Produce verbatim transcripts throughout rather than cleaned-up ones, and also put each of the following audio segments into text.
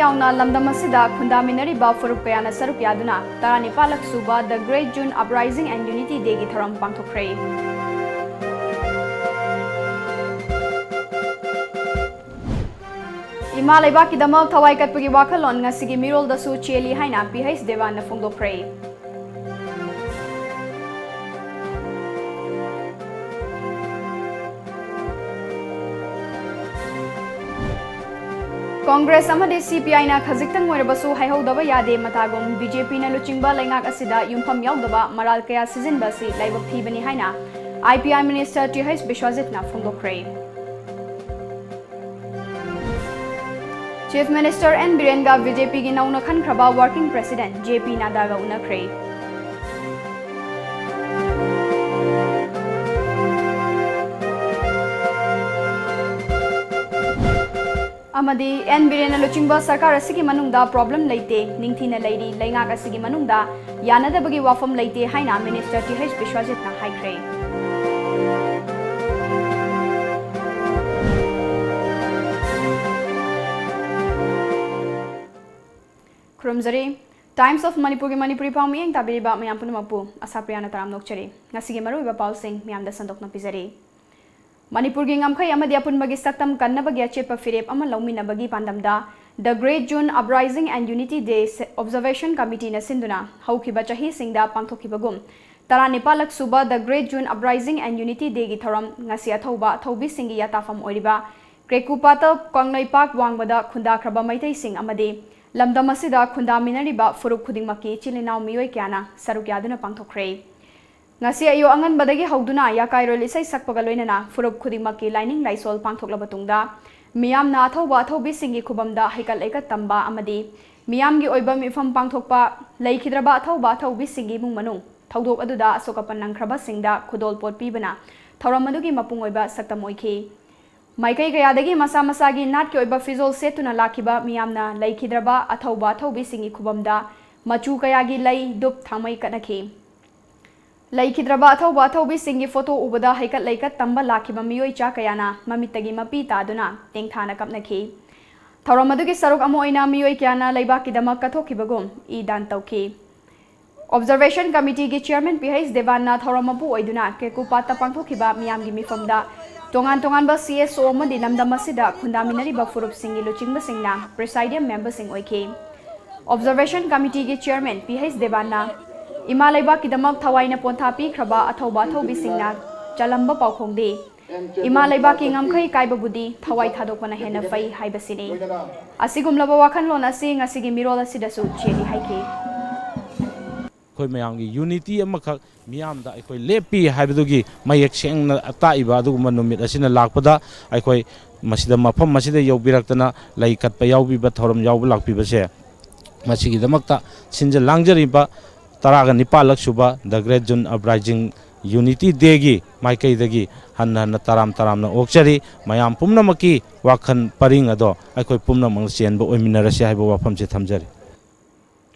ꯌꯥꯎꯅ ꯂꯝꯗꯝ ꯑꯁꯤꯗ ꯈꯨꯟꯗꯥꯃꯤꯟꯅꯔꯤꯕ ꯐꯨꯔꯨꯞ ꯀꯌꯥꯅ ꯁꯔꯨꯛ ꯌꯥꯗꯨꯅ ꯇꯔꯥꯅꯤꯄꯥꯜꯂꯛ ꯁꯨꯕ The Great June Uprising and Unity Day ꯒꯤ ꯊꯧꯔꯝ ꯄꯥꯡꯊꯣꯛꯈ꯭ꯔꯦ꯫ ꯏꯃꯥ ꯂꯩꯕꯥꯛꯀꯤꯗꯃꯛ ꯊꯋꯥꯏ ꯀꯠꯄꯒꯤ ꯋꯥꯈꯜꯂꯣꯟ ꯉꯁꯤꯒꯤ ꯃꯤꯔꯣꯜꯗꯁꯨ ꯆꯦꯜꯂꯤ ꯍꯥꯏꯅ ꯄꯤ ꯍꯩꯆ ꯗꯦꯋꯥꯟꯅ ꯐꯣꯡꯗꯣꯛꯈ꯭ꯔꯦ꯫ ꯀꯣꯡꯒ꯭ꯔꯦꯁ ꯑꯃꯗꯤ ꯁꯤ ꯄꯤ ꯑꯥꯏꯅ ꯈꯖꯤꯛꯇꯪ ꯑꯣꯏꯔꯕꯁꯨ ꯍꯥꯏꯍꯧꯗꯕ ꯌꯥꯗꯦ ꯃꯇꯥꯒꯨꯝ ꯕꯤ ꯖꯦ ꯄꯤꯅ ꯂꯨꯆꯤꯡꯕ ꯂꯩꯉꯥꯛ ꯑꯁꯤꯗ ꯌꯨꯝꯐꯝ ꯌꯥꯎꯗꯕ ꯃꯔꯥꯜ ꯀꯌꯥ ꯁꯤꯖꯤꯟꯕ ꯑꯁꯤ ꯂꯥꯏꯕꯛ ꯊꯤꯕꯅꯤ ꯍꯥꯏꯅ I P I minister T H ꯕꯤꯁ꯭ꯋꯖꯤꯠꯅ ꯐꯣꯡꯗꯣꯛꯈ꯭ꯔꯦ꯫ ꯆꯤꯐ ꯃꯤꯅꯤꯁꯇꯔ ꯑꯦꯟ ꯕꯤꯔꯦꯟꯒ ꯕꯤ ꯖꯦ ꯄꯤꯒꯤ ꯅꯧꯅ ꯈꯟꯈ꯭ꯔꯕ ꯋꯥꯔꯀꯤꯡ ꯄ꯭ꯔꯦꯁꯤꯗꯦꯟꯠ ꯖꯦ ꯄꯤ ꯅꯥꯗꯥꯒ ꯎꯅꯈ꯭ꯔꯦ꯫ ꯑꯃꯗꯤ ꯑꯦꯟ ꯕꯤꯔꯦꯟꯅ ꯂꯨꯆꯤꯡꯕ ꯁꯔꯀꯥꯔ ꯑꯁꯤꯒꯤ ꯃꯅꯨꯡꯗ ꯄ꯭ꯔꯣꯕ꯭ꯂꯦꯝ ꯂꯩꯇꯦ, ꯅꯤꯡꯊꯤꯅ ꯂꯩꯔꯤ, ꯂꯩꯉꯥꯛ ꯑꯁꯤꯒꯤ ꯃꯅꯨꯡꯗ ꯌꯥꯅꯗꯕꯒꯤ ꯋꯥꯐꯝ ꯂꯩꯇꯦ ꯍꯥꯏꯅ ꯃꯤꯅꯤꯁꯇꯔ ꯇꯤ ꯍꯩꯆ ꯕꯤꯁ꯭ꯋꯖꯤꯠꯅ ꯍꯥꯏꯈ꯭ꯔꯦ꯫ ꯈꯨꯔꯨꯝꯖꯔꯤ꯫ Times of ꯃꯅꯤꯄꯨꯔꯒꯤ ꯃꯅꯤꯄꯨꯔꯤ ꯄꯥꯎ ꯃꯤꯠꯌꯦꯡ ꯇꯥꯕꯤꯔꯤꯕ ꯃꯌꯥꯝ ꯄꯨꯝꯅꯃꯛꯄꯨ ꯑꯁꯥꯄ꯭ꯔꯤꯌꯥꯅ ꯇꯔꯥꯝꯅ ꯑꯣꯛꯆꯔꯤ꯫ ꯉꯁꯤꯒꯤ ꯃꯔꯨꯑꯣꯏꯕ ꯄꯥꯎꯁꯤꯡ ꯃꯌꯥꯝꯗ ꯁꯟꯗꯣꯛꯅ ꯄꯤꯖꯔꯤ꯫ ꯃꯅꯤꯄꯨꯔꯒꯤ ꯉꯝꯈꯩ ꯑꯃꯗꯤ ꯑꯄꯨꯟꯕꯒꯤ ꯁꯛꯇꯝ ꯀꯟꯅꯕꯒꯤ ꯑꯆꯦꯠꯄ ꯐꯤꯔꯦꯞ ꯑꯃ ꯂꯧꯃꯤꯟꯅꯕꯒꯤ ꯄꯥꯟꯗꯝꯗ The Great June Uprising and Unity Day Observation Committeeꯅ ꯁꯤꯟꯗꯨꯅ ꯍꯧꯈꯤꯕ ꯆꯍꯤꯁꯤꯡꯗ ꯄꯥꯡꯊꯣꯛꯈꯤꯕꯒꯨꯝ ꯇꯔꯥꯅꯤꯄꯥꯜꯂꯛ ꯁꯨꯕ The Great June Uprising and Unity Dayꯒꯤ ꯊꯧꯔꯝ ꯉꯁꯤ ꯑꯊꯧꯕ ꯑꯊꯧꯕꯤꯁꯤꯡꯒꯤ ꯌꯥꯇꯥꯐꯝ ꯑꯣꯏꯔꯤꯕ ꯀ꯭ꯔꯦꯀꯨꯄꯥꯇ ꯀꯪꯂꯩꯄꯥꯛ ꯋꯥꯡꯃꯗ ꯈꯨꯟꯗꯥꯈ꯭ꯔꯕ ꯃꯩꯇꯩꯁꯤꯡ ꯑꯃꯗꯤ ꯂꯝꯗꯝ ꯑꯁꯤꯗ ꯈꯨꯟꯗꯥꯃꯤꯟꯅꯔꯤꯕ ꯐꯨꯔꯨꯞ ꯈꯨꯗꯤꯡꯃꯛꯀꯤ ꯏꯆꯤꯜ ꯏꯅꯥꯎ ꯃꯤꯑꯣꯏ ꯀꯌꯥꯅ ꯁꯔꯨꯛ ꯌꯥꯗꯨꯅ ꯄꯥꯡꯊꯣꯛꯈ꯭ꯔꯦ꯫ ꯉꯁꯤ ꯑꯌꯨꯛ ꯑꯉꯟꯕꯗꯒꯤ ꯍꯧꯗꯨꯅ ꯌꯥꯀꯥꯏꯔꯣꯜ ꯏꯁꯩ ꯁꯛꯄꯒ ꯂꯣꯏꯅꯅ ꯐꯨꯔꯨꯞ ꯈꯨꯗꯤꯡꯃꯛꯀꯤ ꯂꯥꯏꯅꯤꯡ ꯂꯥꯏꯁꯣꯜ ꯄꯥꯡꯊꯣꯛꯂꯕ ꯇꯨꯡꯗ, ꯃꯤꯌꯥꯝꯅ ꯑꯊꯧꯕ ꯑꯊꯧꯕꯤꯁꯤꯡꯒꯤ ꯈꯨꯕꯝꯗ ꯍꯩꯀꯠ ꯂꯩꯀꯠ ꯇꯝꯕ ꯑꯃꯗꯤ ꯃꯤꯌꯥꯝꯒꯤ ꯑꯣꯏꯕ ꯃꯤꯐꯝ ꯄꯥꯡꯊꯣꯛꯄ, ꯂꯩꯈꯤꯗ꯭ꯔꯕ ꯑꯊꯧꯕ ꯑꯊꯧꯕꯤꯁꯤꯡꯒꯤ ꯏꯃꯨꯡ ꯃꯅꯨꯡ, ꯊꯧꯗꯣꯛ ꯑꯗꯨꯗ ꯑꯁꯣꯛ ꯑꯄꯟ ꯅꯪꯈ꯭ꯔꯕꯁꯤꯡꯗ ꯈꯨꯗꯣꯜꯄꯣꯠ ꯄꯤꯕꯅ ꯊꯧꯔꯝ ꯑꯗꯨꯒꯤ ꯃꯄꯨꯡ ꯑꯣꯏꯕ ꯁꯛꯇꯝ ꯑꯣꯏꯈꯤ꯫ ꯃꯥꯏꯀꯩ ꯀꯌꯥꯗꯒꯤ ꯃꯁꯥ ꯃꯁꯥꯒꯤ ꯅꯥꯠꯀꯤ ꯑꯣꯏꯕ ꯐꯤꯖꯣꯜ ꯁꯦꯠꯇꯨꯅ ꯂꯥꯛꯈꯤꯕ ꯃꯤꯌꯥꯝꯅ ꯂꯩꯈꯤꯗ꯭ꯔꯕ ꯑꯊꯧꯕ ꯑꯊꯧꯕꯤꯁꯤꯡꯒꯤ ꯈꯨꯕꯝꯗ ꯃꯆꯨ ꯀꯌꯥꯒꯤ ꯂꯩ, ꯙꯨꯞ, ꯊꯥꯎꯃꯩ ꯀꯠꯅꯈꯤ꯫ ꯂꯩꯈꯤꯗ꯭ꯔꯕ ꯑꯊꯧꯕ ꯑꯊꯧꯕꯤꯁꯤꯡꯒꯤ ꯐꯣꯇꯣ ꯎꯕꯗ ꯍꯩꯀꯠ ꯂꯩꯀꯠ ꯇꯝꯕ ꯂꯥꯛꯈꯤꯕ ꯃꯤꯑꯣꯏ ꯆꯥ ꯀꯌꯥꯅ ꯃꯃꯤꯠꯇꯒꯤ ꯃꯄꯤ ꯇꯥꯗꯨꯅ ꯇꯦꯡꯊꯥꯅ ꯀꯞꯅꯈꯤ꯫ ꯊꯧꯔꯝ ꯑꯗꯨꯒꯤ ꯁꯔꯨꯛ ꯑꯃ ꯑꯣꯏꯅ ꯃꯤꯑꯣꯏ ꯀꯌꯥꯅ ꯂꯩꯕꯥꯛꯀꯤꯗꯃꯛ ꯀꯠꯊꯣꯛꯈꯤꯕꯒꯨꯝ ꯏ ꯗꯥꯟ ꯇꯧꯈꯤ꯫ Observation Committeeꯒꯤ Chairman ꯄꯤ ꯍꯩꯆ ꯗꯦꯕꯥꯟꯅ ꯊꯧꯔꯝ ꯃꯄꯨ ꯑꯣꯏꯗꯨꯅ ꯀꯦꯀꯨꯄꯥꯠꯇ ꯄꯥꯡꯊꯣꯛꯈꯤꯕ ꯃꯤꯌꯥꯝꯒꯤ ꯃꯤꯐꯝꯗ ꯇꯣꯉꯥꯟ ꯇꯣꯉꯥꯟꯕ ꯁꯤ ꯑꯦꯁ ꯑꯣ ꯑꯃꯗꯤ ꯂꯝꯗꯝ ꯑꯁꯤꯗ ꯈꯨꯟꯗꯥꯃꯤꯟꯅꯔꯤꯕ ꯐꯨꯔꯨꯞꯁꯤꯡꯒꯤ ꯂꯨꯆꯤꯡꯕꯁꯤꯡꯅ Presidium Memberꯁꯤꯡ ꯑꯣꯏꯈꯤ꯫ Observation Committeeꯒꯤ Chairman ꯄꯤ ꯍꯩꯆ ꯗꯦꯕꯥꯟꯅ ꯏꯃꯥ ꯂꯩꯕꯥꯛꯀꯤꯗꯃꯛ ꯊꯋꯥꯏꯅ ꯄꯣꯟꯊꯥ ꯄꯤꯈ꯭ꯔꯕ ꯑꯊꯧꯕ ꯑꯊꯧꯕꯤꯁꯤꯡꯅ ꯆꯂꯝꯕ ꯄꯥꯎꯈꯣꯡꯗꯤ ꯏꯃꯥ ꯂꯩꯕꯥꯛꯀꯤ ꯉꯝꯈꯩ ꯀꯥꯏꯕꯕꯨꯗꯤ ꯊꯋꯥꯏ ꯊꯥꯗꯣꯛꯄꯅ ꯍꯦꯟꯅ ꯐꯩ ꯍꯥꯏꯕꯁꯤꯅꯤ꯫ ꯑꯁꯤꯒꯨꯝꯂꯕ ꯋꯥꯈꯜꯂꯣꯟ ꯑꯁꯤ ꯉꯁꯤꯒꯤ ꯃꯤꯔꯣꯜ ꯑꯁꯤꯗꯁꯨ ꯆꯦꯜꯂꯤ ꯍꯥꯏꯈꯤ꯫ ꯑꯩꯈꯣꯏ ꯃꯌꯥꯝꯒꯤ unity ꯑꯃꯈꯛ ꯃꯤꯌꯥꯝꯗ ꯑꯩꯈꯣꯏ ꯂꯦꯞꯄꯤ ꯍꯥꯏꯕꯗꯨꯒꯤ ꯃꯌꯦꯛ ꯁꯦꯡꯅ ꯇꯥꯛꯏꯕ ꯑꯗꯨꯒꯨꯝꯕ ꯅꯨꯃꯤꯠ ꯑꯁꯤꯅ ꯂꯥꯛꯄꯗ ꯑꯩꯈꯣꯏ ꯃꯁꯤꯗ ꯃꯐꯝ ꯑꯁꯤꯗ ꯌꯧꯕꯤꯔꯛꯇꯅ ꯂꯩ ꯀꯠꯄ ꯌꯥꯎꯕꯤꯕ ꯊꯧꯔꯝ ꯌꯥꯎꯕ ꯂꯥꯛꯄꯤꯕꯁꯦ ꯃꯁꯤꯒꯤꯗꯃꯛꯇ ꯁꯤꯟꯖ ꯂꯥꯡꯖꯔꯤꯕ ꯇꯔꯥꯒ ꯅꯤꯄꯥꯜꯂꯛ ꯁꯨꯕ The Great June Uprising Unity Dayꯒꯤ ꯃꯥꯏꯀꯩꯗꯒꯤ ꯍꯟꯅ ꯍꯟꯅ ꯇꯔꯥꯝ ꯇꯔꯥꯝꯅ ꯑꯣꯛꯆꯔꯤ꯫ ꯃꯌꯥꯝ ꯄꯨꯝꯅꯃꯛꯀꯤ ꯋꯥꯈꯜ ꯄꯔꯤꯡ ꯑꯗꯣ ꯑꯩꯈꯣꯏ ꯄꯨꯝꯅꯃꯛꯅ ꯆꯦꯟꯕ ꯑꯣꯏꯃꯤꯟꯅꯔꯁꯤ ꯍꯥꯏꯕ ꯋꯥꯐꯝꯁꯤ ꯊꯝꯖꯔꯤ꯫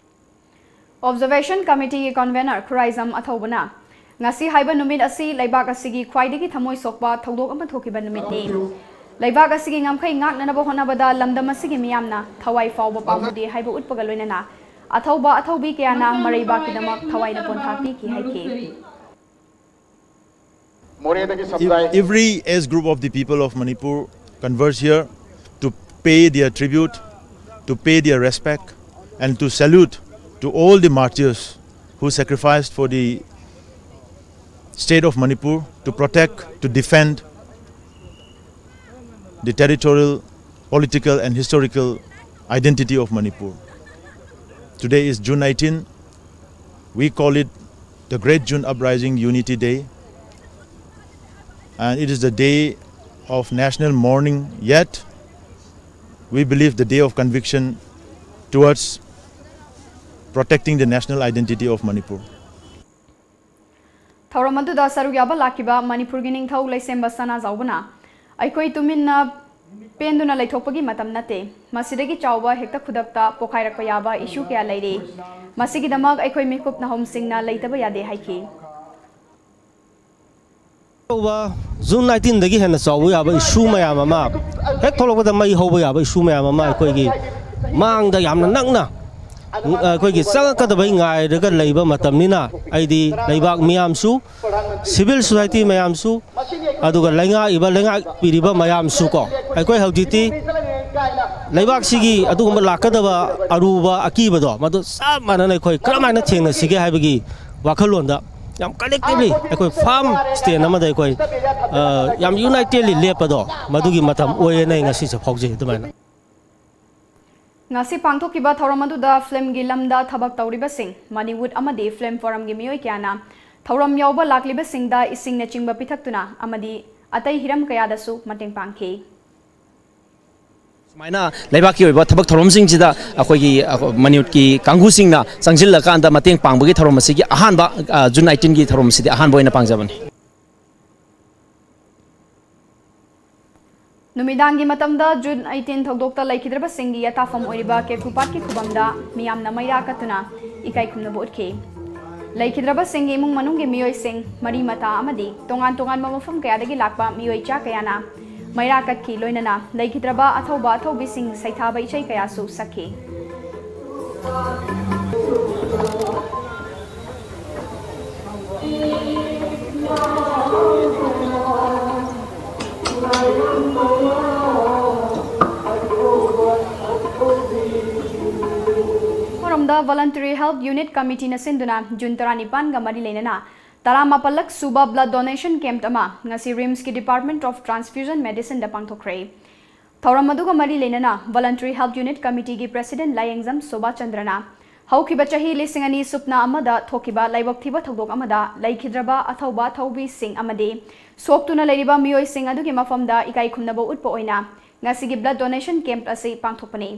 Observation Committeeꯒꯤ Convener ꯈꯨꯔꯥꯏꯖꯝ ꯑꯊꯧꯕꯅ ꯉꯁꯤ ꯍꯥꯏꯕ ꯅꯨꯃꯤꯠ ꯑꯁꯤ ꯂꯩꯕꯥꯛ ꯑꯁꯤꯒꯤ ꯈ꯭ꯋꯥꯏꯗꯒꯤ ꯊꯃꯣꯏ ꯁꯣꯛꯄ ꯊꯧꯗꯣꯛ ꯑꯃ ꯊꯣꯛꯈꯤꯕ ꯅꯨꯃꯤꯠꯅꯤ꯫ ꯂꯩꯕꯥꯛ ꯑꯁꯤꯒꯤ ꯉꯝꯈꯩ ꯉꯥꯛꯅꯅꯕ ꯍꯣꯠꯅꯕꯗ ꯂꯝꯗꯝ ꯑꯁꯤꯒꯤ ꯃꯤꯌꯥꯝꯅ ꯊꯋꯥꯏ ꯐꯥꯎꯕ ꯄꯥꯝꯃꯨꯗꯦ ꯍꯥꯏꯕ ꯎꯠꯄꯒ ꯂꯣꯏꯅꯅ ꯑꯊꯧꯕ ꯑꯊꯧꯕꯤ ꯀꯌꯥꯅ ꯃꯔꯩꯕꯥꯛꯀꯤꯗꯃꯛ ꯊꯋꯥꯏꯅ ꯄꯣꯟꯊꯥ ꯄꯤꯈꯤ ꯍꯥꯏꯈꯤ꯫ If every age group of the people of Manipur converge here to pay their tribute, to pay their respect, and to salute to all the martyrs who sacrificed for the state of Manipur to protect, to defend the territorial, political, and historical identity of Manipur. Today is June nineteen. We call it the Great June Uprising Unity Day. And it is the day of national mourning, yet we believe the day of conviction towards protecting the national identity of Manipur. ꯊꯧꯔꯝ ꯑꯗꯨꯗ ꯁꯔꯨꯛ ꯌꯥꯕ ꯂꯥꯛꯈꯤꯕ ꯃꯅꯤꯄꯨꯔꯒꯤ ꯅꯤꯡꯊꯧ ꯂꯩꯁꯦꯝꯕ ꯁꯅꯥꯖꯥꯎꯕꯅ ꯑꯩꯈꯣꯏ ꯇꯨꯃꯤꯟꯅ ꯄꯦꯟꯗꯨꯅ ꯂꯩꯊꯣꯛꯄꯒꯤ ꯃꯇꯝ ꯅꯠꯇꯦ꯫ ꯃꯁꯤꯗꯒꯤ ꯆꯥꯎꯕ ꯍꯦꯛꯇ ꯈꯨꯗꯛꯇ ꯄꯣꯈꯥꯏꯔꯛꯄ ꯌꯥꯕ issue ꯀꯌꯥ ꯂꯩꯔꯤ꯫ ꯃꯁꯤꯒꯤꯗꯃꯛ ꯑꯩꯈꯣꯏ ꯃꯤꯀꯨꯞ ꯅꯍꯨꯝꯁꯤꯡꯅ ꯂꯩꯇꯕ ꯌꯥꯗꯦ ꯍꯥꯏꯈꯤ꯫ ꯇꯧꯕ ꯖꯨꯟ ꯅꯥꯏꯟꯇꯤꯟꯗꯒꯤ ꯍꯦꯟꯅ ꯆꯥꯎꯕ ꯌꯥꯕ ꯏꯁꯨ ꯃꯌꯥꯝ ꯑꯃ, ꯍꯦꯛ ꯊꯣꯛꯂꯛꯄꯗ ꯃꯩ ꯍꯧꯕ ꯌꯥꯕ ꯏꯁꯨ ꯃꯌꯥꯝ ꯑꯃ ꯑꯩꯈꯣꯏꯒꯤ ꯃꯥꯡꯗ ꯌꯥꯝꯅ ꯅꯛꯅ ꯑꯩꯈꯣꯏꯒꯤ ꯆꯪꯉꯛꯀꯗꯕꯩ ꯉꯥꯏꯔꯒ ꯂꯩꯕ ꯃꯇꯝꯅꯤꯅ, ꯑꯩꯗꯤ ꯂꯩꯕꯥꯛ ꯃꯤꯌꯥꯝꯁꯨ, ꯁꯤꯚꯤꯜ ꯁꯣꯁꯥꯏꯇꯤ ꯃꯌꯥꯝꯁꯨ, ꯑꯗꯨꯒ ꯂꯩꯉꯥꯛꯏꯕ ꯂꯩꯉꯥꯛꯄꯤꯔꯤꯕ ꯃꯌꯥꯝꯁꯨ ꯀꯣ, ꯑꯩꯈꯣꯏ ꯍꯧꯖꯤꯛꯇꯤ ꯂꯩꯕꯥꯛꯁꯤꯒꯤ ꯑꯗꯨꯒꯨꯝꯕ ꯂꯥꯛꯀꯗꯕ ꯑꯔꯨꯕ ꯑꯀꯤꯕꯗꯣ, ꯃꯗꯨ ꯆꯞ ꯃꯥꯟꯅꯅ ꯑꯩꯈꯣꯏ ꯀꯔꯝꯍꯥꯏꯅ ꯊꯦꯡꯅꯁꯤꯒꯦ ꯍꯥꯏꯕꯒꯤ ꯋꯥꯈꯜꯂꯣꯟꯗ ꯌꯥꯝ ꯀꯂꯦꯛꯇꯤꯚꯂꯤ ꯑꯩꯈꯣꯏ ꯐꯥꯔꯝ ꯁ꯭ꯇꯦꯟ ꯑꯃꯗ ꯑꯩꯈꯣꯏ, ꯑ, ꯌꯥꯝ ꯌꯨꯅꯥꯏꯇꯦꯗꯂꯤ ꯂꯦꯞꯄꯗꯣ, ꯃꯗꯨꯒꯤ ꯃꯇꯝ ꯑꯣꯏꯌꯦꯅ ꯑꯩ ꯉꯁꯤꯁꯦ ꯐꯥꯎꯖꯩ꯫ ꯑꯗꯨꯃꯥꯏꯅ꯫ ꯉꯁꯤ ꯄꯥꯡꯊꯣꯛꯈꯤꯕ ꯊꯧꯔꯝ ꯑꯗꯨꯗ ꯐꯤꯜꯝꯒꯤ ꯂꯝꯗ ꯊꯕꯛ ꯇꯧꯔꯤꯕꯁꯤꯡ, ꯃꯅꯤꯋꯨꯗ ꯑꯃꯗꯤ ꯐꯤꯜꯝ ꯐꯣꯔꯝꯒꯤ ꯃꯤꯑꯣꯏ ꯀꯌꯥꯅ ꯊꯧꯔꯝ ꯌꯥꯎꯕ ꯂꯥꯛꯂꯤꯕꯁꯤꯡꯗ ꯏꯁꯤꯡꯅꯆꯤꯡꯕ ꯄꯤꯊꯛꯇꯨꯅ ꯑꯃꯗꯤ ꯑꯇꯩ ꯍꯤꯔꯝ ꯀꯌꯥꯗꯁꯨ ꯃꯇꯦꯡ ꯄꯥꯡꯈꯤ꯫ ꯁꯨꯃꯥꯏꯅ ꯂꯩꯕꯥꯛꯀꯤ ꯑꯣꯏꯕ ꯊꯕꯛ ꯊꯧꯔꯝꯁꯤꯡꯁꯤꯗ ꯑꯩꯈꯣꯏꯒꯤ, ꯑꯩꯈꯣꯏ ꯃꯅꯤꯄꯨꯔꯒꯤ ꯀꯥꯡꯕꯨꯁꯤꯡꯅ ꯆꯪꯁꯤꯜꯂꯀꯥꯟꯗ ꯃꯇꯦꯡ ꯄꯥꯡꯕꯒꯤ ꯊꯧꯔꯝ ꯑꯁꯤꯒꯤ ꯑꯍꯥꯟꯕ, ꯑ, ꯖꯨꯟ ꯅꯥꯏꯟꯇꯤꯟꯒꯤ ꯊꯧꯔꯝ ꯑꯁꯤꯗꯤ ꯑꯍꯥꯟꯕ ꯑꯣꯏꯅ ꯄꯥꯡꯖꯕꯅꯤ꯫ ꯅꯨꯃꯤꯗꯥꯡꯒꯤ ꯃꯇꯝꯗ ꯖꯨꯟ ꯑꯩꯠꯇꯤꯟ ꯊꯧꯗꯣꯛꯇ ꯂꯩꯈꯤꯗ꯭ꯔꯕꯁꯤꯡꯒꯤ ꯌꯥꯇꯥꯐꯝ ꯑꯣꯏꯔꯤꯕ ꯀꯦꯀꯨꯄꯥꯠꯀꯤ ꯈꯨꯕꯝꯗ ꯃꯤꯌꯥꯝꯅ ꯃꯩꯔꯥ ꯀꯠꯇꯨꯅ ꯏꯀꯥꯏ ꯈꯨꯝꯅꯕ ꯎꯠꯈꯤ꯫ ꯂꯩꯈꯤꯗ꯭ꯔꯕꯁꯤꯡꯒꯤ ꯏꯃꯨꯡ ꯃꯅꯨꯡꯒꯤ ꯃꯤꯑꯣꯏꯁꯤꯡ, ꯃꯔꯤ ꯃꯇꯥ ꯑꯃꯗꯤ ꯇꯣꯉꯥꯟ ꯇꯣꯉꯥꯟꯕ ꯃꯐꯝ ꯀꯌꯥꯗꯒꯤ ꯂꯥꯛꯄ ꯃꯤꯑꯣꯏ ꯆꯥ ꯀꯌꯥꯅ ꯃꯩꯔꯥ ꯀꯠꯈꯤ, ꯂꯣꯏꯅꯅ ꯂꯩꯈꯤꯗ꯭ꯔꯕ ꯑꯊꯧꯕ ꯑꯊꯧꯕꯤꯁꯤꯡ ꯁꯩꯊꯥꯕ ꯏꯁꯩ ꯀꯌꯥꯁꯨ ꯁꯛꯈꯤ꯫ ꯑꯃꯔꯣꯝꯗ, Voluntary Health Unit Committeeꯅ ꯁꯤꯟꯗꯨꯅ ꯖꯨꯟ ꯇꯔꯥꯅꯤꯄꯥꯟꯒ ꯃꯔꯤ ꯂꯩꯅꯅ ꯇꯔꯥꯃꯥꯄꯜꯂꯛ ꯁꯨꯕ blood donation camp ꯑꯃ ꯉꯁꯤ ꯔꯤꯝꯁꯀꯤ Department of Transfusion Medicineꯗ ꯄꯥꯡꯊꯣꯛꯈ꯭ꯔꯦ꯫ ꯊꯧꯔꯝ ꯑꯗꯨꯒ ꯃꯔꯤ ꯂꯩꯅꯅ Voluntary Health Unit Committeeꯒꯤ President ꯂꯥꯏꯌꯦꯡꯖꯝ Sobha ꯆꯟꯗ꯭ꯔꯅ ꯍꯧꯈꯤꯕ ꯆꯍꯤ ꯂꯤꯁꯤꯡ ꯑꯅꯤ ꯁꯨꯞꯅ ꯑꯃꯗ ꯊꯣꯛꯈꯤꯕ ꯂꯥꯏꯕꯛ ꯊꯤꯕ ꯊꯧꯗꯣꯛ ꯑꯃꯗ ꯂꯩꯈꯤꯗ꯭ꯔꯕ ꯑꯊꯧꯕ ꯑꯊꯧꯕꯤꯁꯤꯡ ꯑꯃꯗꯤ ꯁꯣꯛꯇꯨꯅ ꯂꯩꯔꯤꯕ ꯃꯤꯑꯣꯏꯁꯤꯡ ꯑꯗꯨꯒꯤ ꯃꯐꯝꯗ ꯏꯀꯥꯏ ꯈꯨꯝꯅꯕ ꯎꯠꯄ ꯑꯣꯏꯅ ꯉꯁꯤꯒꯤ blood donation camp ꯑꯁꯤ ꯄꯥꯡꯊꯣꯛꯄꯅꯤ꯫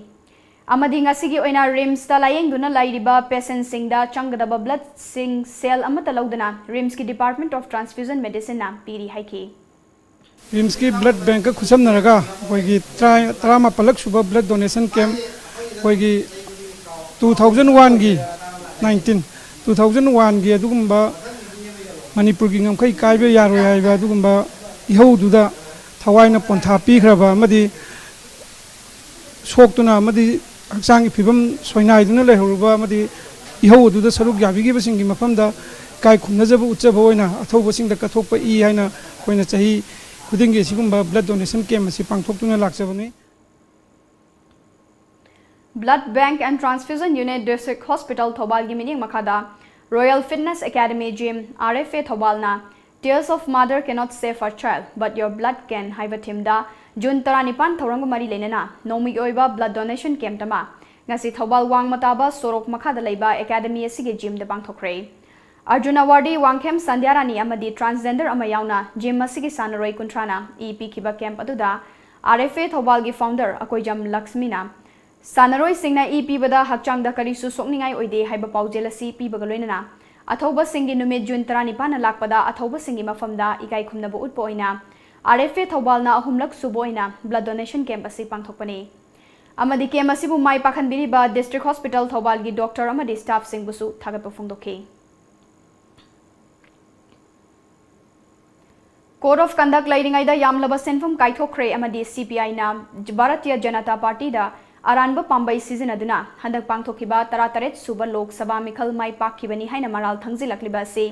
ꯑꯃꯗꯤ ꯉꯁꯤꯒꯤ ꯑꯣꯏꯅ ꯔꯤꯝꯁꯇ ꯂꯥꯌꯦꯡꯗꯨꯅ ꯂꯩꯔꯤꯕ patientꯁꯤꯡꯗ ꯆꯪꯒꯗꯕ bloodꯁꯤꯡ ꯁꯦꯜ ꯑꯃꯠꯇ ꯂꯧꯗꯅ ꯔꯤꯝꯁꯀꯤ Department of Transfusion Medicineꯅ ꯄꯤꯔꯤ ꯍꯥꯏꯈꯤ꯫ ꯔꯤꯝꯁꯀꯤ blood bankꯀ ꯈꯨꯠꯁꯝꯅꯔꯒ ꯑꯩꯈꯣꯏꯒꯤ ꯇꯔꯥ-, ꯇꯔꯥꯃꯥꯄꯜꯂꯛ ꯁꯨꯕ blood donation camp, ꯑꯩꯈꯣꯏꯒꯤ two thousand oneꯒꯤ, nineteen, two thousand oneꯒꯤ ꯑꯗꯨꯒꯨꯝꯕ ꯃꯅꯤꯄꯨꯔꯒꯤ ꯉꯝꯈꯩ ꯀꯥꯏꯕ ꯌꯥꯔꯣꯏ ꯍꯥꯏꯕ ꯑꯗꯨꯒꯨꯝꯕ ꯏꯍꯧꯗꯨꯗ ꯊꯋꯥꯏꯅ ꯄꯣꯟꯊꯥ ꯄꯤꯈ꯭ꯔꯕ ꯑꯃꯗꯤ ꯁꯣꯛꯇꯨꯅ ꯑꯃꯗꯤ ꯍꯛꯆꯥꯡꯒꯤ ꯐꯤꯕꯝ ꯁꯣꯏꯅꯥꯏꯗꯨꯅ ꯂꯩꯍꯧꯔꯕ ꯑꯃꯗꯤ ꯏꯍꯧ ꯑꯗꯨꯗ ꯁꯔꯨꯛ ꯌꯥꯕꯤꯈꯤꯕꯁꯤꯡꯒꯤ ꯃꯐꯝꯗ ꯏꯀꯥꯏ ꯈꯨꯝꯅꯖꯕ ꯎꯠꯆꯕ ꯑꯣꯏꯅ ꯑꯊꯧꯕꯁꯤꯡꯗ ꯀꯠꯊꯣꯛꯄ ꯏ ꯍꯥꯏꯅ ꯑꯩꯈꯣꯏꯅ ꯆꯍꯤ ꯈꯨꯗꯤꯡꯒꯤ ꯑꯁꯤꯒꯨꯝꯕ blood donation camp ꯑꯁꯤ ꯄꯥꯡꯊꯣꯛꯇꯨꯅ ꯂꯥꯛꯆꯕꯅꯤ꯫ Blood Bank and Transfusion Unit, District Hospital ꯊꯧꯕꯥꯜꯒꯤ ꯃꯤꯠꯌꯦꯡ ꯃꯈꯥꯗ Royal Fitness Academy Gym, R F A ꯊꯧꯕꯥꯜꯅ Tears of mother cannot save her child, but your blood can ꯍꯥꯏꯕ themeꯗ ꯖꯨꯟ ꯇꯔꯥꯅꯤꯄꯥꯟ ꯊꯧꯔꯝꯒ ꯃꯔꯤ ꯂꯩꯅꯅ ꯅꯣꯡꯃꯒꯤ ꯑꯣꯏꯕ blood donation camp ꯑꯃ ꯉꯁꯤ ꯊꯧꯕꯥꯜ ꯋꯥꯡꯃ ꯇꯥꯕ ꯁꯣꯔꯣꯛ ꯃꯈꯥꯗ ꯂꯩꯕ academy ꯑꯁꯤꯒꯤ gymꯗ ꯄꯥꯡꯊꯣꯛꯈ꯭ꯔꯦ꯫ ꯑꯔꯖꯨꯟ awardee ꯋꯥꯡꯈꯦꯝ ꯁꯟꯙ꯭ꯌꯥꯔꯥꯅꯤ ꯑꯃꯗꯤ transgender ꯑꯃ ꯌꯥꯎꯅ gym ꯑꯁꯤꯒꯤ ꯁꯥꯟꯅꯔꯣꯏ ꯀꯨꯟꯊ꯭ꯔꯥꯅ ꯏ ꯄꯤꯈꯤꯕ camp ꯑꯗꯨꯗ R F A ꯊꯧꯕꯥꯜꯒꯤ founder Akoijam ꯂꯛꯁꯃꯤꯅ ꯁꯥꯟꯅꯔꯣꯏꯁꯤꯡꯅ ꯏ ꯄꯤꯕꯗ ꯍꯛꯆꯥꯡꯗ ꯀꯔꯤꯁꯨ ꯁꯣꯛꯅꯤꯡꯉꯥꯏ ꯑꯣꯏꯗꯦ ꯍꯥꯏꯕ ꯄꯥꯎꯖꯦꯜ ꯑꯁꯤ ꯄꯤꯕꯒ ꯂꯣꯏꯅꯅ ꯑꯊꯧꯕꯁꯤꯡꯒꯤ ꯅꯨꯃꯤꯠ ꯖꯨꯟ ꯇꯔꯥꯅꯤꯄꯥꯟꯅ ꯂꯥꯛꯄꯗ ꯑꯊꯧꯕꯁꯤꯡꯒꯤ ꯃꯐꯝꯗ ꯏꯀꯥꯏ ꯈꯨꯝꯅꯕ ꯎꯠꯄ ꯑꯣꯏꯅ R F A ꯊꯧꯕꯥꯜꯅ ꯑꯍꯨꯝꯂꯛ ꯁꯨꯕ ꯑꯣꯏꯅ blood donation camp ꯑꯁꯤ ꯄꯥꯡꯊꯣꯛꯄꯅꯤ꯫ ꯑꯃꯗꯤ camp ꯑꯁꯤꯕꯨ ꯃꯥꯏ ꯄꯥꯛꯍꯟꯕꯤꯔꯤꯕ District Hospital ꯊꯧꯕꯥꯜꯒꯤ doctor ꯑꯃꯗꯤ staffꯁꯤꯡꯕꯨꯁꯨ ꯊꯥꯒꯠꯄ ꯐꯣꯡꯗꯣꯛꯈꯤ꯫ Code of conduct ꯂꯩꯔꯤꯉꯩꯗ ꯌꯥꯝꯂꯕ ꯁꯦꯟꯐꯝ ꯀꯥꯏꯊꯣꯛꯈ꯭ꯔꯦ ꯑꯃꯗꯤ C P I ꯅ ꯚꯥꯔꯇꯤꯌ ꯖꯅꯇꯥ ꯄꯥꯔꯇꯤꯗ ꯑꯔꯥꯟꯕ ꯄꯥꯝꯕꯩ ꯁꯤꯖꯤꯟꯅꯗꯨꯅ ꯍꯟꯗꯛ ꯄꯥꯡꯊꯣꯛꯈꯤꯕ ꯇꯔꯥꯇꯔꯦꯠ ꯁꯨꯕ ꯂꯣꯛ ꯁꯚꯥ ꯃꯤꯈꯜ ꯃꯥꯏ ꯄꯥꯛꯈꯤꯕꯅꯤ ꯍꯥꯏꯅ ꯃꯔꯥꯜ ꯊꯪꯖꯤꯜꯂꯛꯂꯤꯕ ꯑꯁꯤ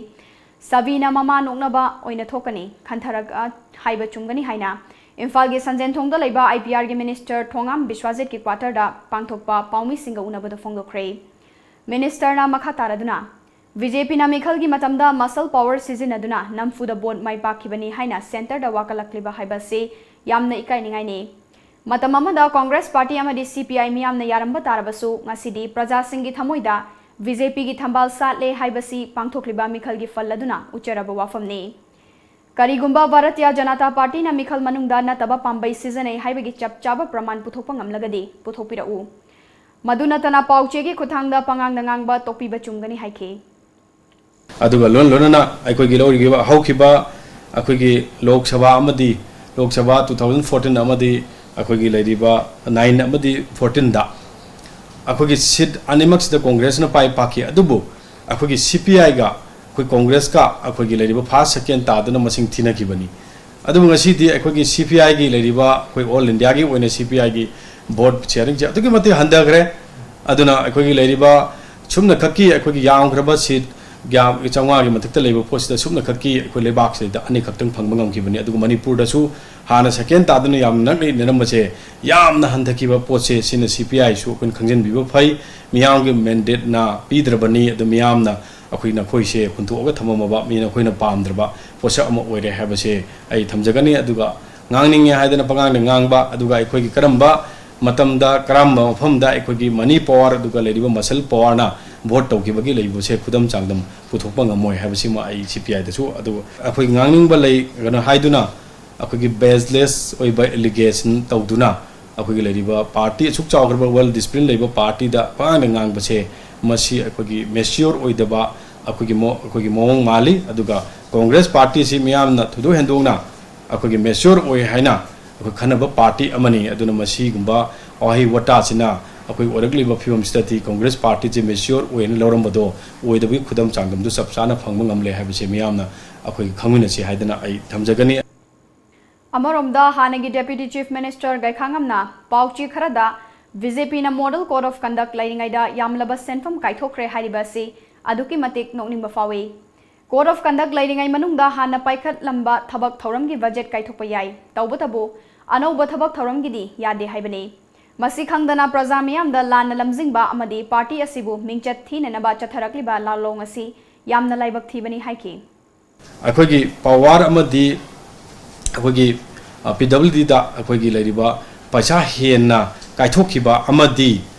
ꯁꯥꯕꯤꯅ ꯃꯃꯥ ꯅꯣꯛꯅꯕ ꯑꯣꯏꯅ ꯊꯣꯛꯀꯅꯤ, ꯈꯟꯊꯔꯒ ꯍꯥꯏꯕ ꯆꯨꯝꯒꯅꯤ ꯍꯥꯏꯅ ꯏꯝꯐꯥꯜꯒꯤ ꯁꯟꯖꯦꯟꯊꯣꯡꯗ ꯂꯩꯕ I P R ꯒꯤ minister ꯊꯣꯉꯥꯝ ꯕꯤꯁ꯭ꯋꯥꯖꯤꯠꯀꯤ quarter ꯗ ꯄꯥꯡꯊꯣꯛꯄ ꯄꯥꯎꯃꯤꯁꯤꯡꯒ ꯎꯅꯕꯗ ꯐꯣꯡꯗꯣꯛꯈ꯭ꯔꯦ꯫ Minister ꯅ ꯃꯈꯥ ꯇꯥꯔꯗꯨꯅ, B J P ꯅ ꯃꯤꯈꯜꯒꯤ ꯃꯇꯝꯗ muscle power ꯁꯤꯖꯤꯟꯅꯗꯨꯅ ꯅꯝꯐꯨꯗ vote ꯃꯥꯏ ꯄꯥꯛꯈꯤꯕꯅꯤ ꯍꯥꯏꯅ centre ꯗ ꯋꯥꯀꯠꯂꯛꯂꯤꯕ ꯍꯥꯏꯕ ꯑꯁꯤ ꯌꯥꯝꯅ ꯏꯀꯥꯏꯅꯤꯡꯉꯥꯏꯅꯤ꯫ ꯃꯇꯝ ꯑꯃꯗ Congress party ꯑꯃꯗꯤ C P I ꯃꯤꯌꯥꯝꯅ ꯌꯥꯔꯝꯕ ꯇꯥꯔꯕꯁꯨ, ꯉꯁꯤꯗꯤ ꯄ꯭ꯔꯖꯥꯁꯤꯡꯒꯤ ꯊꯃꯣꯏꯗ B J P ꯒꯤ ꯊꯝꯕꯥꯜ ꯁꯥꯠꯂꯦ ꯍꯥꯏꯕꯁꯤ ꯄꯥꯡꯊꯣꯛꯂꯤꯕ ꯃꯤꯈꯜꯒꯤ ꯐꯜ ꯑꯗꯨꯅ ꯎꯠꯆꯔꯕ ꯋꯥꯐꯝꯅꯤ꯫ ꯀꯔꯤꯒꯨꯝꯕ ꯚꯥꯔꯇꯤꯌ ꯖꯅꯇꯥ ꯄꯥꯔꯇꯤꯅ ꯃꯤꯈꯜ ꯃꯅꯨꯡꯗ ꯅꯠꯇꯕ ꯄꯥꯝꯕꯩ ꯁꯤꯖꯤꯟꯅꯩ ꯍꯥꯏꯕꯒꯤ ꯆꯞ ꯆꯥꯕ ꯄ꯭ꯔꯃꯥꯟ ꯄꯨꯊꯣꯛꯄ ꯉꯝꯂꯒꯗꯤ ꯄꯨꯊꯣꯛꯄꯤꯔꯛꯎ꯫ ꯃꯗꯨ ꯅꯠꯇꯅ ꯄꯥꯎꯆꯦꯒꯤ ꯈꯨꯠꯊꯥꯡꯗ ꯄꯉꯥꯡꯗ ꯉꯥꯡꯕ ꯇꯣꯛꯄꯤꯕ ꯆꯨꯝꯒꯅꯤ ꯍꯥꯏꯈꯤ꯫ ꯑꯗꯨꯒ ꯂꯣꯏꯅ ꯂꯣꯏꯅꯅ ꯑꯩꯈꯣꯏꯒꯤ ꯂꯧꯔꯤꯕ ꯍꯧꯈꯤꯕ ꯑꯩꯈꯣꯏꯒꯤ ꯂꯣꯛ ꯁꯚꯥ ꯑꯃꯗꯤ Lok Sabha two thousand fourteen ꯑꯃꯗꯤ ꯑꯩꯈꯣꯏꯒꯤ ꯂꯩꯔꯤꯕ nine ꯑꯃꯗꯤ fourteen ꯗ ꯑꯩꯈꯣꯏꯒꯤ seat ꯑꯅꯤꯃꯛꯁꯤꯗ Congress ꯅ ꯄꯥꯏ ꯄꯥꯛꯈꯤ꯫ ꯑꯗꯨꯕꯨ ꯑꯩꯈꯣꯏꯒꯤ C P I ꯒ ꯑꯩꯈꯣꯏ ꯀꯣꯡꯒ꯭ꯔꯦꯁꯀ ꯑꯩꯈꯣꯏꯒꯤ ꯂꯩꯔꯤꯕ first second ꯇꯥꯗꯨꯅ ꯃꯁꯤꯡ ꯊꯤꯅꯈꯤꯕꯅꯤ꯫ ꯑꯗꯨꯕꯨ ꯉꯁꯤꯗꯤ ꯑꯩꯈꯣꯏꯒꯤ CPIꯒꯤ ꯂꯩꯔꯤꯕ, ꯑꯩꯈꯣꯏ all Indiaꯒꯤ ꯑꯣꯏꯅ CPIꯒꯤ vote sharingꯁꯦ ꯑꯗꯨꯛꯀꯤ ꯃꯇꯤꯛ ꯍꯟꯊꯈ꯭ꯔꯦ꯫ ꯑꯗꯨꯅ ꯑꯩꯈꯣꯏꯒꯤ ꯂꯩꯔꯤꯕ ꯁꯨꯞꯅꯈꯛꯀꯤ ꯑꯩꯈꯣꯏꯒꯤ ꯌꯥꯝꯈ꯭ꯔꯕ seat ꯆꯥꯝꯃꯉꯥꯒꯤ ꯃꯊꯛꯇ ꯂꯩꯕ ꯄꯣꯠꯁꯤꯗ ꯁꯨꯞꯅꯈꯛꯀꯤ ꯑꯩꯈꯣꯏ ꯂꯩꯕꯥꯛꯁꯤꯗ ꯑꯅꯤꯈꯛꯇꯪ ꯐꯪꯕ ꯉꯝꯈꯤꯕꯅꯤ꯫ ꯑꯗꯨꯒ ꯃꯅꯤꯄꯨꯔꯗꯁꯨ ꯍꯥꯟꯅ second ꯇꯥꯗꯨꯅ ꯌꯥꯝꯅ ꯅꯛꯅ ꯏꯟꯅꯔꯝꯕꯁꯦ ꯌꯥꯝꯅ ꯍꯟꯊꯈꯤꯕ ꯄꯣꯠꯁꯦ, ꯁꯤꯅ CPIꯁꯨ ꯑꯩꯈꯣꯏꯅ ꯈꯪꯖꯤꯟꯕꯤꯕ ꯐꯩ꯫ ꯃꯤꯌꯥꯝꯒꯤ mandateꯅ ꯄꯤꯗ꯭ꯔꯕꯅꯤ, ꯑꯗꯨ ꯃꯤꯌꯥꯝꯅ ꯑꯩꯈꯣꯏ ꯅꯈꯣꯏꯁꯦ ꯍꯨꯟꯗꯣꯛꯑꯒ ꯊꯝꯃꯝꯃꯕ ꯃꯤ ꯅꯈꯣꯏꯅ ꯄꯥꯝꯗ꯭ꯔꯕ ꯄꯣꯠꯁꯛ ꯑꯃ ꯑꯣꯏꯔꯦ ꯍꯥꯏꯕꯁꯦ ꯑꯩ ꯊꯝꯖꯒꯅꯤ꯫ ꯑꯗꯨꯒ ꯉꯥꯡꯅꯤꯡꯉꯦ ꯍꯥꯏꯗꯅ ꯄꯉꯥꯡꯗ ꯉꯥꯡꯕ, ꯑꯗꯨꯒ ꯑꯩꯈꯣꯏꯒꯤ ꯀꯔꯝꯕ ꯃꯇꯝꯗ, ꯀꯔꯝꯕ ꯃꯐꯝꯗ ꯑꯩꯈꯣꯏꯒꯤ money power ꯑꯗꯨꯒ ꯂꯩꯔꯤꯕ muscle powerꯅ vote ꯇꯧꯈꯤꯕꯒꯤ ꯂꯩꯕꯁꯦ ꯈꯨꯗꯝ ꯆꯥꯡꯗꯝ ꯄꯨꯊꯣꯛꯄ ꯉꯝꯃꯣꯏ ꯍꯥꯏꯕꯁꯤꯃ ꯑꯩ CPIꯗꯁꯨ, ꯑꯗꯨ ꯑꯩꯈꯣꯏꯒꯤ ꯉꯥꯡꯅꯤꯡꯕ ꯂꯩꯒꯅꯨ ꯍꯥꯏꯗꯨꯅ ꯑꯩꯈꯣꯏꯒꯤ baseless ꯑꯣꯏꯕ allegation ꯇꯧꯗꯨꯅ ꯑꯩꯈꯣꯏꯒꯤ ꯂꯩꯔꯤꯕ party, ꯑꯁꯨꯛ ꯆꯥꯎꯈ꯭ꯔꯕ, well discipline ꯂꯩꯕ partyꯗ ꯄꯉꯥꯡꯗ ꯉꯥꯡꯕꯁꯦ, ꯃꯁꯤ ꯑꯩꯈꯣꯏꯒꯤ mature ꯑꯣꯏꯗꯕ ꯑꯩꯈꯣꯏꯒꯤ ꯃꯑꯣ-, ꯑꯩꯈꯣꯏꯒꯤ ꯃꯑꯣꯡ ꯃꯥꯜꯂꯤ꯫ ꯑꯗꯨꯒ Congress partyꯁꯤ ꯃꯤꯌꯥꯝꯅ ꯊꯣꯏꯗꯣꯛ ꯍꯦꯟꯗꯣꯛꯅ ꯑꯩꯈꯣꯏꯒꯤ mature ꯑꯣꯏ ꯍꯥꯏꯅ ꯑꯩꯈꯣꯏ ꯈꯟꯅꯕ party ꯑꯃꯅꯤ꯫ ꯑꯗꯨꯅ ꯃꯁꯤꯒꯨꯝꯕ ꯋꯥꯍꯩ ꯋꯥꯇꯥꯁꯤꯅ ꯑꯩꯈꯣꯏ ꯑꯣꯏꯔꯛꯂꯤꯕ ꯐꯤꯕꯝꯁꯤꯗꯗꯤ Congress partyꯁꯤ mature ꯑꯣꯏꯅ ꯂꯧꯔꯝꯕꯗꯣ ꯑꯣꯏꯗꯕꯒꯤ ꯈꯨꯗꯝ ꯆꯥꯡꯗꯝꯗꯨ ꯆꯞ ꯆꯥꯅ ꯐꯪꯕ ꯉꯝꯂꯦ ꯍꯥꯏꯕꯁꯦ ꯃꯤꯌꯥꯝꯅ ꯑꯩꯈꯣꯏ ꯈꯪꯃꯤꯟꯅꯁꯤ ꯍꯥꯏꯗꯅ ꯑꯩ ꯊꯝꯖꯒꯅꯤ꯫ ꯑꯃꯔꯣꯝꯗ, ꯍꯥꯟꯅꯒꯤ Deputy Chief Minister ꯒꯩꯈꯥꯉꯝꯅ ꯄꯥꯎꯆꯦ ꯈꯔꯗ BJPꯅ Model Code of Conduct ꯂꯩꯔꯤꯉꯩꯗ ꯌꯥꯝꯂꯕ ꯁꯦꯟꯐꯝ ꯀꯥꯏꯊꯣꯛꯈ꯭ꯔꯦ ꯍꯥꯏꯔꯤꯕ ꯑꯁꯤ ꯑꯗꯨꯛꯀꯤ ꯃꯇꯤꯛ ꯅꯣꯛꯅꯤꯡꯕ ꯐꯥꯎꯏ꯫ Code of Conduct ꯂꯩꯔꯤꯉꯩ ꯃꯅꯨꯡꯗ ꯍꯥꯟꯅ ꯄꯥꯏꯈꯠꯂꯝꯕ ꯊꯕꯛ ꯊꯧꯔꯝꯒꯤ budget ꯀꯥꯏꯊꯣꯛꯄ ꯌꯥꯏ, ꯇꯧꯕꯇꯕꯨ ꯑꯅꯧꯕ ꯊꯕꯛ ꯊꯧꯔꯝꯒꯤꯗꯤ ꯌꯥꯗꯦ ꯍꯥꯏꯕꯅꯤ꯫ ꯃꯁꯤ ꯈꯪꯗꯅ ꯄ꯭ꯔꯖꯥ ꯃꯤꯌꯥꯝꯗ ꯂꯥꯟꯅ ꯂꯝꯖꯤꯡꯕ ꯑꯃꯗꯤ party ꯑꯁꯤꯕꯨ ꯃꯤꯡꯆꯠ ꯊꯤꯅꯅꯕ ꯆꯠꯊꯔꯛꯂꯤꯕ ꯂꯥꯜꯂꯣꯡ ꯑꯁꯤ ꯌꯥꯝꯅ ꯂꯥꯏꯕꯛ ꯊꯤꯕꯅꯤ ꯍꯥꯏꯈꯤ꯫ ꯑꯩꯈꯣꯏꯒꯤ power ꯑꯃꯗꯤ ꯑꯩꯈꯣꯏꯒꯤ, ꯑ, PWDꯗ ꯑꯩꯈꯣꯏꯒꯤ ꯂꯩꯔꯤꯕ ꯄꯩꯁꯥ ꯍꯦꯟꯅ ꯀꯥꯏꯊꯣꯛꯈꯤꯕ ꯑꯃꯗꯤ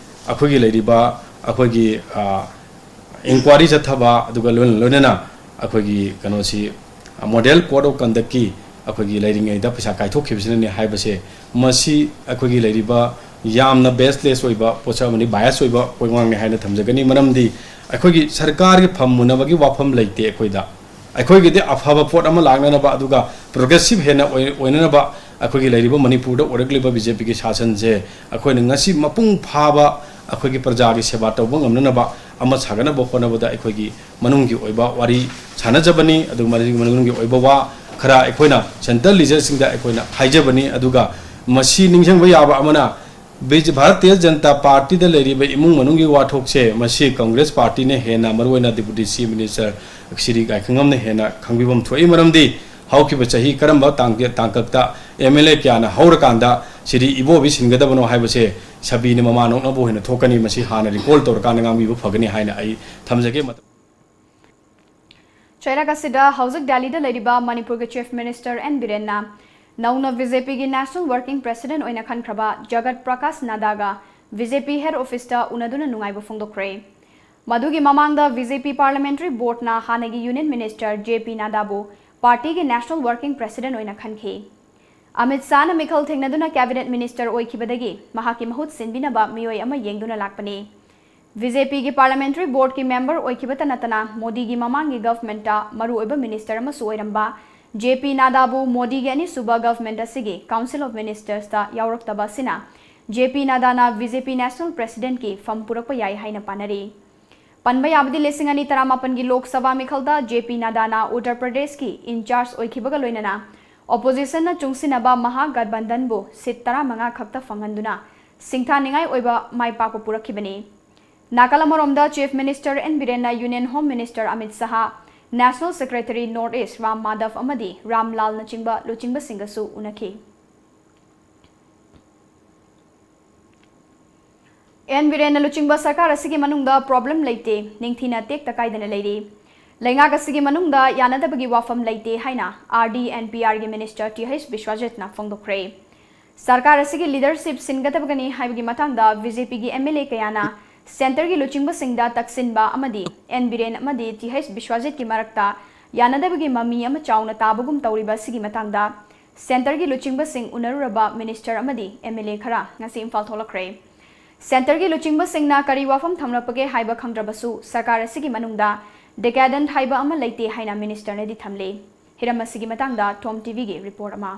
ꯑꯩꯈꯣꯏꯒꯤ ꯂꯩꯔꯤꯕ ꯑꯩꯈꯣꯏꯒꯤ, ꯑ, inquiry ꯆꯠꯊꯕ, ꯑꯗꯨꯒ ꯂꯣꯏꯅ ꯂꯣꯏꯅꯅ ꯑꯩꯈꯣꯏꯒꯤ ꯀꯩꯅꯣꯁꯤ, ꯑ, Model Code of Conductꯀꯤ ꯑꯩꯈꯣꯏꯒꯤ ꯂꯩꯔꯤꯉꯩꯗ ꯄꯩꯁꯥ ꯀꯥꯏꯊꯣꯛꯈꯤꯕꯁꯤꯅꯅꯤ ꯍꯥꯏꯕꯁꯦ, ꯃꯁꯤ ꯑꯩꯈꯣꯏꯒꯤ ꯂꯩꯔꯤꯕ ꯌꯥꯝꯅ baseless ꯑꯣꯏꯕ ꯄꯣꯠꯁꯛ ꯑꯃꯅꯤ, bias ꯑꯣꯏꯕ ꯋꯥꯉꯥꯡꯅꯤ ꯍꯥꯏꯅ ꯊꯝꯖꯒꯅꯤ꯫ ꯃꯔꯝꯗꯤ ꯑꯩꯈꯣꯏꯒꯤ ꯁꯔꯀꯥꯔꯒꯤ ꯐꯝ ꯃꯨꯟꯅꯕꯒꯤ ꯋꯥꯐꯝ ꯂꯩꯇꯦ ꯑꯩꯈꯣꯏꯗ꯫ ꯑꯩꯈꯣꯏꯒꯤꯗꯤ ꯑꯐꯕ ꯄꯣꯠ ꯑꯃ ꯂꯥꯛꯅꯅꯕ, ꯑꯗꯨꯒ progressive ꯍꯦꯟꯅ ꯑꯣꯏ-, ꯑꯣꯏꯅꯅꯕ ꯑꯩꯈꯣꯏꯒꯤ ꯂꯩꯔꯤꯕ ꯃꯅꯤꯄꯨꯔꯗ ꯑꯣꯏꯔꯛꯂꯤꯕ BJPꯒꯤ ꯁꯥꯁꯟꯁꯦ ꯑꯩꯈꯣꯏꯅ ꯉꯁꯤ ꯃꯄꯨꯡ ꯐꯥꯕ ꯑꯩꯈꯣꯏꯒꯤ ꯄ꯭ꯔꯖꯥꯒꯤ ꯁꯦꯕꯥ ꯇꯧꯕ ꯉꯝꯅꯅꯕ ꯑꯃ ꯁꯥꯒꯠꯅꯕ ꯍꯣꯠꯅꯕꯗ ꯑꯩꯈꯣꯏꯒꯤ ꯃꯅꯨꯡꯒꯤ ꯑꯣꯏꯕ ꯋꯥꯔꯤ ꯁꯥꯟꯅꯖꯕꯅꯤ꯫ ꯑꯗꯨꯒ ꯃꯅꯨꯡꯒꯤ ꯃꯅꯨꯡꯒꯤ ꯑꯣꯏꯕ ꯋꯥ ꯈꯔ ꯑꯩꯈꯣꯏꯅ central leaderꯁꯤꯡꯗ ꯑꯩꯈꯣꯏꯅ ꯍꯥꯏꯖꯕꯅꯤ꯫ ꯑꯗꯨꯒ ꯃꯁꯤ ꯅꯤꯡꯁꯤꯡꯕ ꯌꯥꯕ ꯑꯃꯅ, ꯕꯤꯖ-, ꯚꯥꯔꯇꯤꯌ ꯖꯅꯇꯥ ꯄꯥꯔꯇꯤꯗ ꯂꯩꯔꯤꯕ ꯏꯃꯨꯡ ꯃꯅꯨꯡꯒꯤ ꯋꯥꯊꯣꯛꯁꯦ ꯃꯁꯤ ꯀꯪꯒ꯭ꯔꯦꯁ ꯄꯥꯔꯇꯤꯅ ꯍꯦꯟꯅ, ꯃꯔꯨꯑꯣꯏꯅ Deputy Chief Minister ꯁ꯭ꯔꯤ ꯒꯥꯏꯈꯪꯉꯝꯅ ꯍꯦꯟꯅ ꯈꯪꯕꯤꯐꯝ ꯊꯣꯛꯏ꯫ ꯃꯔꯝꯗꯤ ꯍꯧꯈꯤꯕ ꯆꯍꯤ ꯀꯔꯝꯕ ꯇꯥꯡ-, ꯇꯥꯡꯀꯛꯇ MLA ꯀꯌꯥꯅ ꯍꯧꯔꯀꯥꯟꯗ ꯁꯤꯗꯤ ꯏꯕꯣꯕꯤ ꯁꯤꯟꯒꯗꯕꯅꯣ ꯍꯥꯏꯕꯁꯦ ꯁꯕꯤꯅ ꯃꯃꯥ ꯅꯣꯛꯅꯕ ꯑꯣꯏꯅ ꯊꯣꯛꯀꯅꯤ꯫ ꯃꯁꯤ ꯍꯥꯟꯅ recall ꯇꯧꯔꯀꯥꯟꯗ ꯉꯥꯡꯕꯤꯕ ꯐꯒꯅꯤ ꯍꯥꯏꯅ ꯑꯩ ꯊꯝꯖꯒꯦ꯫ ꯃꯇꯝ ꯆꯩꯔꯥꯛ ꯑꯁꯤꯗ ꯍꯧꯖꯤꯛ ꯗꯦꯜꯂꯤꯗ ꯂꯩꯔꯤꯕ ꯃꯅꯤꯄꯨꯔꯒꯤ Chief Minister ꯑꯦꯟ ꯕꯤꯔꯦꯟꯅ ꯅꯧꯅ BJPꯒꯤ National Working President ꯑꯣꯏꯅ ꯈꯟꯈ꯭ꯔꯕ ꯖꯒꯠ ꯄ꯭ꯔꯀꯥꯁ ꯅꯥꯗꯥꯒ BJP head officeꯇ ꯎꯅꯗꯨꯅ ꯅꯨꯡꯉꯥꯏꯕ ꯐꯣꯡꯗꯣꯛꯈ꯭ꯔꯦ꯫ ꯃꯗꯨꯒꯤ ꯃꯃꯥꯡꯗ BJP Parliamentary Boardꯅ ꯍꯥꯟꯅꯒꯤ Union Minister J P ꯅꯥꯗꯥꯕꯨ ꯄꯥꯔꯇꯤꯒꯤ National Working President ꯑꯣꯏꯅ ꯈꯟꯈꯤ꯫ ꯑꯃꯤꯠ ꯁꯥꯍꯅ ꯃꯤꯈꯜ ꯊꯦꯡꯅꯗꯨꯅ Cabinet Minister ꯑꯣꯏꯈꯤꯕꯗꯒꯤ ꯃꯍꯥꯛꯀꯤ ꯃꯍꯨꯠ ꯁꯤꯟꯕꯤꯅꯕ ꯃꯤꯑꯣꯏ ꯑꯃ ꯌꯦꯡꯗꯨꯅ ꯂꯥꯛꯄꯅꯤ꯫ BJPꯒꯤ Parliamentary Boardꯀꯤ member ꯑꯣꯏꯈꯤꯕꯇ ꯅꯠꯇꯅ ꯃꯣꯗꯤꯒꯤ ꯃꯃꯥꯡꯒꯤ governmentꯇ ꯃꯔꯨꯑꯣꯏꯕ minister ꯑꯃꯁꯨ ꯑꯣꯏꯔꯝꯕ J P ꯅꯥꯗꯥꯕꯨ ꯃꯣꯗꯤꯒꯤ ꯑꯅꯤꯁꯨꯕ government ꯑꯁꯤꯒꯤ Council of Ministersꯇ ꯌꯥꯎꯔꯛꯇꯕ ꯑꯁꯤꯅ J P ꯅꯥꯗꯥꯅ BJP National Presidentꯀꯤ ꯐꯝ ꯄꯨꯔꯛꯄ ꯌꯥꯏ ꯍꯥꯏꯅ ꯄꯥꯅꯔꯤ꯫ ꯄꯟꯕ ꯌꯥꯕꯗꯤ ꯂꯤꯁꯤꯡ ꯑꯅꯤ ꯇꯔꯥꯃꯥꯄꯟꯒꯤ ꯂꯣꯛ ꯁꯚꯥ ꯃꯤꯈꯜꯗ J P ꯅꯥꯗꯥꯅ ꯎꯠꯇꯔ ꯄ꯭ꯔꯗꯦꯁꯀꯤ in charge ꯑꯣꯏꯈꯤꯕꯒ ꯂꯣꯏꯅꯅ oppositionꯅ ꯆꯨꯡꯁꯤꯟꯅꯕ ꯃꯍꯥꯒꯠꯕꯟꯙꯟꯕꯨ seat ꯇꯔꯥꯃꯉꯥ ꯈꯛꯇ ꯐꯪꯍꯟꯗꯨꯅ ꯁꯤꯡꯊꯥꯅꯤꯡꯉꯥꯏ ꯑꯣꯏꯕ ꯃꯥꯏ ꯄꯥꯛꯄ ꯄꯨꯔꯛꯈꯤꯕꯅꯤ꯫ ꯅꯥꯀꯜ ꯑꯃꯔꯣꯝꯗ Chief Minister ꯑꯦꯟ ꯕꯤꯔꯦꯟꯅ Union Home Minister Amit Shah, National Secretary North East Ram Madhav ꯑꯃꯗꯤ ꯔꯥꯝ ꯂꯥꯜꯅꯆꯤꯡꯕ ꯂꯨꯆꯤꯡꯕꯁꯤꯡꯒꯁꯨ ꯎꯅꯈꯤ꯫ ꯑꯦꯟ ꯕꯤꯔꯦꯟꯅ ꯂꯨꯆꯤꯡꯕ ꯁꯔꯀꯥꯔ ꯑꯁꯤꯒꯤ ꯃꯅꯨꯡꯗ problem ꯂꯩꯇꯦ, ꯅꯤꯡꯊꯤꯅ ꯇꯦꯛꯇ ꯀꯥꯏꯗꯅ ꯂꯩꯔꯤ꯫ ꯂꯩꯉꯥꯛ ꯑꯁꯤꯒꯤ ꯃꯅꯨꯡꯗ ꯌꯥꯅꯗꯕꯒꯤ ꯋꯥꯐꯝ ꯂꯩꯇꯦ ꯍꯥꯏꯅ R D and P Rꯒꯤ Minister T H ꯕꯤꯁ꯭ꯋꯖꯤꯠꯅ ꯐꯣꯡꯗꯣꯛꯈ꯭ꯔꯦ꯫ ꯁꯔꯀꯥꯔ ꯑꯁꯤꯒꯤ leadership ꯁꯤꯟꯒꯗꯕꯒꯅꯤ ꯍꯥꯏꯕꯒꯤ ꯃꯇꯥꯡꯗ BJPꯒꯤ MLA ꯀꯌꯥꯅ centreꯒꯤ ꯂꯨꯆꯤꯡꯕꯁꯤꯡꯗ ꯇꯛꯁꯤꯟꯕ ꯑꯃꯗꯤ ꯑꯦꯟ ꯕꯤꯔꯦꯟ ꯑꯃꯗꯤ T H ꯕꯤꯁ꯭ꯋꯖꯤꯠꯀꯤ ꯃꯔꯛꯇ ꯌꯥꯅꯗꯕꯒꯤ ꯃꯃꯤ ꯑꯃ ꯆꯥꯎꯅ ꯇꯥꯕꯒꯨꯝ ꯇꯧꯔꯤꯕ ꯑꯁꯤꯒꯤ ꯃꯇꯥꯡꯗ centreꯒꯤ ꯂꯨꯆꯤꯡꯕꯁꯤꯡ ꯎꯅꯔꯨꯔꯕ minister ꯑꯃꯗꯤ MLA ꯈꯔ ꯉꯁꯤ ꯏꯝꯐꯥꯜ ꯊꯣꯛꯂꯛꯈ꯭ꯔꯦ꯫ Centreꯒꯤ ꯂꯨꯆꯤꯡꯕꯁꯤꯡꯅ ꯀꯔꯤ ꯋꯥꯐꯝ ꯊꯝꯂꯛꯄꯒꯦ ꯍꯥꯏꯕ ꯈꯪꯗ꯭ꯔꯕꯁꯨ ꯁꯔꯀꯥꯔ ꯑꯁꯤꯒꯤ ꯃꯅꯨꯡꯗ decadent ꯍꯥꯏꯕ ꯑꯃ ꯂꯩꯇꯦ ꯍꯥꯏꯅ ministerꯅꯗꯤ ꯊꯝꯂꯤ꯫ ꯍꯤꯔꯝ ꯑꯁꯤꯒꯤ ꯃꯇꯥꯡꯗ Tom TVꯒꯤ report ꯑꯃ꯫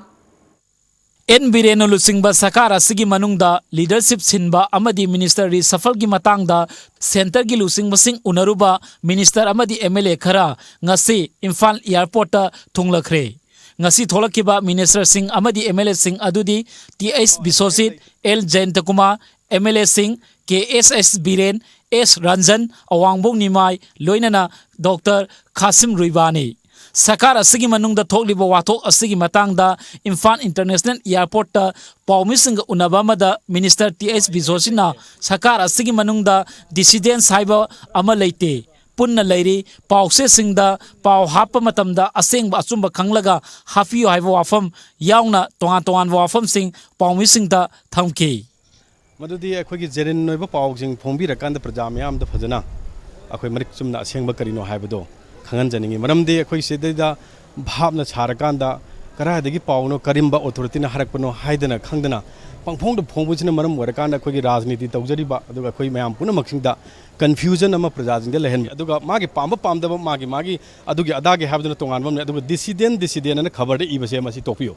ꯑꯦꯟ ꯕꯤꯔꯦꯟꯅ ꯂꯨꯆꯤꯡꯕ ꯁꯔꯀꯥꯔ ꯑꯁꯤꯒꯤ ꯃꯅꯨꯡꯗ ꯂꯤꯗꯔꯁꯤꯞ ꯁꯤꯟꯕ ꯑꯃꯗꯤ ꯃꯤꯅꯤꯁꯇꯔ ꯔꯤꯁꯐꯜꯒꯤ ꯃꯇꯥꯡꯗ ꯁꯦꯟꯇꯔꯒꯤ ꯂꯨꯆꯤꯡꯕꯁꯤꯡ ꯎꯅꯔꯨꯕ ꯃꯤꯅꯤꯁꯇꯔ ꯑꯃꯗꯤ ꯑꯦꯝ ꯑꯦꯜ ꯑꯦ ꯈꯔ ꯉꯁꯤ ꯏꯝꯐꯥꯜ ꯑꯦꯌꯥꯔꯄꯣꯔꯠꯇ ꯊꯨꯡꯂꯈ꯭ꯔꯦ꯫ ꯉꯁꯤ ꯊꯣꯛꯂꯛꯈꯤꯕ ꯃꯤꯅꯤꯁꯇꯔꯁꯤꯡ ꯑꯃꯗꯤ ꯑꯦꯝ ꯑꯦꯜ ꯑꯦꯁꯤꯡ ꯑꯗꯨꯗꯤ T H Biswajit, L Jayantakumar, M L ꯑꯦꯁꯤꯡ K S S Biren, S Ranjan, ꯑꯋꯥꯡꯕꯣꯛ ꯅꯤꯃꯥꯏ, ꯂꯣꯏꯅꯅ ꯗꯣꯛꯇꯔ ꯈꯥꯁꯤꯝ ꯔꯨꯏꯕꯥꯅꯤ꯫ ꯁꯔꯀꯥꯔ ꯑꯁꯤꯒꯤ ꯃꯅꯨꯡꯗ ꯊꯣꯛꯂꯤꯕ ꯋꯥꯊꯣꯛ ꯑꯁꯤꯒꯤ ꯃꯇꯥꯡꯗ ꯏꯝꯐꯥꯜ ꯏꯟꯇꯔꯅꯦꯁꯅꯦꯜ ꯑꯦꯌꯥꯔꯄꯣꯔꯠꯇ ꯄꯥꯎꯃꯤꯁꯤꯡꯒ ꯎꯅꯕ ꯑꯃꯗ ꯃꯤꯅꯤꯁꯇꯔ ꯇꯤ ꯑꯩꯆ ꯕꯤꯁꯣꯖꯤꯠꯅ ꯁꯔꯀꯥꯔ ꯑꯁꯤꯒꯤ ꯃꯅꯨꯡꯗ ꯗꯤꯁꯤꯗꯦꯟꯁ ꯍꯥꯏꯕ ꯑꯃ ꯂꯩꯇꯦ, ꯄꯨꯟꯅ ꯂꯩꯔꯤ, ꯄꯥꯎꯆꯦꯁꯤꯡꯗ ꯄꯥꯎ ꯍꯥꯞꯄ ꯃꯇꯝꯗ ꯑꯁꯦꯡꯕ ꯑꯆꯨꯝꯕ ꯈꯪꯂꯒ ꯍꯥꯞꯄꯤꯌꯨ ꯍꯥꯏꯕ ꯋꯥꯐꯝ ꯌꯥꯎꯅ ꯇꯣꯉꯥꯟ ꯇꯣꯉꯥꯟꯕ ꯋꯥꯐꯝꯁꯤꯡ ꯄꯥꯎꯃꯤꯁꯤꯡꯗ ꯊꯝꯈꯤ꯫ ꯃꯗꯨꯗꯤ ꯑꯩꯈꯣꯏꯒꯤ ꯖꯦꯅ꯭ꯌꯨꯟ ꯑꯣꯏꯕ ꯄꯥꯎꯁꯤꯡ ꯐꯣꯡꯕꯤꯔꯀꯥꯟꯗ ꯄ꯭ꯔꯖꯥ ꯃꯤꯌꯥꯝꯗ ꯐꯖꯅ ꯑꯩꯈꯣꯏ ꯃꯔꯤꯛ ꯆꯨꯝꯅ ꯑꯁꯦꯡꯕ ꯀꯔꯤꯅꯣ ꯍꯥꯏꯕꯗꯣ ꯈꯪꯍꯟꯖꯅꯤꯡꯉꯤ꯫ ꯃꯔꯝꯗꯤ ꯑꯩꯈꯣꯏ ꯁꯤꯗꯩꯗ ꯚꯥꯞꯅ ꯁꯥꯔꯀꯥꯟꯗ ꯀꯗꯥꯏꯗꯒꯤ ꯄꯥꯎꯅꯣ, ꯀꯔꯝꯕ ꯑꯣꯊꯣꯔꯤꯇꯤꯅ ꯍꯥꯏꯔꯛꯄꯅꯣ ꯍꯥꯏꯗꯅ ꯈꯪꯗꯅ ꯄꯪꯐꯣꯡꯗ ꯐꯣꯡꯕꯁꯤꯅ ꯃꯔꯝ ꯑꯣꯏꯔꯀꯥꯟꯗ ꯑꯩꯈꯣꯏꯒꯤ ꯔꯥꯖꯅꯤꯇꯤ ꯇꯧꯖꯔꯤꯕ ꯑꯗꯨꯒ ꯑꯩꯈꯣꯏ ꯃꯌꯥꯝ ꯄꯨꯝꯅꯃꯛꯁꯤꯡꯗ ꯀꯟꯐ꯭ꯌꯨꯖꯟ ꯑꯃ ꯄ꯭ꯔꯖꯥꯁꯤꯡꯗ ꯂꯩꯍꯟꯕ, ꯑꯗꯨꯒ ꯃꯥꯒꯤ ꯄꯥꯝꯕ ꯄꯥꯝꯗꯕ, ꯃꯥꯒꯤ ꯃꯥꯒꯤ ꯑꯗꯨꯒꯤ ꯑꯗꯥꯒꯤ ꯍꯥꯏꯕꯗꯨꯅ ꯇꯣꯉꯥꯟꯕ ꯑꯃꯅꯤ꯫ ꯑꯗꯨꯒ ꯗꯤꯁꯤꯗꯦꯟ, ꯗꯤꯁꯤꯗꯦꯟ ꯑꯅ ꯈꯕꯔꯗ ꯏꯕꯁꯦ ꯃꯁꯤ ꯇꯣꯛꯄꯤꯌꯨ꯫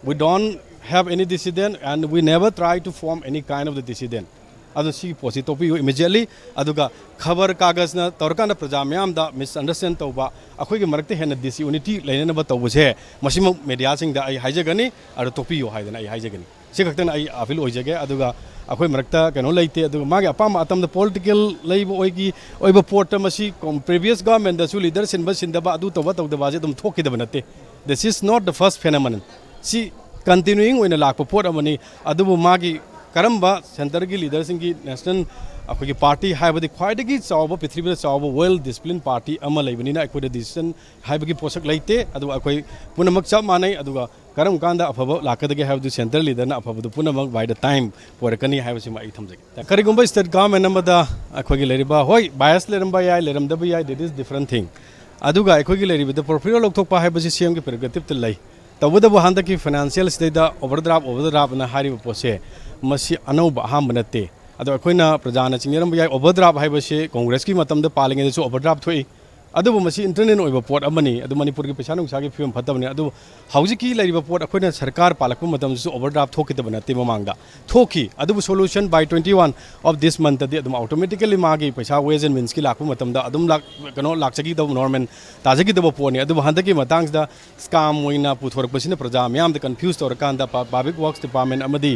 We don't have any dissident and we never try to form any kind of the dissident. ꯑꯗꯨꯅ ꯁꯤꯒꯤ ꯄꯣꯠꯁꯤ ꯇꯣꯛꯄꯤꯌꯨ ꯏꯃꯤꯗꯤꯌꯦꯠꯂꯤ꯫ ꯑꯗꯨꯒ ꯈꯕꯔ ꯀꯥꯒꯖꯅ ꯇꯧꯔꯀꯥꯟꯗ ꯄ꯭ꯔꯖꯥ ꯃꯤꯌꯥꯝꯗ ꯃꯤꯁꯑꯟꯗꯔꯁ꯭ꯇꯦꯟ ꯇꯧꯕ, ꯑꯩꯈꯣꯏꯒꯤ ꯃꯔꯛꯇ ꯍꯦꯟꯅ ꯗꯤꯁꯌꯨꯅꯤꯇꯤ ꯂꯩꯅꯅꯕ ꯇꯧꯕꯁꯦ, ꯃꯁꯤꯃꯛ ꯃꯦꯗꯤꯌꯥꯁꯤꯡꯗ ꯑꯩ ꯍꯥꯏꯖꯒꯅꯤ, ꯑꯗꯨ ꯇꯣꯛꯄꯤꯌꯨ ꯍꯥꯏꯗꯅ ꯑꯩ ꯍꯥꯏꯖꯒꯅꯤ꯫ ꯁꯤ ꯈꯛꯇꯅ ꯑꯩ ꯑꯄꯤꯜ ꯑꯣꯏꯖꯒꯦ꯫ ꯑꯗꯨꯒ ꯑꯩꯈꯣꯏ ꯃꯔꯛꯇ ꯀꯩꯅꯣ ꯂꯩꯇꯦ꯫ ꯑꯗꯨꯒ ꯃꯥꯒꯤ ꯑꯄꯥꯝꯕ ꯑꯇꯝꯗ ꯄꯣꯂꯤꯇꯤꯀꯦꯜ ꯂꯩꯕ ꯑꯣꯏꯒꯤ ꯑꯣꯏꯕ ꯄꯣꯠꯇ ꯃꯁꯤ ꯀꯣꯝ-, ꯄ꯭ꯔꯤꯚꯤꯌꯁ ꯒꯚꯔꯟꯃꯦꯟꯗꯁꯨ ꯂꯤꯗꯔ ꯁꯤꯟꯕ ꯁꯤꯟꯗꯕ, ꯑꯗꯨ ꯇꯧꯕ ꯇꯧꯗꯕ ꯑꯁꯤ ꯑꯗꯨꯝ ꯊꯣꯛꯈꯤꯗꯕ ꯅꯠꯇꯦ꯫ This is not the first phenomenon. ꯁꯤ ꯀꯟꯇꯤꯅ꯭ꯌꯨꯌꯤꯡ ꯑꯣꯏꯅ ꯂꯥꯛꯄ ꯄꯣꯠ ꯑꯃꯅꯤ꯫ ꯑꯗꯨꯕꯨ ꯃꯥꯒꯤ ꯀꯔꯝꯕ ꯁꯦꯟꯇꯔꯒꯤ ꯂꯤꯗꯔꯁꯤꯡꯒꯤ ꯅꯦꯁꯅꯦꯜ ꯑꯩꯈꯣꯏꯒꯤ ꯄꯥꯔꯇꯤ ꯍꯥꯏꯕꯗꯤ ꯈ꯭ꯋꯥꯏꯗꯒꯤ ꯆꯥꯎꯕ, ꯄ꯭ꯔꯤꯊꯤꯕꯤꯗ ꯆꯥꯎꯕ ꯋꯦꯜ ꯗꯤꯁꯤꯄ꯭ꯂꯤꯟ ꯄꯥꯔꯇꯤ ꯑꯃ ꯂꯩꯕꯅꯤꯅ ꯑꯩꯈꯣꯏꯗ ꯗꯤꯁꯤꯖꯟ ꯍꯥꯏꯕꯒꯤ ꯄꯣꯠꯁꯛ ꯂꯩꯇꯦ꯫ ꯑꯗꯨꯒ ꯑꯩꯈꯣꯏ ꯄꯨꯝꯅꯃꯛ ꯆꯞ ꯃꯥꯟꯅꯩ꯫ ꯑꯗꯨꯒ ꯀꯔꯝ ꯀꯥꯟꯗ ꯑꯐꯕ ꯂꯥꯛꯀꯗꯒꯦ ꯍꯥꯏꯕꯗꯨ ꯁꯦꯟꯇꯔ ꯂꯤꯗꯔꯅ ꯑꯐꯕꯗꯨ ꯄꯨꯝꯅꯃꯛ by the time ꯑꯣꯏꯔꯛꯀꯅꯤ ꯍꯥꯏꯕꯁꯤꯃ ꯑꯩ ꯊꯝꯖꯒꯦ꯫ ꯀꯔꯤꯒꯨꯝꯕ ꯁ꯭ꯇꯦꯠ ꯒꯚꯔꯟꯃꯦꯟ ꯑꯃꯗ ꯑꯩꯈꯣꯏꯒꯤ ꯂꯩꯔꯤꯕ, ꯍꯣꯏ, ꯕꯥꯏꯑꯁ ꯂꯩꯔꯝꯕ ꯌꯥꯏ, ꯂꯩꯔꯝꯗꯕ ꯌꯥꯏ, that is different thing꯫ ꯑꯗꯨꯒ ꯑꯩꯈꯣꯏꯒꯤ ꯂꯩꯔꯤꯕꯗ ꯄꯣꯔꯐꯤꯌꯣ ꯂꯧꯊꯣꯛꯄ ꯍꯥꯏꯕꯁꯤ ꯁꯤ ꯑꯦꯝꯒꯤ ꯄ꯭ꯔꯦꯔꯣꯒꯦꯇꯤꯞꯇ ꯂꯩ꯫ ꯇꯧꯕꯇꯕꯨ ꯍꯟꯗꯛꯀꯤ ꯐꯥꯏꯅꯥꯟꯁꯤꯌꯦꯜ ꯁꯤꯗꯩꯗ ꯑꯣꯚꯔꯗ꯭ꯔꯥꯐ, ꯑꯣꯚꯔꯗ꯭ꯔꯥꯐꯅ ꯍꯥꯏꯔꯤꯕ ꯄꯣꯠꯁꯦ ꯃꯁꯤ ꯑꯅꯧꯕ ꯑꯍꯥꯟꯕ ꯅꯠꯇꯦ꯫ ꯑꯗꯣ ꯑꯩꯈꯣꯏꯅ ꯄ꯭ꯔꯖꯥꯅ ꯆꯤꯡꯅꯔꯝꯕ ꯌꯥꯏ, ꯑꯣꯚꯔꯗ꯭ꯔꯥꯐ ꯍꯥꯏꯕꯁꯤ ꯀꯣꯡꯒ꯭ꯔꯦꯁꯀꯤ ꯃꯇꯝꯗ ꯄꯥꯜꯂꯤꯉꯩꯗꯁꯨ ꯑꯣꯚꯔꯗ꯭ꯔꯥꯐ ꯊꯣꯛꯏ, ꯑꯗꯨꯕꯨ ꯃꯁꯤ ꯏꯟꯇꯔꯅꯦꯜ ꯑꯣꯏꯕ ꯄꯣꯠ ꯑꯃꯅꯤ꯫ ꯑꯗꯨ ꯃꯅꯤꯄꯨꯔꯒꯤ ꯄꯩꯁꯥ ꯅꯨꯡꯁꯥꯒꯤ ꯐꯤꯕꯝ ꯐꯠꯇꯕꯅꯤ꯫ ꯑꯗꯨ ꯍꯧꯖꯤꯛꯀꯤ ꯂꯩꯔꯤꯕ ꯄꯣꯠ ꯑꯩꯈꯣꯏꯅ ꯁꯔꯀꯥꯔ ꯄꯥꯜꯂꯛꯄ ꯃꯇꯝꯗꯁꯨ ꯑꯣꯚꯔꯗ꯭ꯔꯥꯐ ꯊꯣꯛꯈꯤꯗꯕ ꯅꯠꯇꯦ, ꯃꯃꯥꯡꯗ ꯊꯣꯛꯈꯤ꯫ ꯑꯗꯨꯕꯨ solution by twenty one of this monthꯗꯤ ꯑꯗꯨꯝ automatically ꯃꯥꯒꯤ ꯄꯩꯁꯥ Ways and Meansꯀꯤ ꯂꯥꯛꯄ ꯃꯇꯝꯗ ꯑꯗꯨꯝ ꯂꯥꯛ-, ꯀꯩꯅꯣ ꯂꯥꯛꯆꯈꯤꯗꯕ, ꯅꯣꯔꯃꯦꯜ ꯇꯥꯖꯈꯤꯗꯕ ꯄꯣꯠꯅꯤ꯫ ꯑꯗꯨꯕꯨ ꯍꯟꯗꯛꯀꯤ ꯃꯇꯥꯡꯁꯤꯗ ꯁ꯭ꯀꯥꯝ ꯑꯣꯏꯅ ꯄꯨꯊꯣꯔꯛꯄꯁꯤꯅ ꯄ꯭ꯔꯖꯥ ꯃꯤꯌꯥꯝꯗ ꯀꯟꯐ꯭ꯌꯨꯁ ꯇꯧꯔꯀꯥꯟꯗ ꯄ-, Public Works Department ꯑꯃꯗꯤ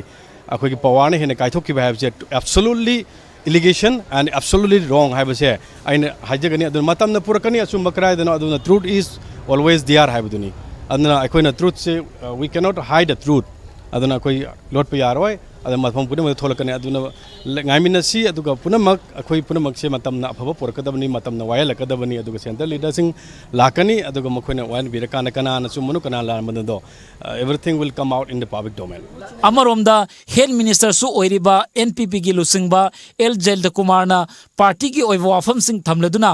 ꯑꯩꯈꯣꯏꯒꯤ powerꯅ ꯍꯦꯟꯅ ꯀꯥꯏꯊꯣꯛꯈꯤꯕ ꯍꯥꯏꯕꯁꯦ absolutely allegation and absolutely wrong ꯍꯥꯏꯕꯁꯦ ꯑꯩꯅ ꯍꯥꯏꯖꯒꯅꯤ꯫ ꯑꯗꯨꯅ ꯃꯇꯝꯅ ꯄꯨꯔꯛꯀꯅꯤ ꯑꯆꯨꯝꯕ ꯀꯗꯥꯏꯗꯅꯣ, ꯑꯗꯨꯅ truth is always there ꯍꯥꯏꯕꯗꯨꯅꯤ꯫ ꯑꯗꯨꯅ ꯑꯩꯈꯣꯏꯅ truthꯁꯦ, uh, we cannot hide the truth꯫ ꯑꯗꯨꯅ ꯑꯩꯈꯣꯏ ꯂꯣꯠꯄ ꯌꯥꯔꯣꯏ꯫ ꯑꯗꯨꯅ ꯃꯐꯝ ꯄꯨꯝꯅꯃꯛꯇ ꯊꯣꯛꯂꯛꯀꯅꯤ꯫ ꯑꯗꯨꯅ ꯂ-, ꯉꯥꯏꯃꯤꯟꯅꯁꯤ꯫ ꯑꯗꯨꯒ ꯄꯨꯝꯅꯃꯛ, ꯑꯩꯈꯣꯏ ꯄꯨꯝꯅꯃꯛꯁꯦ ꯃꯇꯝꯅ ꯑꯐꯕ ꯄꯨꯔꯛꯀꯗꯕꯅꯤ, ꯃꯇꯝꯅ ꯋꯥꯌꯦꯜꯂꯛꯀꯗꯕꯅꯤ꯫ ꯑꯗꯨꯒ central leaderꯁꯤꯡ ꯂꯥꯛꯀꯅꯤ꯫ ꯑꯗꯨꯒ ꯃꯈꯣꯏꯅ ꯋꯥꯌꯦꯜꯕꯤꯔꯀꯥꯟꯗ ꯀꯅꯥꯅ ꯆꯨꯝꯕꯅꯣ, ꯀꯅꯥꯅ ꯂꯥꯟꯕꯅꯣꯗꯣ, uh, everything will come out in the public domain꯫ ꯑꯃꯔꯣꯝꯗ ꯍꯦꯜꯊ ꯃꯤꯅꯤꯁꯇꯔꯁꯨ ꯑꯣꯏꯔꯤꯕ NPPꯒꯤ ꯂꯨꯆꯤꯡꯕ ꯑꯦꯜ ꯖꯌꯟꯇꯀꯨꯃꯥꯔꯅ ꯄꯥꯔꯇꯤꯒꯤ ꯑꯣꯏꯕ ꯋꯥꯐꯝꯁꯤꯡ ꯊꯝꯂꯗꯨꯅ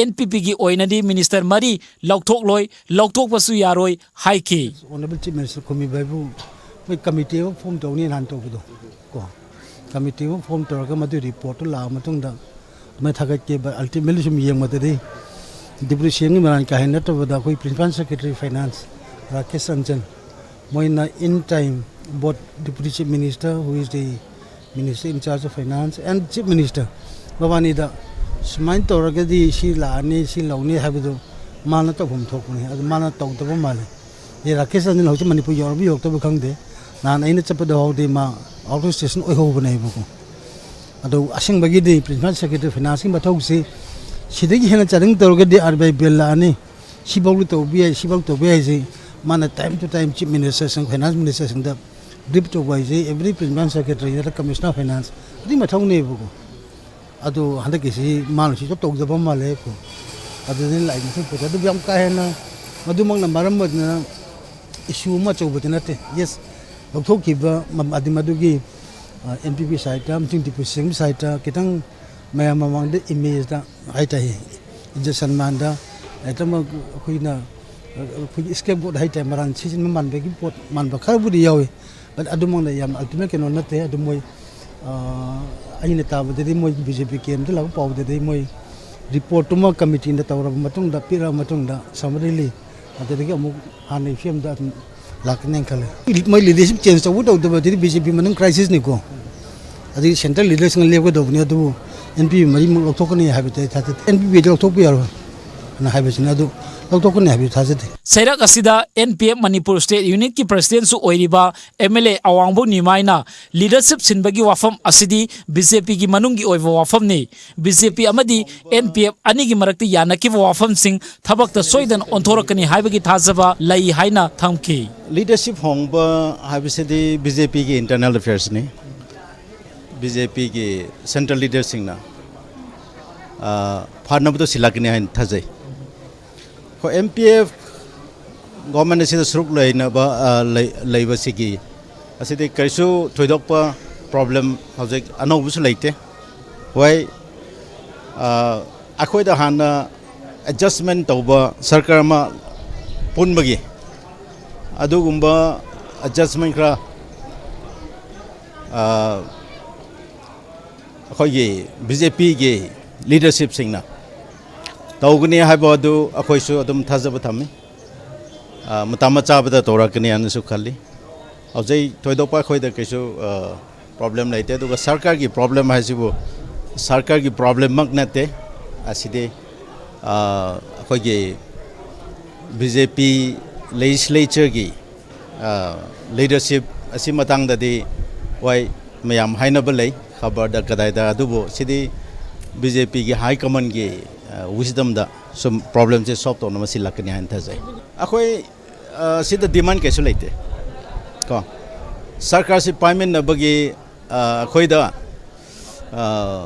NPPꯒꯤ ꯑꯣꯏꯅꯗꯤ ꯃꯤꯅꯤꯁꯇꯔ ꯃꯔꯤ ꯂꯧꯊꯣꯛꯂꯣꯏ, ꯂꯧꯊꯣꯛꯄꯁꯨ ꯌꯥꯔꯣꯏ ꯍꯥꯏꯈꯤ꯫ ꯑꯣꯅꯔꯦꯕꯜ ꯆꯤꯐ ꯃꯤꯅꯤꯁꯇꯔ ꯈꯨꯝꯃꯤꯕ ꯍꯥꯏꯕꯨ ꯃꯣꯏ ꯀꯃꯤꯇꯤ ꯑꯃ ꯐꯣꯝ ꯇꯧꯅꯤ ꯅꯍꯥꯟ ꯇꯧꯕꯗꯣ ꯀꯣ, ꯀꯃꯤꯇꯤ ꯑꯃ ꯐꯣꯝ ꯇꯧꯔꯒ ꯃꯗꯨꯒꯤ ꯔꯤꯄꯣꯔꯠꯇꯨ ꯂꯥꯛꯑ ꯃꯇꯨꯡꯗ ꯑꯗꯨꯃꯥꯏꯅ ꯊꯥꯒꯠꯀꯦ꯫ But ultimately ꯁꯨꯝ ꯌꯦꯡꯕꯗꯗꯤ ꯗꯤꯄꯨꯇꯤ ꯁꯤ ꯑꯦꯝꯒꯤ ꯃꯔꯥꯟ ꯀꯥ ꯍꯦꯟꯅ ꯅꯠꯇꯕꯗ ꯑꯩꯈꯣꯏ principal secretary finance Rakesh Ranjan ꯃꯣꯏꯅ in time both deputy chief minister, who is the minister in charge of finance, and chief minister ꯃꯕꯥꯅꯤꯗ ꯁꯨꯃꯥꯏꯅ ꯇꯧꯔꯒꯗꯤ ꯁꯤ ꯂꯥꯛꯑꯅꯤ, ꯁꯤ ꯂꯧꯅꯤ ꯍꯥꯏꯕꯗꯨ ꯃꯥꯅ ꯇꯧꯐꯝ ꯊꯣꯛꯄꯅꯤ꯫ ꯑꯗꯨ ꯃꯥꯅ ꯇꯧꯗꯕ ꯃꯥꯜꯂꯦ꯫ ꯑꯦ, ꯔꯥꯀꯦꯁ ꯔꯟꯖꯟ ꯍꯧꯖꯤꯛ ꯃꯅꯤꯄꯨꯔ ꯌꯧꯔꯕ ꯌꯧꯔꯛꯇꯕ ꯈꯪꯗꯦ꯫ ꯅꯍꯥꯟ ꯑꯩꯅ ꯆꯠꯄꯗ ꯐꯥꯎꯗꯤ ꯃꯥ out of station ꯑꯣꯏꯍꯧꯕꯅꯦꯕꯀꯣ꯫ ꯑꯗꯨ ꯑꯁꯦꯡꯕꯒꯤꯗꯤ ꯄ꯭ꯔꯤꯟꯁꯤꯄꯥꯜ ꯁꯦꯀ꯭ꯔꯦꯇꯔꯤ ꯐꯥꯏꯅꯥꯟꯁꯀꯤ ꯃꯊꯧꯁꯤ ꯁꯤꯗꯒꯤ ꯍꯦꯟꯅ ꯆꯥꯗꯤꯡ ꯇꯧꯔꯒꯗꯤ RBI bill ꯂꯥꯛꯑꯅꯤ꯫ ꯁꯤꯐꯧꯗꯤ ꯇꯧꯕ ꯌꯥꯏ, ꯁꯤꯐꯧ ꯇꯧꯕ ꯌꯥꯏ ꯍꯥꯏꯁꯤ ꯃꯥꯅ time to time chief ministerꯁꯤꯡ, finance ministerꯁꯤꯡꯗ brief ꯇꯧꯕ ꯍꯥꯏꯁꯦ every principal secretary ꯅꯠꯇ꯭ꯔꯒ commissioner finance ꯑꯗꯨꯒꯤ ꯃꯊꯧꯅꯦꯕꯀꯣ꯫ ꯑꯗꯣ ꯍꯟꯗꯛꯀꯤꯁꯤ ꯃꯥꯅ ꯁꯤ ꯇꯧꯗꯕ ꯃꯥꯜꯂꯦ꯫ ꯑꯗꯨꯗꯤ ꯂꯥꯛꯏ ꯃꯊꯪ ꯄꯣꯠꯇ ꯑꯗꯨꯕꯨ ꯌꯥꯝ ꯀꯥ ꯍꯦꯟꯅ ꯃꯗꯨꯃꯛꯅ ꯃꯔꯝ ꯑꯣꯏꯗꯅ issue ꯑꯃ ꯑꯆꯧꯕꯗꯤ ꯅꯠꯇꯦ꯫ Yes, ꯂꯧꯊꯣꯛꯈꯤꯕ ꯃ-, ꯑꯗꯤ ꯃꯗꯨꯒꯤ, ꯑ, NPP sideꯇ ꯑꯃꯁꯨꯡ deputy CM sideꯇ ꯈꯤꯇꯪ ꯃꯌꯥꯝ ꯃꯃꯥꯡꯗ imageꯇ ꯍꯥꯏꯇꯥꯔꯦ, ꯏꯖꯠ ꯁꯟꯃꯥꯟꯗ ꯍꯦꯛꯇꯃꯛ ꯑꯩꯈꯣꯏꯅ, ꯑ, ꯑꯩꯈꯣꯏꯒꯤ scapegoat ꯍꯥꯏꯇꯥꯔꯦ, ꯃꯔꯥꯟ ꯁꯤꯖꯤꯟꯕ ꯃꯥꯟꯕꯒꯤ ꯄꯣꯠ ꯃꯥꯟꯕ ꯈꯔꯕꯨꯗꯤ ꯌꯥꯎꯏ꯫ But ꯑꯗꯨꯃꯛꯅ ꯌꯥꯝ ultimate ꯀꯩꯅꯣ ꯅꯠꯇꯦ꯫ ꯑꯗꯨ ꯃꯣꯏ, ꯑ, ꯑꯩꯅ ꯇꯥꯕꯗꯗꯤ ꯃꯣꯏ BJP campꯇ ꯂꯥꯛꯄ ꯄꯥꯎꯗꯗꯤ ꯃꯣꯏ ꯔꯤꯄꯣꯔꯠꯇꯨꯃ ꯀꯃꯤꯇꯤꯅ ꯇꯧꯔꯕ ꯃꯇꯨꯡꯗ, ꯄꯤꯔꯛꯑ ꯃꯇꯨꯡꯗ, ꯁꯝꯃꯔꯤꯂꯤ ꯑꯗꯨꯗꯒꯤ ꯑꯃꯨꯛ ꯍꯥꯟꯅꯒꯤ ꯐꯤꯕꯝꯗ ꯑꯗꯨꯝ ꯂꯥꯛꯀꯅꯦꯅ ꯈꯜꯂꯦ꯫ ꯃꯣꯏ ꯂꯤꯗꯔꯁꯤꯞ ꯆꯦꯟꯖ ꯇꯧꯕ ꯇꯧꯗꯕ ꯑꯗꯨꯗꯤ ꯕꯤ ꯖꯦ ꯄꯤ ꯃꯅꯨꯡ ꯀ꯭ꯔꯥꯏꯁꯤꯁꯅꯤꯀꯣ꯫ ꯑꯗꯒꯤ ꯁꯦꯟꯇ꯭ꯔꯦꯜ ꯂꯤꯗꯔꯁꯤꯡꯅ ꯂꯦꯞꯀꯗꯧꯕꯅꯤ, ꯑꯗꯨꯕꯨ ꯑꯦꯟ ꯄꯤ ꯄꯤ ꯃꯔꯤꯃꯛ ꯂꯧꯊꯣꯛꯀꯅꯤ ꯍꯥꯏꯕꯗꯤ ꯑꯩ ꯊꯥꯖꯗꯦ꯫ ꯑꯦꯟ ꯄꯤ ꯄꯤꯗꯤ ꯂꯧꯊꯣꯛꯄ ꯌꯥꯔꯣꯏ ꯍꯥꯏꯅ ꯍꯥꯏꯕꯁꯤꯅ, ꯑꯗꯨ ꯂꯧꯊꯣꯛꯀꯅꯤ ꯍꯥꯏꯕꯗꯤ ꯊꯥꯖꯗꯦ꯫ ꯆꯩꯔꯥꯛ ꯑꯁꯤꯗ N P F Manipur state ꯌꯨꯅꯤꯠꯀꯤ ꯄ꯭ꯔꯁꯤꯗꯦꯟꯁꯨ ꯑꯣꯏꯔꯤꯕ ꯑꯦꯝ ꯑꯦꯜ ꯑꯦ ꯑꯋꯥꯡꯕꯧ ꯅꯤꯃꯥꯏꯅ ꯂꯤꯗꯔꯁꯤꯞ ꯁꯤꯟꯕꯒꯤ ꯋꯥꯐꯝ ꯑꯁꯤꯗꯤ ꯕꯤ ꯖꯦ ꯄꯤꯒꯤ ꯃꯅꯨꯡꯒꯤ ꯑꯣꯏꯕ ꯋꯥꯐꯝꯅꯤ꯫ ꯕꯤ ꯖꯦ ꯄꯤ ꯑꯃꯗꯤ ꯑꯦꯟ ꯄꯤ ꯑꯦꯐ ꯑꯅꯤꯒꯤ ꯃꯔꯛꯇ ꯌꯥꯅꯈꯤꯕ ꯋꯥꯐꯝꯁꯤꯡ ꯊꯕꯛꯇ ꯁꯣꯏꯗꯅ ꯑꯣꯟꯊꯣꯔꯛꯀꯅꯤ ꯍꯥꯏꯕꯒꯤ ꯊꯥꯖꯕ ꯂꯩ ꯍꯥꯏꯅ ꯊꯝꯈꯤ꯫ ꯂꯤꯗꯔꯁꯤꯞ ꯍꯣꯡꯕ ꯍꯥꯏꯕꯁꯤꯗꯤ ꯕꯤ ꯖꯦ ꯄꯤꯒꯤ ꯏꯟꯇꯔꯅꯦꯜ ꯑꯦꯐꯤꯌꯔꯁꯅꯤ꯫ ꯕꯤ ꯖꯦ ꯄꯤꯒꯤ ꯁꯦꯟꯇ꯭ꯔꯦꯜ ꯂꯤꯗꯔꯁꯤꯡꯅ, ꯑ, ꯐꯅꯕꯗꯣ ꯁꯤꯜꯂꯛꯀꯅꯤ ꯍꯥꯏꯅ ꯊꯥꯖꯩ꯫ ꯑꯩꯈꯣꯏ ꯑꯦꯝ ꯄꯤ ꯑꯦꯐ ꯒꯣꯔꯃꯦꯟ ꯑꯁꯤꯗ ꯁꯔꯨꯛ ꯂꯩꯅꯕ, ꯑ, ꯂꯩ-, ꯂꯩꯕꯁꯤꯒꯤ ꯑꯁꯤꯗꯤ ꯀꯔꯤꯁꯨ ꯊꯣꯏꯗꯣꯛꯄ ꯄ꯭ꯔꯣꯕ꯭ꯂꯦꯝ ꯍꯧꯖꯤꯛ ꯑꯅꯧꯕꯁꯨ ꯂꯩꯇꯦ꯫ ꯍꯣꯏ, ꯑ, ꯑꯩꯈꯣꯏꯗ ꯍꯥꯟꯅ ꯑꯦꯗꯖꯁꯃꯦꯟ ꯇꯧꯕ ꯁꯔꯀꯥꯔ ꯑꯃ ꯄꯨꯟꯕꯒꯤ ꯑꯗꯨꯒꯨꯝꯕ ꯑꯦꯗꯖꯁꯃꯦꯟ ꯈꯔ, ꯑ, ꯑꯩꯈꯣꯏꯒꯤ ꯕꯤ ꯖꯦ ꯄꯤꯒꯤ ꯂꯤꯗꯔꯁꯤꯞꯁꯤꯡꯅ ꯇꯧꯒꯅꯤ ꯍꯥꯏꯕ ꯑꯗꯨ ꯑꯩꯈꯣꯏꯁꯨ ꯑꯗꯨꯝ ꯊꯥꯖꯕ ꯊꯝꯃꯤ꯫ ꯑ, ꯃꯇꯝ ꯑꯆꯥꯕꯗ ꯇꯧꯔꯛꯀꯅꯤ ꯍꯥꯏꯅꯁꯨ ꯈꯜꯂꯤ꯫ ꯍꯧꯖꯤꯛ ꯊꯣꯏꯗꯣꯛꯄ ꯑꯩꯈꯣꯏꯗ ꯀꯩꯁꯨ, ꯑ, ꯄ꯭ꯔꯣꯕ꯭ꯂꯦꯝ ꯂꯩꯇꯦ꯫ ꯑꯗꯨꯒ ꯁꯔꯀꯥꯔꯒꯤ ꯄ꯭ꯔꯣꯕ꯭ꯂꯦꯝ ꯍꯥꯏꯁꯤꯕꯨ ꯁꯔꯀꯥꯔꯒꯤ ꯄ꯭ꯔꯣꯕ꯭ꯂꯦꯝꯃꯛ ꯅꯠꯇꯦ꯫ ꯑꯁꯤꯗꯤ, ꯑ, ꯑꯩꯈꯣꯏꯒꯤ ꯕꯤ ꯖꯦ ꯄꯤ ꯂꯦꯖꯤꯁꯂꯦꯆꯔꯒꯤ, ꯑ, ꯂꯤꯗꯔꯁꯤꯞ ꯑꯁꯤ ꯃꯇꯥꯡꯗꯗꯤ, ꯍꯣꯏ, ꯃꯌꯥꯝ ꯍꯥꯏꯅꯕ ꯂꯩ, ꯈꯕꯔꯗ ꯀꯗꯥꯏꯗ, ꯑꯗꯨꯕꯨ ꯁꯤꯗꯤ ꯕꯤ ꯖꯦ ꯄꯤꯒꯤ ꯍꯥꯏ ꯀꯃꯥꯟꯒꯤ, ꯑ, ꯋꯤꯁꯗꯝꯗ ꯁꯨꯝ ꯄ꯭ꯔꯣꯕ꯭ꯂꯦꯝꯁꯦ ꯁꯣꯜꯕ ꯇꯧꯅꯕ ꯁꯤꯜꯂꯛꯀꯅꯤ ꯍꯥꯏꯅ ꯊꯥꯖꯩ꯫ ꯑꯩꯈꯣꯏ, ꯑ, ꯁꯤꯗ ꯗꯤꯃꯥꯟ ꯀꯩꯁꯨ ꯂꯩꯇꯦ ꯀꯣ꯫ ꯁꯔꯀꯥꯔꯁꯤ ꯄꯥꯏꯃꯤꯟꯅꯕꯒꯤ, ꯑ, ꯑꯩꯈꯣꯏꯗ, ꯑ,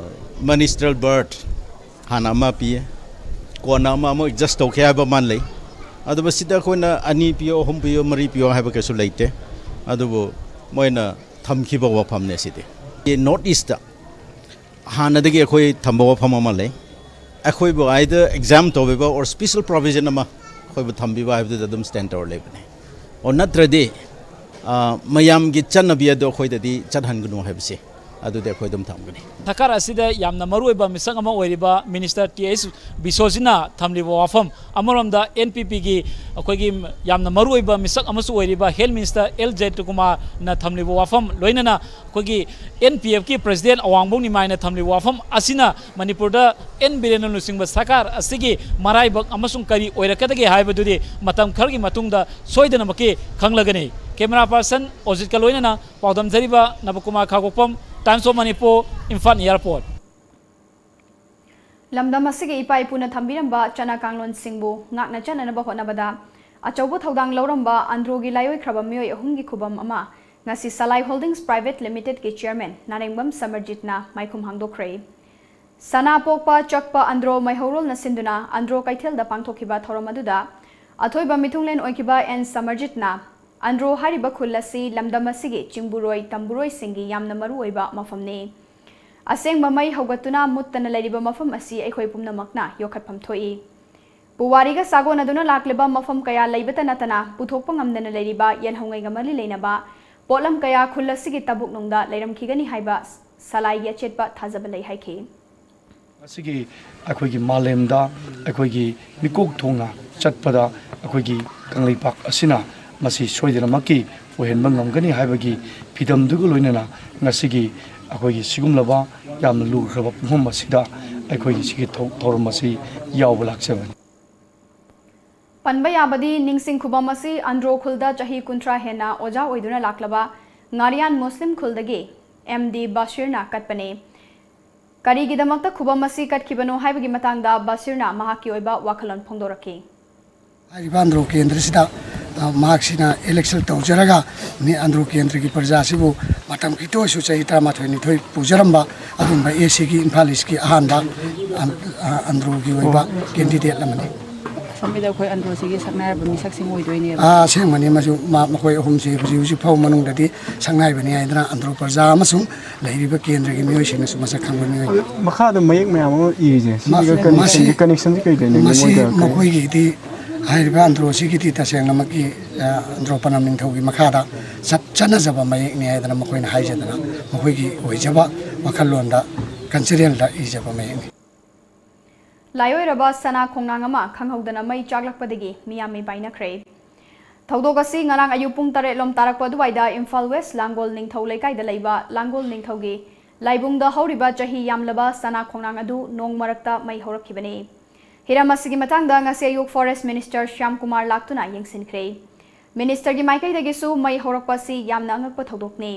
ꯃꯤꯅꯤꯁꯇ꯭ꯔꯦꯜ ꯕꯔꯠ ꯍꯥꯟꯅ ꯑꯃ ꯄꯤꯌꯦ, ꯀꯣꯟꯅ ꯑꯃ ꯑꯃꯨꯛ ꯑꯦꯗꯖꯁ ꯇꯧꯈꯤ ꯍꯥꯏꯕ ꯑꯃ ꯂꯩ꯫ ꯑꯗꯨꯕꯨ ꯁꯤꯗ ꯑꯩꯈꯣꯏꯅ ꯑꯅꯤ ꯄꯤꯌꯣ, ꯑꯍꯨꯝ ꯄꯤꯌꯣ, ꯃꯔꯤ ꯄꯤꯌꯣ ꯍꯥꯏꯕ ꯀꯩꯁꯨ ꯂꯩꯇꯦ꯫ ꯑꯗꯨꯕꯨ ꯃꯣꯏꯅ ꯊꯝꯈꯤꯕ ꯋꯥꯐꯝꯅꯦ ꯁꯤꯗꯤ꯫ ꯅꯣꯔꯠ ꯏꯁꯇ ꯍꯥꯟꯅꯗꯒꯤ ꯑꯩꯈꯣꯏ ꯊꯝꯕ ꯋꯥꯐꯝ ꯑꯃ ꯂꯩ꯫ ꯑꯩꯈꯣꯏꯕꯨ either exempt ꯇꯧꯕꯤꯕ or special provision ꯑꯃ ꯑꯩꯈꯣꯏꯕꯨ ꯊꯝꯕꯤꯕ ꯍꯥꯏꯕꯗꯨꯗ ꯑꯗꯨꯝ stand ꯇꯧꯔ ꯂꯩꯕꯅꯦ꯫ ꯑꯣ, ꯅꯠꯇ꯭ꯔꯗꯤ, ꯑ, ꯃꯌꯥꯝꯒꯤ ꯆꯠꯅꯕꯤ ꯑꯗꯨ ꯑꯩꯈꯣꯏꯗꯗꯤ ꯆꯠꯍꯟꯒꯅꯨ ꯍꯥꯏꯕꯁꯦ ꯑꯗꯨꯗꯤ ꯑꯩꯈꯣꯏ ꯑꯗꯨꯝ ꯊꯝꯒꯅꯤ꯫ ꯁꯔꯀꯥꯔ ꯑꯁꯤꯗ ꯌꯥꯝꯅ ꯃꯔꯨꯑꯣꯏꯕ ꯃꯤꯁꯛ ꯑꯃ ꯑꯣꯏꯔꯤꯕ ꯃꯤꯅꯤꯁꯇꯔ ꯇꯤ ꯑꯩꯆ ꯕꯤꯁꯣꯖꯤꯠꯅ ꯊꯝꯂꯤꯕ ꯋꯥꯐꯝ, ꯑꯃꯔꯣꯝꯗ ꯑꯦꯟ ꯄꯤ ꯄꯤꯒꯤ ꯑꯩꯈꯣꯏꯒꯤ ꯌꯥꯝꯅ ꯃꯔꯨꯑꯣꯏꯕ ꯃꯤꯁꯛ ꯑꯃꯁꯨ ꯑꯣꯏꯔꯤꯕ ꯍꯦꯜꯊ ꯃꯤꯅꯤꯁꯇꯔ ꯑꯦꯜ ꯖꯌꯟꯇꯀꯨꯃꯥꯔꯅ ꯊꯝꯂꯤꯕ ꯋꯥꯐꯝ, ꯂꯣꯏꯅꯅ ꯑꯩꯈꯣꯏꯒꯤ ꯑꯦꯟ ꯄꯤ ꯑꯦꯐꯀꯤ ꯄ꯭ꯔꯁꯤꯗꯦꯟ ꯑꯋꯥꯡꯕꯧ ꯅꯤꯃꯥꯏꯅ ꯊꯝꯂꯤꯕ ꯋꯥꯐꯝ ꯑꯁꯤꯅ ꯃꯅꯤꯄꯨꯔꯗ ꯑꯦꯟ ꯕꯤꯔꯦꯟꯅ ꯂꯨꯆꯤꯡꯕ ꯁꯔꯀꯥꯔ ꯑꯁꯤꯒꯤ ꯃꯔꯥꯏꯕꯛ ꯑꯃꯁꯨꯡ ꯀꯔꯤ ꯑꯣꯏꯔꯛꯀꯗꯒꯦ ꯍꯥꯏꯕꯗꯨꯗꯤ ꯃꯇꯝ ꯈꯔꯒꯤ ꯃꯇꯨꯡꯗ ꯁꯣꯏꯗꯅꯃꯛꯀꯤ ꯈꯪꯂꯒꯅꯤ꯫ ꯀꯦꯃꯦꯔꯥ ꯄꯥꯔꯁꯟ ꯑꯣꯖꯤꯠꯀ ꯂꯣꯏꯅꯅ ꯄꯥꯎꯗꯝꯖꯔꯤꯕ ꯅꯕꯀꯨꯃꯥꯔ ꯈꯥꯒꯣꯛꯄꯝ, Times of Manipur, Imphal airport. ꯂꯝꯗꯝ ꯑꯁꯤꯒꯤ ꯏꯄꯥ ꯏꯄꯨꯅ ꯊꯝꯕꯤꯔꯝꯕ ꯆꯠꯅ ꯀꯥꯡꯂꯣꯟꯁꯤꯡꯕꯨ ꯉꯥꯛꯅ ꯆꯠꯅꯅꯕ ꯍꯣꯠꯅꯕꯗ ꯑꯆꯧꯕ ꯊꯧꯗꯥꯡ ꯂꯧꯔꯝꯕ ꯑꯟꯗ꯭ꯔꯣꯒꯤ ꯂꯥꯏꯑꯣꯏꯈ꯭ꯔꯕ ꯃꯤꯑꯣꯏ ꯑꯍꯨꯝꯒꯤ ꯈꯨꯕꯝ ꯑꯃ ꯉꯁꯤ ꯁꯂꯥꯏ ꯍꯣꯜꯗꯤꯡꯁ ꯄ꯭ꯔꯥꯏꯚꯦꯠ ꯂꯤꯃꯤꯇꯦꯗꯀꯤ ꯆꯤꯌꯔꯃꯦꯟ ꯅꯥꯔꯦꯡꯕꯝ ꯁꯃꯔꯖꯤꯠꯅ ꯃꯥꯏꯈꯨꯝ ꯍꯥꯡꯗꯣꯛꯈ꯭ꯔꯦ꯫ ꯁꯅꯥ ꯄꯣꯛꯄ ꯆꯛꯄ ꯑꯟꯗ꯭ꯔꯣ ꯃꯩꯍꯧꯔꯣꯜꯅ ꯁꯤꯟꯗꯨꯅ ꯑꯟꯗ꯭ꯔꯣ ꯀꯩꯊꯦꯜꯗ ꯄꯥꯡꯊꯣꯛꯈꯤꯕ ꯊꯧꯔꯝ ꯑꯗꯨꯗ ꯑꯊꯣꯏꯕ ꯃꯤꯊꯨꯡꯂꯦꯟ ꯑꯣꯏꯈꯤꯕ ꯑꯦꯟ ꯁꯃꯔꯖꯤꯠꯅ, ꯑꯟꯗ꯭ꯔꯣ ꯍꯥꯏꯔꯤꯕ ꯈꯨꯜ ꯑꯁꯤ ꯂꯝꯗꯝ ꯑꯁꯤꯒꯤ ꯆꯤꯡꯕꯨꯔꯣꯏ ꯇꯝꯕꯨꯔꯣꯏꯁꯤꯡꯒꯤ ꯌꯥꯝꯅ ꯃꯔꯨꯑꯣꯏꯕ ꯃꯐꯝꯅꯤ꯫ ꯑꯁꯦꯡꯕ ꯃꯩ ꯍꯧꯒꯠꯇꯨꯅ ꯃꯨꯠꯇꯅ ꯂꯩꯔꯤꯕ ꯃꯐꯝ ꯑꯁꯤ ꯑꯩꯈꯣꯏ ꯄꯨꯝꯅꯃꯛꯅ ꯌꯣꯛꯈꯠꯐꯝ ꯊꯣꯛꯏ꯫ ꯄꯨꯋꯥꯔꯤꯒ ꯁꯥꯒꯣꯟꯅꯗꯨꯅ ꯂꯥꯛꯂꯤꯕ ꯃꯐꯝ ꯀꯌꯥ ꯂꯩꯕꯇ ꯅꯠꯇꯅ ꯄꯨꯊꯣꯛꯄ ꯉꯝꯗꯅ ꯂꯩꯔꯤꯕ ꯌꯦꯜꯍꯧꯉꯩꯒ ꯃꯔꯤ ꯂꯩꯅꯕ ꯄꯣꯠꯂꯝ ꯀꯌꯥ ꯈꯨꯜ ꯑꯁꯤꯒꯤ ꯇꯕꯨꯛꯅꯨꯡꯗ ꯂꯩꯔꯝꯈꯤꯒꯅꯤ ꯍꯥꯏꯕ ꯁꯂꯥꯏꯒꯤ ꯑꯆꯦꯠꯄ ꯊꯥꯖꯕ ꯂꯩ ꯍꯥꯏꯈꯤ꯫ ꯉꯁꯤꯒꯤ ꯑꯩꯈꯣꯏꯒꯤ ꯃꯥꯂꯦꯝꯗ ꯑꯩꯈꯣꯏꯒꯤ ꯃꯤꯀꯣꯛ ꯊꯣꯡꯅ ꯆꯠꯄꯗ ꯑꯩꯈꯣꯏꯒꯤ ꯀꯪꯂꯩꯄꯥꯛ ꯑꯁꯤꯅ ꯃꯁꯤ ꯁꯣꯏꯗꯅꯃꯛꯀꯤ ꯑꯣꯏꯍꯟꯕ ꯉꯝꯒꯅꯤ ꯍꯥꯏꯕꯒꯤ ꯐꯤꯗꯝꯗꯨꯒ ꯂꯣꯏꯅꯅ ꯉꯁꯤꯒꯤ ꯑꯩꯈꯣꯏꯒꯤ ꯁꯤꯒꯨꯝꯂꯕ ꯌꯥꯝꯅ ꯂꯨꯈ꯭ꯔꯕ ꯄꯨꯡꯐꯝ ꯑꯁꯤꯗ ꯑꯩꯈꯣꯏꯒꯤ ꯁꯤꯒꯤ ꯊꯧ- ꯊꯧꯔꯝ ꯑꯁꯤ ꯌꯥꯎꯕ ꯂꯥꯛꯆꯕꯅꯤ꯫ ꯄꯟꯕ ꯌꯥꯕꯗꯤ ꯅꯤꯡꯁꯤꯡ ꯈꯨꯕꯝ ꯑꯁꯤ ꯑꯟꯗ꯭ꯔꯣ ꯈꯨꯜꯗ ꯆꯍꯤ ꯀꯨꯟꯊ꯭ꯔꯥ ꯍꯦꯟꯅ ꯑꯣꯖꯥ ꯑꯣꯏꯗꯨꯅ ꯂꯥꯛꯂꯕ ꯉꯥꯔꯤꯌꯥꯟ ꯃꯨꯁꯂꯤꯝ ꯈꯨꯜꯗꯒꯤ ꯑꯦꯝ ꯗꯤ ꯕꯥꯁꯤꯔꯅ ꯀꯠꯄꯅꯤ꯫ ꯀꯔꯤꯒꯤꯗꯃꯛꯇ ꯈꯨꯕꯝ ꯑꯁꯤ ꯀꯠꯈꯤꯕꯅꯣ ꯍꯥꯏꯕꯒꯤ ꯃꯇꯥꯡꯗ ꯕꯥꯁꯤꯔꯅ ꯃꯍꯥꯛꯀꯤ ꯑꯣꯏꯕ ꯋꯥꯈꯜꯂꯣꯟ ꯐꯣꯡꯗꯣꯔꯛꯈꯤ꯫ ꯍꯥꯏꯔꯤꯕ ꯑꯟꯗ꯭ꯔꯣ ꯀꯦꯟꯗ꯭ꯔꯁꯤꯗ, ꯑ, ꯃꯍꯥꯛꯁꯤꯅ ꯏꯂꯦꯛꯁꯟ ꯇꯧꯖꯔꯒ ꯃꯤ ꯑꯟꯗ꯭ꯔꯣ ꯀꯦꯟꯗ꯭ꯔꯒꯤ ꯄ꯭ꯔꯖꯥꯁꯤꯕꯨ ꯃꯇꯝ ꯈꯤꯇ ꯑꯣꯏꯁꯨ ꯆꯍꯤ ꯇꯔꯥꯃꯥꯊꯣꯏ ꯅꯤꯊꯣꯏ ꯄꯨꯖꯔꯝꯕ ꯑꯗꯨꯒꯨꯝꯕ ꯑꯦ ꯁꯤꯒꯤ ꯏꯝꯐꯥꯜ ꯏꯁꯀꯤ ꯑꯍꯥꯟꯕ ꯑꯟ-, ꯑ, ꯑꯟꯗ꯭ꯔꯣꯒꯤ ꯑꯣꯏꯕ ꯀꯦꯟꯗꯤꯗꯦꯠ ꯑꯃꯅꯤ꯫ ꯁꯣꯝꯒꯤꯗ ꯑꯩꯈꯣꯏ ꯑꯟꯗ꯭ꯔꯣꯁꯤꯒꯤ ꯁꯛꯅꯥꯏꯔꯕ ꯃꯤꯁꯛꯁꯤꯡ ꯑꯣꯏꯗꯣꯏꯅꯦꯕ꯫ ꯑꯥ, ꯑꯁꯦꯡꯕꯅꯤ, ꯃꯁꯨ ꯃꯥ-, ꯃꯈꯣꯏ ꯑꯍꯨꯝꯁꯤ ꯍꯧꯖꯤꯛ ꯍꯧꯖꯤꯛ ꯐꯥꯎꯕ ꯃꯅꯨꯡꯗꯗꯤ ꯁꯛꯅꯥꯏꯕꯅꯤ ꯍꯥꯏꯗꯅ ꯑꯟꯗ꯭ꯔꯣ ꯄ꯭ꯔꯖꯥ ꯑꯃꯁꯨꯡ ꯂꯩꯔꯤꯕ ꯀꯦꯟꯗ꯭ꯔꯒꯤ ꯃꯤꯑꯣꯏꯁꯤꯡꯅꯁꯨ ꯃꯁꯛ ꯈꯪꯕ ꯃꯤꯑꯣꯏꯅꯤ꯫ ꯃꯈꯥꯗ ꯃꯌꯦꯛ ꯃꯌꯥꯝ ꯑꯃ ꯏꯔꯤꯁꯦ, ꯁꯤꯒ ꯃꯁꯤ, ꯀꯅꯦꯛꯁꯟꯁꯦ, ꯀꯅꯦꯛꯁꯟꯁꯦ ꯀꯩ ꯂꯩꯅꯒꯦ? ꯃꯁꯤ ꯃꯣꯏꯒ ꯀꯔꯤ? ꯃꯈꯣꯏꯒꯤꯗꯤ ꯍꯥꯏꯔꯤꯕ ꯑꯟꯗ꯭ꯔꯣꯁꯤꯒꯤꯗꯤ ꯇꯁꯦꯡꯅꯃꯛꯀꯤ, ꯑ, ꯑꯟꯗ꯭ꯔꯣ ꯄꯅꯝ ꯅꯤꯡꯊꯧꯒꯤ ꯃꯈꯥꯗ ꯆꯠ-, ꯆꯠꯅꯖꯕ ꯃꯌꯦꯛꯅꯤ ꯍꯥꯏꯗꯅ ꯃꯈꯣꯏꯅ ꯍꯥꯏꯖꯗꯅ ꯃꯈꯣꯏꯒꯤ ꯑꯣꯏꯖꯕ ꯋꯥꯈꯜꯂꯣꯟꯗ ꯀꯟꯁꯤꯔꯦꯜꯗ ꯏꯖꯕ ꯃꯌꯦꯛꯅꯤ꯫ ꯂꯥꯏꯑꯣꯏꯔꯕ ꯁꯅꯥ ꯈꯣꯡꯅꯥꯡ ꯑꯃ ꯈꯪꯍꯧꯗꯅ ꯃꯩ ꯆꯥꯛꯂꯛꯄꯗꯒꯤ ꯃꯤꯌꯥꯝ ꯃꯤꯄꯥꯏꯅꯈ꯭ꯔꯦ꯫ ꯊꯧꯗꯣꯛ ꯑꯁꯤ ꯉꯔꯥꯡ ꯑꯌꯨꯛ ꯄꯨꯡ ꯇꯔꯦꯠ ꯂꯣꯝ ꯇꯥꯔꯛꯄ ꯑꯗꯨꯋꯥꯏꯗ ꯏꯝꯐꯥꯜ ꯋꯦꯁ ꯂꯥꯡꯒꯣꯜ ꯅꯤꯡꯊꯧ ꯂꯩꯀꯥꯏꯗ ꯂꯩꯕ ꯂꯥꯡꯒꯣꯜ ꯅꯤꯡꯊꯧꯒꯤ ꯂꯥꯏꯕꯨꯡꯗ ꯍꯧꯔꯤꯕ ꯆꯍꯤ ꯌꯥꯝꯂꯕ ꯁꯅꯥ ꯈꯣꯡꯅꯥꯡ ꯑꯗꯨ ꯅꯣꯡ ꯃꯔꯛꯇ ꯃꯩ ꯍꯧꯔꯛꯈꯤꯕꯅꯤ꯫ ꯍꯤꯔꯝ ꯑꯁꯤꯒꯤ ꯃꯇꯥꯡꯗ ꯉꯁꯤ ꯑꯌꯨꯛ ꯐꯣꯔꯦꯁ ꯃꯤꯅꯤꯁꯇꯔ ꯁ꯭ꯌꯥꯝ ꯀꯨꯃꯥꯔ ꯂꯥꯛꯇꯨꯅ ꯌꯦꯡꯁꯤꯟꯈ꯭ꯔꯦ꯫ ꯃꯤꯅꯤꯁꯇꯔꯒꯤ ꯃꯥꯏꯀꯩꯗꯒꯤꯁꯨ ꯃꯩ ꯍꯧꯔꯛꯄ ꯑꯁꯤ ꯌꯥꯝꯅ ꯑꯉꯛꯄ ꯊꯧꯗꯣꯛꯅꯤ꯫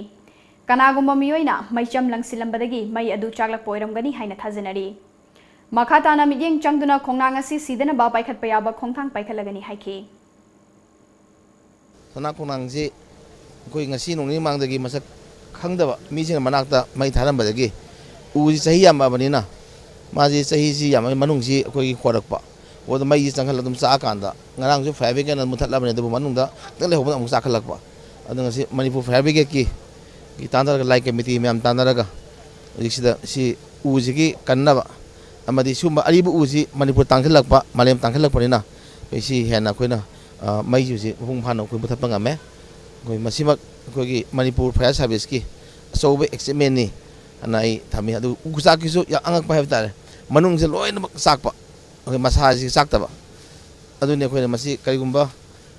ꯀꯅꯥꯒꯨꯝꯕ ꯃꯤꯑꯣꯏꯅ ꯃꯩꯆꯝ ꯂꯪꯁꯤꯜꯂꯝꯕꯗꯒꯤ ꯃꯩ ꯑꯗꯨ ꯆꯥꯛꯂꯛꯄ ꯑꯣꯏꯔꯝꯒꯅꯤ ꯍꯥꯏꯅ ꯊꯥꯖꯅꯔꯤ꯫ ꯃꯈꯥ ꯇꯥꯅ ꯃꯤꯠꯌꯦꯡ ꯆꯪꯗꯨꯅ ꯈꯣꯡꯅꯥꯡ ꯑꯁꯤ ꯁꯤꯗꯅꯕ ꯄꯥꯏꯈꯠꯄ ꯌꯥꯕ ꯈꯣꯡꯊꯥꯡ ꯄꯥꯏꯈꯠꯂꯒꯅꯤ ꯍꯥꯏꯈꯤ꯫ ꯁꯅꯥ ꯈꯣꯡꯅꯥꯡꯁꯤ ꯑꯩꯈꯣꯏ ꯉꯁꯤ ꯅꯣꯡ ꯅꯤꯅꯤ ꯃꯃꯥꯡꯗꯒꯤ ꯃꯁꯛ ꯈꯪꯗꯕ ꯃꯤꯁꯤꯡꯅ ꯃꯅꯥꯛꯇ ꯃꯩ ꯊꯥꯔꯝꯕꯗꯒꯤ ꯎꯁꯤ ꯆꯍꯤ ꯌꯥꯝꯃꯛꯑꯕꯅꯤꯅ ꯃꯥꯁꯤ ꯆꯍꯤꯁꯤ ꯌꯥꯝꯃꯛꯑꯕꯅꯤꯅ ꯃꯅꯨꯡꯁꯤ ꯑꯩꯈꯣꯏꯒꯤ ꯍꯣꯔꯛꯄ, ꯑꯗꯨꯗ ꯃꯩꯁꯤ ꯆꯪꯍꯜꯂꯒ ꯑꯗꯨꯝ ꯆꯥꯛꯑꯀꯥꯟꯗ ꯉꯔꯥꯡꯁꯨ ꯐꯥꯌꯔ ꯕ꯭ꯔꯤꯒꯦꯗꯅ ꯃꯨꯊꯠꯂꯕꯅꯤ, ꯑꯗꯨꯕꯨ ꯃꯅꯨꯡꯗ ꯈꯤꯇꯪ ꯂꯩꯍꯧꯕꯅ ꯑꯃꯨꯛ ꯆꯥꯛꯈꯠꯂꯛꯄ꯫ ꯑꯗꯨ ꯉꯁꯤ ꯃꯅꯤꯄꯨꯔ ꯐꯥꯌꯔ ꯕ꯭ꯔꯤꯒꯦꯗꯀꯤ ꯒꯤ ꯇꯥꯟꯅꯔꯒ, ꯂꯥꯏ ꯀꯃꯤꯇꯤ ꯃꯌꯥꯝ ꯇꯥꯟꯅꯔꯒ ꯍꯧꯖꯤꯛꯁꯤꯗ ꯁꯤ ꯎꯁꯤꯒꯤ ꯀꯟꯅꯕ ꯑꯃꯗꯤ ꯁꯤꯒꯨꯝꯕ ꯑꯔꯤꯕ ꯎꯁꯤ ꯃꯅꯤꯄꯨꯔ ꯇꯥꯡꯁꯤꯜꯂꯛꯄ, ꯃꯥꯂꯦꯝ ꯇꯥꯡꯁꯤꯜꯂꯛꯄꯅꯤꯅ ꯑꯩꯈꯣꯏ ꯁꯤ ꯍꯦꯟꯅ ꯑꯩꯈꯣꯏꯅ, ꯑ, ꯃꯩꯁꯤ ꯍꯧꯖꯤꯛ ꯃꯄꯨꯡ ꯐꯥꯅ ꯑꯩꯈꯣꯏ ꯃꯨꯊꯠꯄ ꯉꯝꯃꯦ꯫ ꯑꯩꯈꯣꯏ ꯃꯁꯤꯃꯛ ꯑꯩꯈꯣꯏꯒꯤ ꯃꯅꯤꯄꯨꯔ ꯐꯥꯌꯔ ꯁꯥꯔꯚꯤꯁꯀꯤ ꯑꯆꯧꯕ ꯑꯦꯆꯤꯞꯃꯦꯟꯅꯤ ꯑꯅ ꯑꯩ ꯊꯝꯃꯤ꯫ ꯑꯗꯨ ꯎ ꯆꯥꯛꯀꯤꯁꯨ ꯌꯥꯝ ꯑꯉꯛꯄ ꯍꯥꯏꯕ ꯇꯥꯔꯦ, ꯃꯅꯨꯡꯁꯦ ꯂꯣꯏꯅꯃꯛ ꯆꯥꯛꯄ, ꯑꯩꯈꯣꯏ ꯃꯁꯥꯁꯤ ꯆꯥꯛꯇꯕ꯫ ꯑꯗꯨꯅꯤ ꯑꯩꯈꯣꯏꯅ ꯃꯁꯤ ꯀꯔꯤꯒꯨꯝꯕ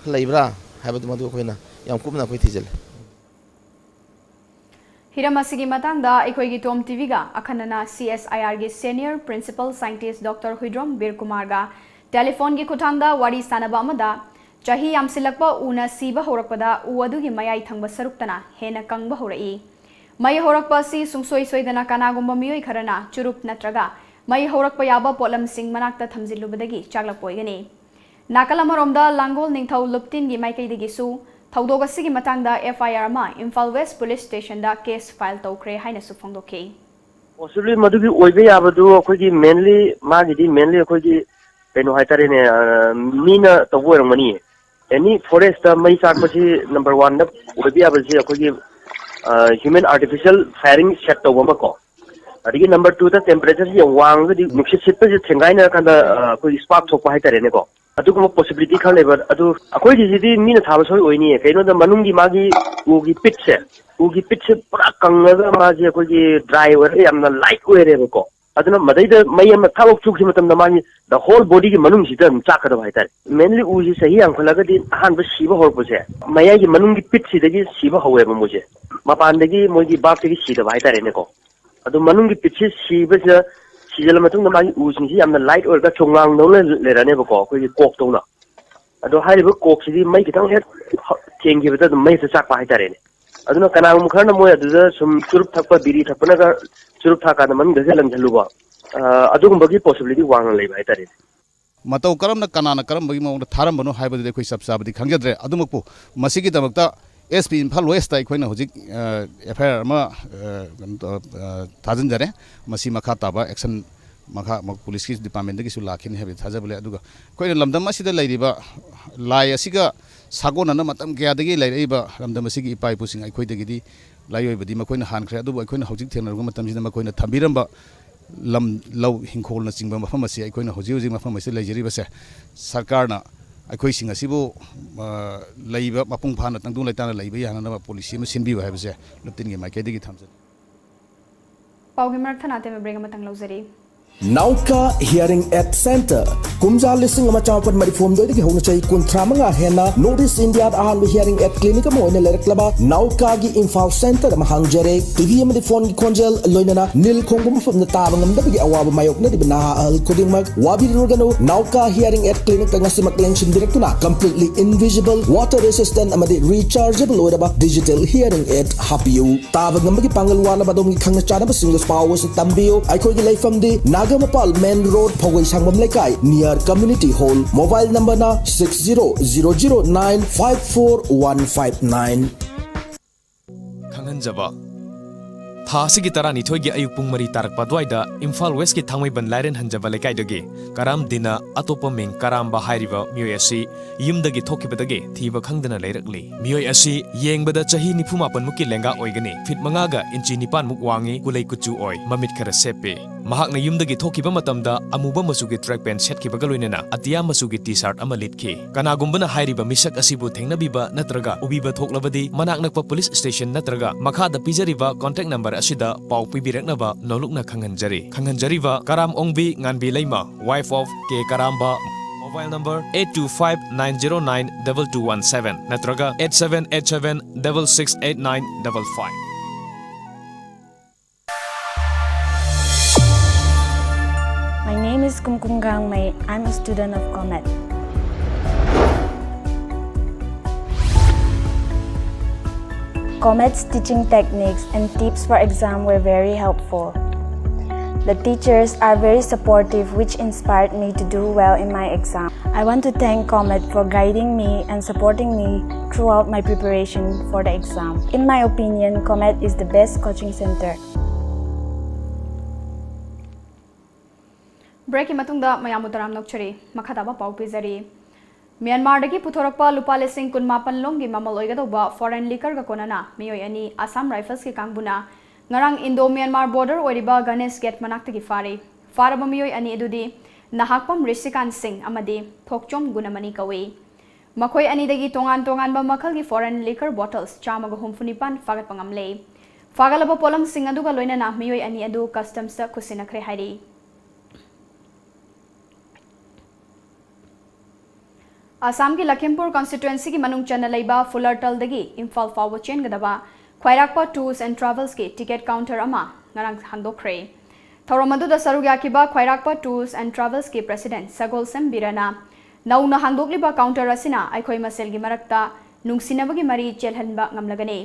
ꯂꯩꯕ꯭ꯔꯥ ꯍꯥꯏꯕꯗꯨ ꯃꯗꯨ ꯑꯩꯈꯣꯏꯅ ꯌꯥꯝ ꯀꯨꯞꯅ ꯑꯩꯈꯣꯏ ꯊꯤꯖꯤꯜꯂꯤ꯫ ꯍꯤꯔꯝ ꯑꯁꯤꯒꯤ ꯃꯇꯥꯡꯗ ꯑꯩꯈꯣꯏꯒꯤ ꯇꯣꯝ ꯇꯤꯚꯤꯒ ꯑꯈꯟꯅꯅ ꯁꯤ ꯑꯦꯁ ꯑꯥꯏ ꯑꯥꯔꯒꯤ senior principal scientist doctor Huidrom Bir ꯀꯨꯃꯥꯔꯒ ꯇꯦꯂꯤꯐꯣꯟꯒꯤ ꯈꯨꯠꯊꯥꯡꯗ ꯋꯥꯔꯤ ꯁꯥꯅꯕ ꯑꯃꯗ, ꯆꯍꯤ ꯌꯥꯝꯁꯤꯜꯂꯛꯄ ꯎꯅ ꯁꯤꯕ ꯍꯧꯔꯛꯄꯗ ꯎ ꯑꯗꯨꯒꯤ ꯃꯌꯥꯏ ꯊꯪꯕ ꯁꯔꯨꯛꯇꯅ ꯍꯦꯟꯅ ꯀꯪꯕ ꯍꯧꯔꯛꯏ꯫ ꯃꯩ ꯍꯧꯔꯛꯄ ꯑꯁꯤ ꯁꯨꯡꯁꯣꯏ ꯁꯣꯏꯗꯅ ꯀꯅꯥꯒꯨꯝꯕ ꯃꯤꯑꯣꯏ ꯈꯔꯅ ꯆꯨꯔꯨꯞ ꯅꯠꯇ꯭ꯔꯒ ꯃꯩ ꯍꯧꯔꯛꯄ ꯌꯥꯕ ꯄꯣꯠꯂꯝꯁꯤꯡ ꯃꯅꯥꯛꯇ ꯊꯝꯖꯤꯜꯂꯨꯕꯗꯒꯤ ꯆꯥꯛꯂꯛꯄ ꯑꯣꯏꯒꯅꯤ꯫ ꯅꯥꯀꯜ ꯑꯃꯔꯣꯝꯗ, ꯂꯥꯡꯒꯣꯜ ꯅꯤꯡꯊꯧ ꯂꯨꯞꯇꯤꯟꯒꯤ ꯃꯥꯏꯀꯩꯗꯒꯤꯁꯨ ꯊꯧꯗꯣꯛ ꯑꯁꯤꯒꯤ ꯃꯇꯥꯡꯗ ꯑꯦꯐ ꯑꯥꯏ ꯑꯥꯔ ꯑꯃ ꯏꯝꯐꯥꯜ ꯋꯦꯁ ꯄꯨꯂꯤꯁ ꯁ꯭ꯇꯦꯁꯟꯗ ꯀꯦꯁ ꯐꯥꯏꯜ ꯇꯧꯈ꯭ꯔꯦ ꯍꯥꯏꯅꯁꯨ ꯐꯣꯡꯗꯣꯛꯈꯤ꯫ Possibly ꯃꯗꯨꯒꯤ ꯑꯣꯏꯕ ꯌꯥꯕꯗꯨ ꯑꯩꯈꯣꯏꯒꯤ mainly, ꯃꯥꯒꯤꯗꯤ mainly ꯑꯩꯈꯣꯏꯒꯤ ꯀꯩꯅꯣ ꯍꯥꯏꯇꯥꯔꯦꯅꯦ, ꯑ, ꯃꯤꯅ ꯇꯧꯕ ꯑꯣꯏꯔꯝꯒꯅꯤꯌꯦ꯫ Any forest ꯇ ꯃꯩ ꯆꯥꯛꯄꯁꯤ number one ꯗ ꯑꯣꯏꯕ ꯌꯥꯕꯁꯤ ꯑꯩꯈꯣꯏꯒꯤ, ꯑ, human artificial firing set ꯇꯧꯕ ꯑꯃ ꯀꯣ, ꯑꯗꯒꯤ number two ꯗ temperature ꯁꯤ ꯌꯥꯝ ꯋꯥꯡꯉꯒꯗꯤ ꯅꯨꯡꯁꯤꯠ ꯁꯤꯠꯄꯁꯤ ꯊꯦꯡꯒꯥꯏꯅꯔꯀꯥꯟꯗ, ꯑ, ꯑꯩꯈꯣꯏꯒꯤ spark ꯊꯣꯛꯄ ꯍꯥꯏꯇꯥꯔꯦꯅꯦꯀꯣ꯫ ꯑꯗꯨꯒꯨꯝꯕ possibility ꯈꯔ ꯂꯩꯕ꯫ ꯑꯗꯨ ꯑꯩꯈꯣꯏꯒꯤꯁꯤꯗꯤ ꯃꯤꯅ ꯊꯥꯕ ꯁꯣꯏ ꯑꯣꯏꯅꯤꯌꯦ꯫ ꯀꯩꯅꯣꯗ ꯃꯅꯨꯡꯒꯤ ꯃꯥꯒꯤ ꯎꯒꯤ ꯄꯤꯠꯁꯦ, ꯎꯒꯤ ꯄꯤꯠꯁꯦ ꯄꯨꯔꯥ ꯀꯪꯉꯒ ꯃꯥꯁꯦ ꯑꯩꯈꯣꯏꯒꯤ dry ꯑꯣꯏꯔꯒ ꯌꯥꯝꯅ light ꯑꯣꯏꯔꯦꯕꯀꯣ꯫ ꯑꯗꯨꯅ ꯃꯗꯩꯗ ꯃꯩ ꯑꯃ ꯊꯥꯕꯛ ꯆꯨꯈꯤꯕ ꯃꯇꯝꯗ ꯃꯥꯒꯤ the whole bodyꯒꯤ ꯃꯅꯨꯡꯁꯤꯗ ꯑꯗꯨꯝ ꯆꯥꯛꯀꯗꯕ ꯍꯥꯏꯇꯥꯔꯦ꯫ Mainly ꯎꯁꯤ ꯆꯍꯤ ꯌꯥꯝꯈꯠꯂꯒꯗꯤ ꯑꯍꯥꯟꯕ ꯁꯤꯕ ꯍꯧꯔꯛꯄꯁꯦ ꯃꯌꯥꯏꯒꯤ ꯃꯅꯨꯡꯒꯤ ꯄꯤꯠꯁꯤꯗꯒꯤ ꯁꯤꯕ ꯍꯧꯋꯦꯕ ꯃꯣꯏꯁꯦ꯫ ꯃꯄꯥꯟꯗꯒꯤ ꯃꯣꯏꯒꯤ ꯕꯥꯞꯇꯒꯤ ꯁꯤꯗꯕ ꯍꯥꯏꯇꯥꯔꯦꯅꯦꯀꯣ꯫ ꯑꯗꯨ ꯃꯅꯨꯡꯒꯤ ꯄꯤꯠꯁꯤ ꯁꯤꯕꯁꯤꯗ, ꯁꯤꯖꯜꯂ ꯃꯇꯨꯡꯗ ꯃꯥꯒꯤ ꯎꯁꯤꯡꯁꯤ ꯌꯥꯝꯅ light ꯑꯣꯏꯔꯒ ꯆꯣꯉꯥꯡꯗꯧꯅ ꯂꯩꯔꯅꯦꯕꯀꯣ, ꯑꯩꯈꯣꯏꯒꯤ ꯀꯣꯛꯇꯧꯅ꯫ ꯑꯗꯣ ꯍꯥꯏꯔꯤꯕ ꯀꯣꯛꯁꯤꯗꯤ ꯃꯩ ꯈꯤꯇꯪ ꯍꯦꯛ ꯊꯦꯡꯈꯤꯕꯗ ꯑꯗꯨꯝ ꯃꯩ ꯍꯦꯛꯇ ꯆꯥꯛꯄ ꯍꯥꯏꯇꯥꯔꯦꯅꯦ꯫ ꯑꯗꯨꯅ ꯀꯅꯥꯒꯨꯝꯕ ꯈꯔꯅ ꯃꯣꯏ ꯑꯗꯨꯗ ꯁꯨꯝ ꯆꯨꯔꯨꯞ ꯊꯛꯄ, ꯕꯤꯔꯤ ꯊꯛꯄꯅꯒ ꯆꯨꯔꯨꯞ ꯊꯛꯀꯥꯟꯗ ꯃꯅꯨꯡꯗ ꯍꯦꯛ ꯂꯪꯁꯤꯜꯂꯨꯕ, ꯑ, ꯑꯗꯨꯒꯨꯝꯕꯒꯤ possibility ꯋꯥꯡꯅ ꯂꯩꯕ ꯍꯥꯏꯇꯥꯔꯦꯅꯦ꯫ ꯃꯇꯧ ꯀꯔꯝꯅ, ꯀꯅꯥꯅ ꯀꯔꯝꯕꯒꯤ ꯃꯑꯣꯡꯗ ꯊꯥꯔꯝꯕꯅꯣ ꯍꯥꯏꯕꯗꯨꯗꯤ ꯑꯩꯈꯣꯏ ꯆꯞ ꯆꯥꯕꯗꯤ ꯈꯪꯖꯗ꯭ꯔꯦ꯫ ꯑꯗꯨꯃꯛꯄꯨ ꯃꯁꯤꯒꯤꯗꯃꯛꯇ ꯑꯦꯁ ꯄꯤ ꯏꯝꯐꯥꯜ ꯋꯦꯁꯇ ꯑꯩꯈꯣꯏꯅ ꯍꯧꯖꯤꯛ, ꯑ, ꯑꯦꯐ ꯑꯥꯏ ꯑꯥꯔ ꯑꯃ, ꯑ, ꯀꯩꯅꯣ ꯇꯧ-, ꯑ, ꯊꯥꯖꯤꯟꯖꯔꯦ꯫ ꯃꯁꯤ ꯃꯈꯥ ꯇꯥꯕ ꯑꯦꯛꯁꯟ ꯃꯈꯥ ꯑꯃꯨꯛ ꯄꯨꯂꯤꯁꯀꯤ ꯗꯤꯄꯥꯔꯠꯃꯦꯟꯗꯒꯤꯁꯨ ꯂꯥꯛꯈꯤꯅꯤ ꯍꯥꯏꯕꯒꯤ ꯊꯥꯖꯕ ꯂꯩ꯫ ꯑꯗꯨꯒ ꯑꯩꯈꯣꯏꯅ ꯂꯝꯗꯝ ꯑꯁꯤꯗ ꯂꯩꯔꯤꯕ ꯂꯥꯏ ꯑꯁꯤꯒ ꯁꯥꯒꯣꯟꯅꯅ ꯃꯇꯝ ꯀꯌꯥꯗꯒꯤ ꯂꯩꯔꯛꯏꯕ ꯂꯝꯗꯝ ꯑꯁꯤꯒꯤ ꯏꯄꯥ ꯏꯄꯨꯁꯤꯡ ꯑꯩꯈꯣꯏꯗꯒꯤꯗꯤ ꯂꯥꯏꯑꯣꯏꯕꯗꯤ ꯃꯈꯣꯏꯅ ꯍꯥꯟꯈ꯭ꯔꯦ꯫ ꯑꯗꯨꯕꯨ ꯑꯩꯈꯣꯏꯅ ꯍꯧꯖꯤꯛ ꯊꯦꯡꯅꯔꯨꯕ ꯃꯇꯝꯁꯤꯗ ꯃꯈꯣꯏꯅ ꯊꯝꯕꯤꯔꯝꯕ ꯂꯝ, ꯂꯧ, ꯍꯤꯡꯈꯣꯜꯅꯆꯤꯡꯕ ꯃꯐꯝ ꯑꯁꯤ ꯑꯩꯈꯣꯏꯅ ꯍꯧꯖꯤꯛ ꯍꯧꯖꯤꯛ ꯃꯐꯝ ꯑꯁꯤꯗ ꯂꯩꯖꯔꯤꯕꯁꯦ ꯁꯔꯀꯥꯔꯅ ꯑꯩꯈꯣꯏꯁꯤꯡ ꯑꯁꯤꯕꯨ, ꯑ, ꯂꯩꯕ ꯃꯄꯨꯡ ꯐꯥꯅ ꯇꯪꯗꯨ ꯂꯩꯇꯥꯅ ꯂꯩꯕ ꯌꯥꯅꯅꯕ ꯄꯣꯂꯤꯁꯤ ꯑꯃ ꯁꯤꯟꯕꯤꯌꯨ ꯍꯥꯏꯕꯁꯦ ꯂꯨꯞꯇꯤꯟꯒꯤ ꯃꯥꯏꯀꯩꯗꯒꯤ ꯊꯝꯖꯔꯤ꯫ ꯄꯥꯎꯒꯤ ꯃꯔꯛ ꯊꯅꯥ ꯇꯦꯝꯕ ꯕ꯭ꯔꯦꯛ ꯑꯃꯇꯪ ꯂꯧꯖꯔꯤ꯫ ꯅꯥꯎꯀꯥ ꯍꯤꯌꯔꯤꯡ ꯑꯦꯗ ꯁꯦꯟꯇꯔ꯫ ꯀꯨꯝꯖꯥ ꯂꯤꯁꯤꯡ ꯑꯃ ꯆꯥꯃꯥꯄꯟ ꯃꯔꯤꯐꯨ ꯍꯨꯝꯗꯣꯏꯗꯒꯤ ꯍꯧꯅ ꯆꯍꯤ ꯀꯨꯟꯊ꯭ꯔꯥ ꯃꯉꯥ ꯍꯦꯟꯅ ꯅꯣꯔꯠ ꯏꯁ ꯏꯟꯗꯤꯌꯥꯗ ꯑꯍꯥꯟꯕ ꯍꯤꯌꯔꯤꯡ ꯑꯦꯗ ꯀ꯭ꯂꯤꯅꯤꯛ ꯑꯃ ꯑꯣꯏꯅ ꯂꯩꯔꯛꯂꯕ ꯅꯥꯎꯀꯥꯒꯤ ꯏꯝꯐꯥꯜ ꯁꯦꯟꯇꯔ ꯑꯃ ꯍꯥꯡꯖꯔꯦ꯫ ꯇꯤꯚꯤ ꯑꯃꯗꯤ ꯐꯣꯟꯒꯤ ꯈꯣꯟꯖꯦꯜ ꯂꯣꯏꯅꯅ ꯅꯤꯜ ꯈꯣꯡꯕ ꯃꯐꯝꯗ ꯇꯥꯕ ꯉꯝꯗꯕꯒꯤ ꯑꯋꯥꯕ ꯃꯥꯌꯣꯛꯅꯔꯤꯕ ꯅꯍꯥ ꯑꯍꯜ ꯈꯨꯗꯤꯡꯃꯛ ꯋꯥꯕꯤꯔꯨꯔꯒꯅꯨ꯫ ꯅꯥꯎꯀꯥ ꯍꯤꯌꯔꯤꯡ ꯑꯦꯗ ꯀ꯭ꯂꯤꯅꯤꯛꯇ ꯉꯁꯤꯃꯛ ꯂꯦꯡꯁꯤꯟꯕꯤꯔꯛꯇꯨꯅ completely invisible, water resistant ꯑꯃꯗꯤ rechargeable ꯑꯣꯏꯔꯕ digital hearing aid ꯍꯥꯞꯄꯤꯌꯨ꯫ ꯇꯥꯕ ꯉꯝꯕꯒꯤ ꯄꯥꯡꯒꯜ ꯋꯥꯠꯂꯕ ꯑꯗꯣꯝꯒꯤ ꯈꯪꯅ ꯆꯥꯟꯅꯕꯁꯤꯡꯗ ꯄꯥꯎ ꯑꯁꯤ ꯇꯝꯕꯤꯌꯨ꯫ ꯑꯩꯈꯣꯏꯒꯤ ꯂꯩꯐꯝꯗꯤ ꯅꯥꯒꯥꯃꯄꯥꯜ ꯃꯦꯟ ꯔꯣꯗ, ꯐꯧꯒꯩ ꯁꯪꯕꯝ ꯂꯩꯀꯥꯏ, near community hall꯫ ꯃꯣꯕꯥꯏꯜ ꯅꯝꯕꯔꯅ six zero zero zero nine five four one five nine꯫ ꯈꯪꯍꯟꯖꯕ꯫ ꯊꯥ ꯑꯁꯤꯒꯤ ꯇꯔꯥꯅꯤꯊꯣꯏꯒꯤ ꯑꯌꯨꯛ ꯄꯨꯡ ꯃꯔꯤ ꯇꯥꯔꯛꯄ ꯑꯗꯨꯋꯥꯏꯗ ꯏꯝꯐꯥꯜ ꯋꯦꯁꯀꯤ ꯊꯥꯡꯃꯩꯕꯟ ꯂꯥꯏꯔꯦꯟ ꯍꯟꯖꯕ ꯂꯩꯀꯥꯏꯗꯒꯤ ꯀꯔꯥꯝ ꯗꯤꯅ, ꯑꯇꯣꯞꯄ ꯃꯤꯡ ꯀꯔꯥꯝꯕ ꯍꯥꯏꯔꯤꯕ ꯃꯤꯑꯣꯏ ꯑꯁꯤ ꯌꯨꯝꯗꯒꯤ ꯊꯣꯛꯈꯤꯕꯗꯒꯤ ꯊꯤꯕ ꯈꯪꯗꯅ ꯂꯩꯔꯛꯂꯤ꯫ ꯃꯤꯑꯣꯏ ꯑꯁꯤ ꯌꯦꯡꯕꯗ ꯆꯍꯤ ꯅꯤꯐꯨ ꯃꯥꯄꯟ ꯃꯨꯛꯀꯤ ꯂꯦꯡꯒꯥ ꯑꯣꯏꯒꯅꯤ꯫ ꯐꯤꯠ ꯃꯉꯥꯒ ꯏꯟꯆꯤ ꯅꯤꯄꯥꯟ ꯃꯨꯛ ꯋꯥꯡꯉꯤ, ꯀꯨꯂꯩ ꯀꯨꯆꯨ ꯑꯣꯏ, ꯃꯃꯤꯠ ꯈꯔ ꯁꯦꯞꯄꯤ꯫ ꯃꯍꯥꯛꯅ ꯌꯨꯝꯗꯒꯤ ꯊꯣꯛꯈꯤꯕ ꯃꯇꯝꯗ ꯑꯃꯨꯕ ꯃꯆꯨꯒꯤ track pant ꯁꯦꯠꯈꯤꯕꯒ ꯂꯣꯏꯅꯅ ꯑꯇꯤꯌꯥ ꯃꯆꯨꯒꯤ T-shirt ꯑꯃ ꯂꯤꯠꯈꯤ꯫ ꯀꯅꯥꯒꯨꯝꯕꯅ ꯍꯥꯏꯔꯤꯕ ꯃꯤꯁꯛ ꯑꯁꯤꯕꯨ ꯊꯦꯡꯅꯕꯤꯕ ꯅꯠꯇ꯭ꯔꯒ ꯎꯕꯤꯕ ꯊꯣꯛꯂꯕꯗꯤ ꯃꯅꯥꯛ ꯅꯛꯄ police station ꯅꯠꯇ꯭ꯔꯒ ꯃꯈꯥꯗ ꯄꯤꯖꯔꯤꯕ contact number ꯑꯁꯤꯗ ꯄꯥꯎ ꯄꯤꯕꯤꯔꯛꯅꯕ ꯅꯣꯂꯨꯛꯅ ꯈꯪꯍꯟꯖꯔꯤ꯫ ꯈꯪꯍꯟꯖꯔꯤꯕ ꯀꯔꯥꯝ ꯑꯣꯡꯕꯤ ꯉꯥꯟꯕꯤ ꯂꯩꯃ, wife of K ꯀꯔꯥꯝꯕ, mobile number eight two five nine zero nine double two one seven ꯅꯠꯇ꯭ꯔꯒ eight seven eight seven double six eight nine double five꯫ My name is Kumkum Gangmei. I'm a student of COMET. COMET's teaching techniques and tips for exam were very helpful. The teachers are very supportive, which inspired me to do well in my exam. I want to thank COMET for guiding me and supporting me throughout my preparation for the exam. In my opinion, COMET is the best coaching center. Breakꯀꯤ ꯃꯇꯨꯡꯗ ꯃꯌꯥꯝꯕꯨ ꯇꯔꯥꯝꯅ ꯑꯣꯛꯆꯔꯤ꯫ ꯃꯈꯥ ꯇꯥꯕ ꯄꯥꯎ ꯄꯤꯖꯔꯤ꯫ ꯃ꯭ꯌꯥꯟꯃꯥꯔꯗꯒꯤ ꯄꯨꯊꯣꯔꯛꯄ ꯂꯨꯄꯥ ꯂꯤꯁꯤꯡ ꯀꯨꯟ ꯃꯥꯄꯟ ꯂꯣꯝꯒꯤ ꯃꯃꯜ ꯑꯣꯏꯒꯗꯧꯕ foreign liquorꯒ ꯀꯣꯟꯅꯅ ꯃꯤꯑꯣꯏ ꯑꯅꯤ ꯑꯁꯥꯝ ꯔꯥꯏꯐꯜꯁꯀꯤ ꯀꯥꯡꯕꯨꯅ ꯉꯔꯥꯡ Indo Myanmar border ꯑꯣꯏꯔꯤꯕ ꯒꯅꯦꯁ ꯒꯦꯠ ꯃꯅꯥꯛꯇꯒꯤ ꯐꯥꯔꯤ꯫ ꯐꯥꯔꯕ ꯃꯤꯑꯣꯏ ꯑꯅꯤ ꯑꯗꯨꯗꯤ ꯅꯍꯥꯛꯄꯝ ꯔꯤꯁꯤꯀꯥꯟ ꯁꯤꯡ ꯑꯃꯗꯤ ꯊꯣꯛꯆꯣꯝ ꯒꯨꯅꯃꯅꯤ ꯀꯧꯏ꯫ ꯃꯈꯣꯏ ꯑꯅꯤꯗꯒꯤ ꯇꯣꯉꯥꯟ ꯇꯣꯉꯥꯟꯕ ꯃꯈꯜꯒꯤ foreign liquor bottles ꯆꯥꯝꯃꯒ ꯍꯨꯝꯐꯨ ꯅꯤꯄꯥꯟ ꯐꯥꯒꯠꯄ ꯉꯝꯂꯦ꯫ ꯐꯥꯒꯠꯂꯕ ꯄꯣꯠꯂꯝꯁꯤꯡ ꯑꯗꯨꯒ ꯂꯣꯏꯅꯅ ꯃꯤꯑꯣꯏ ꯑꯅꯤ ꯑꯗꯨ ꯀꯁꯇꯝꯁꯇ ꯈꯨꯠꯁꯤꯟꯅꯈ꯭ꯔꯦ ꯍꯥꯏꯔꯤ꯫ ꯑꯁꯥꯝꯒꯤ ꯂꯈꯤꯝꯄꯨꯔ ꯀꯟꯁꯇꯤꯇ꯭ꯋꯦꯟꯁꯤꯒꯤ ꯃꯅꯨꯡ ꯆꯟꯅ ꯂꯩꯕ ꯐꯨꯂꯔꯇꯜꯗꯒꯤ ꯏꯝꯐꯥꯜ ꯐꯥꯎꯕ ꯆꯦꯟꯒꯗꯕ ꯈ꯭ꯋꯥꯏꯔꯥꯛꯄ Tours and Travelsꯀꯤ ꯇꯤꯀꯦꯠ ꯀꯥꯎꯟꯇꯔ ꯑꯃ ꯉꯔꯥꯡ ꯍꯥꯡꯗꯣꯛꯈ꯭ꯔꯦ꯫ ꯊꯧꯔꯝ ꯑꯗꯨꯗ ꯁꯔꯨꯛ ꯌꯥꯈꯤꯕ ꯈ꯭ꯋꯥꯏꯔꯥꯛꯄ Tours and Travelsꯀꯤ president ꯁꯒꯣꯜꯁꯦꯝ ꯕꯤꯔꯅ ꯅꯧꯅ ꯍꯥꯡꯗꯣꯛꯂꯤꯕ ꯀꯥꯎꯟꯇꯔ ꯑꯁꯤꯅ ꯑꯩꯈꯣꯏ ꯃꯁꯦꯜꯒꯤ ꯃꯔꯛꯇ ꯅꯨꯡꯁꯤꯅꯕꯒꯤ ꯃꯔꯤ ꯆꯦꯜꯍꯟꯕ ꯉꯝꯂꯒꯅꯤ꯫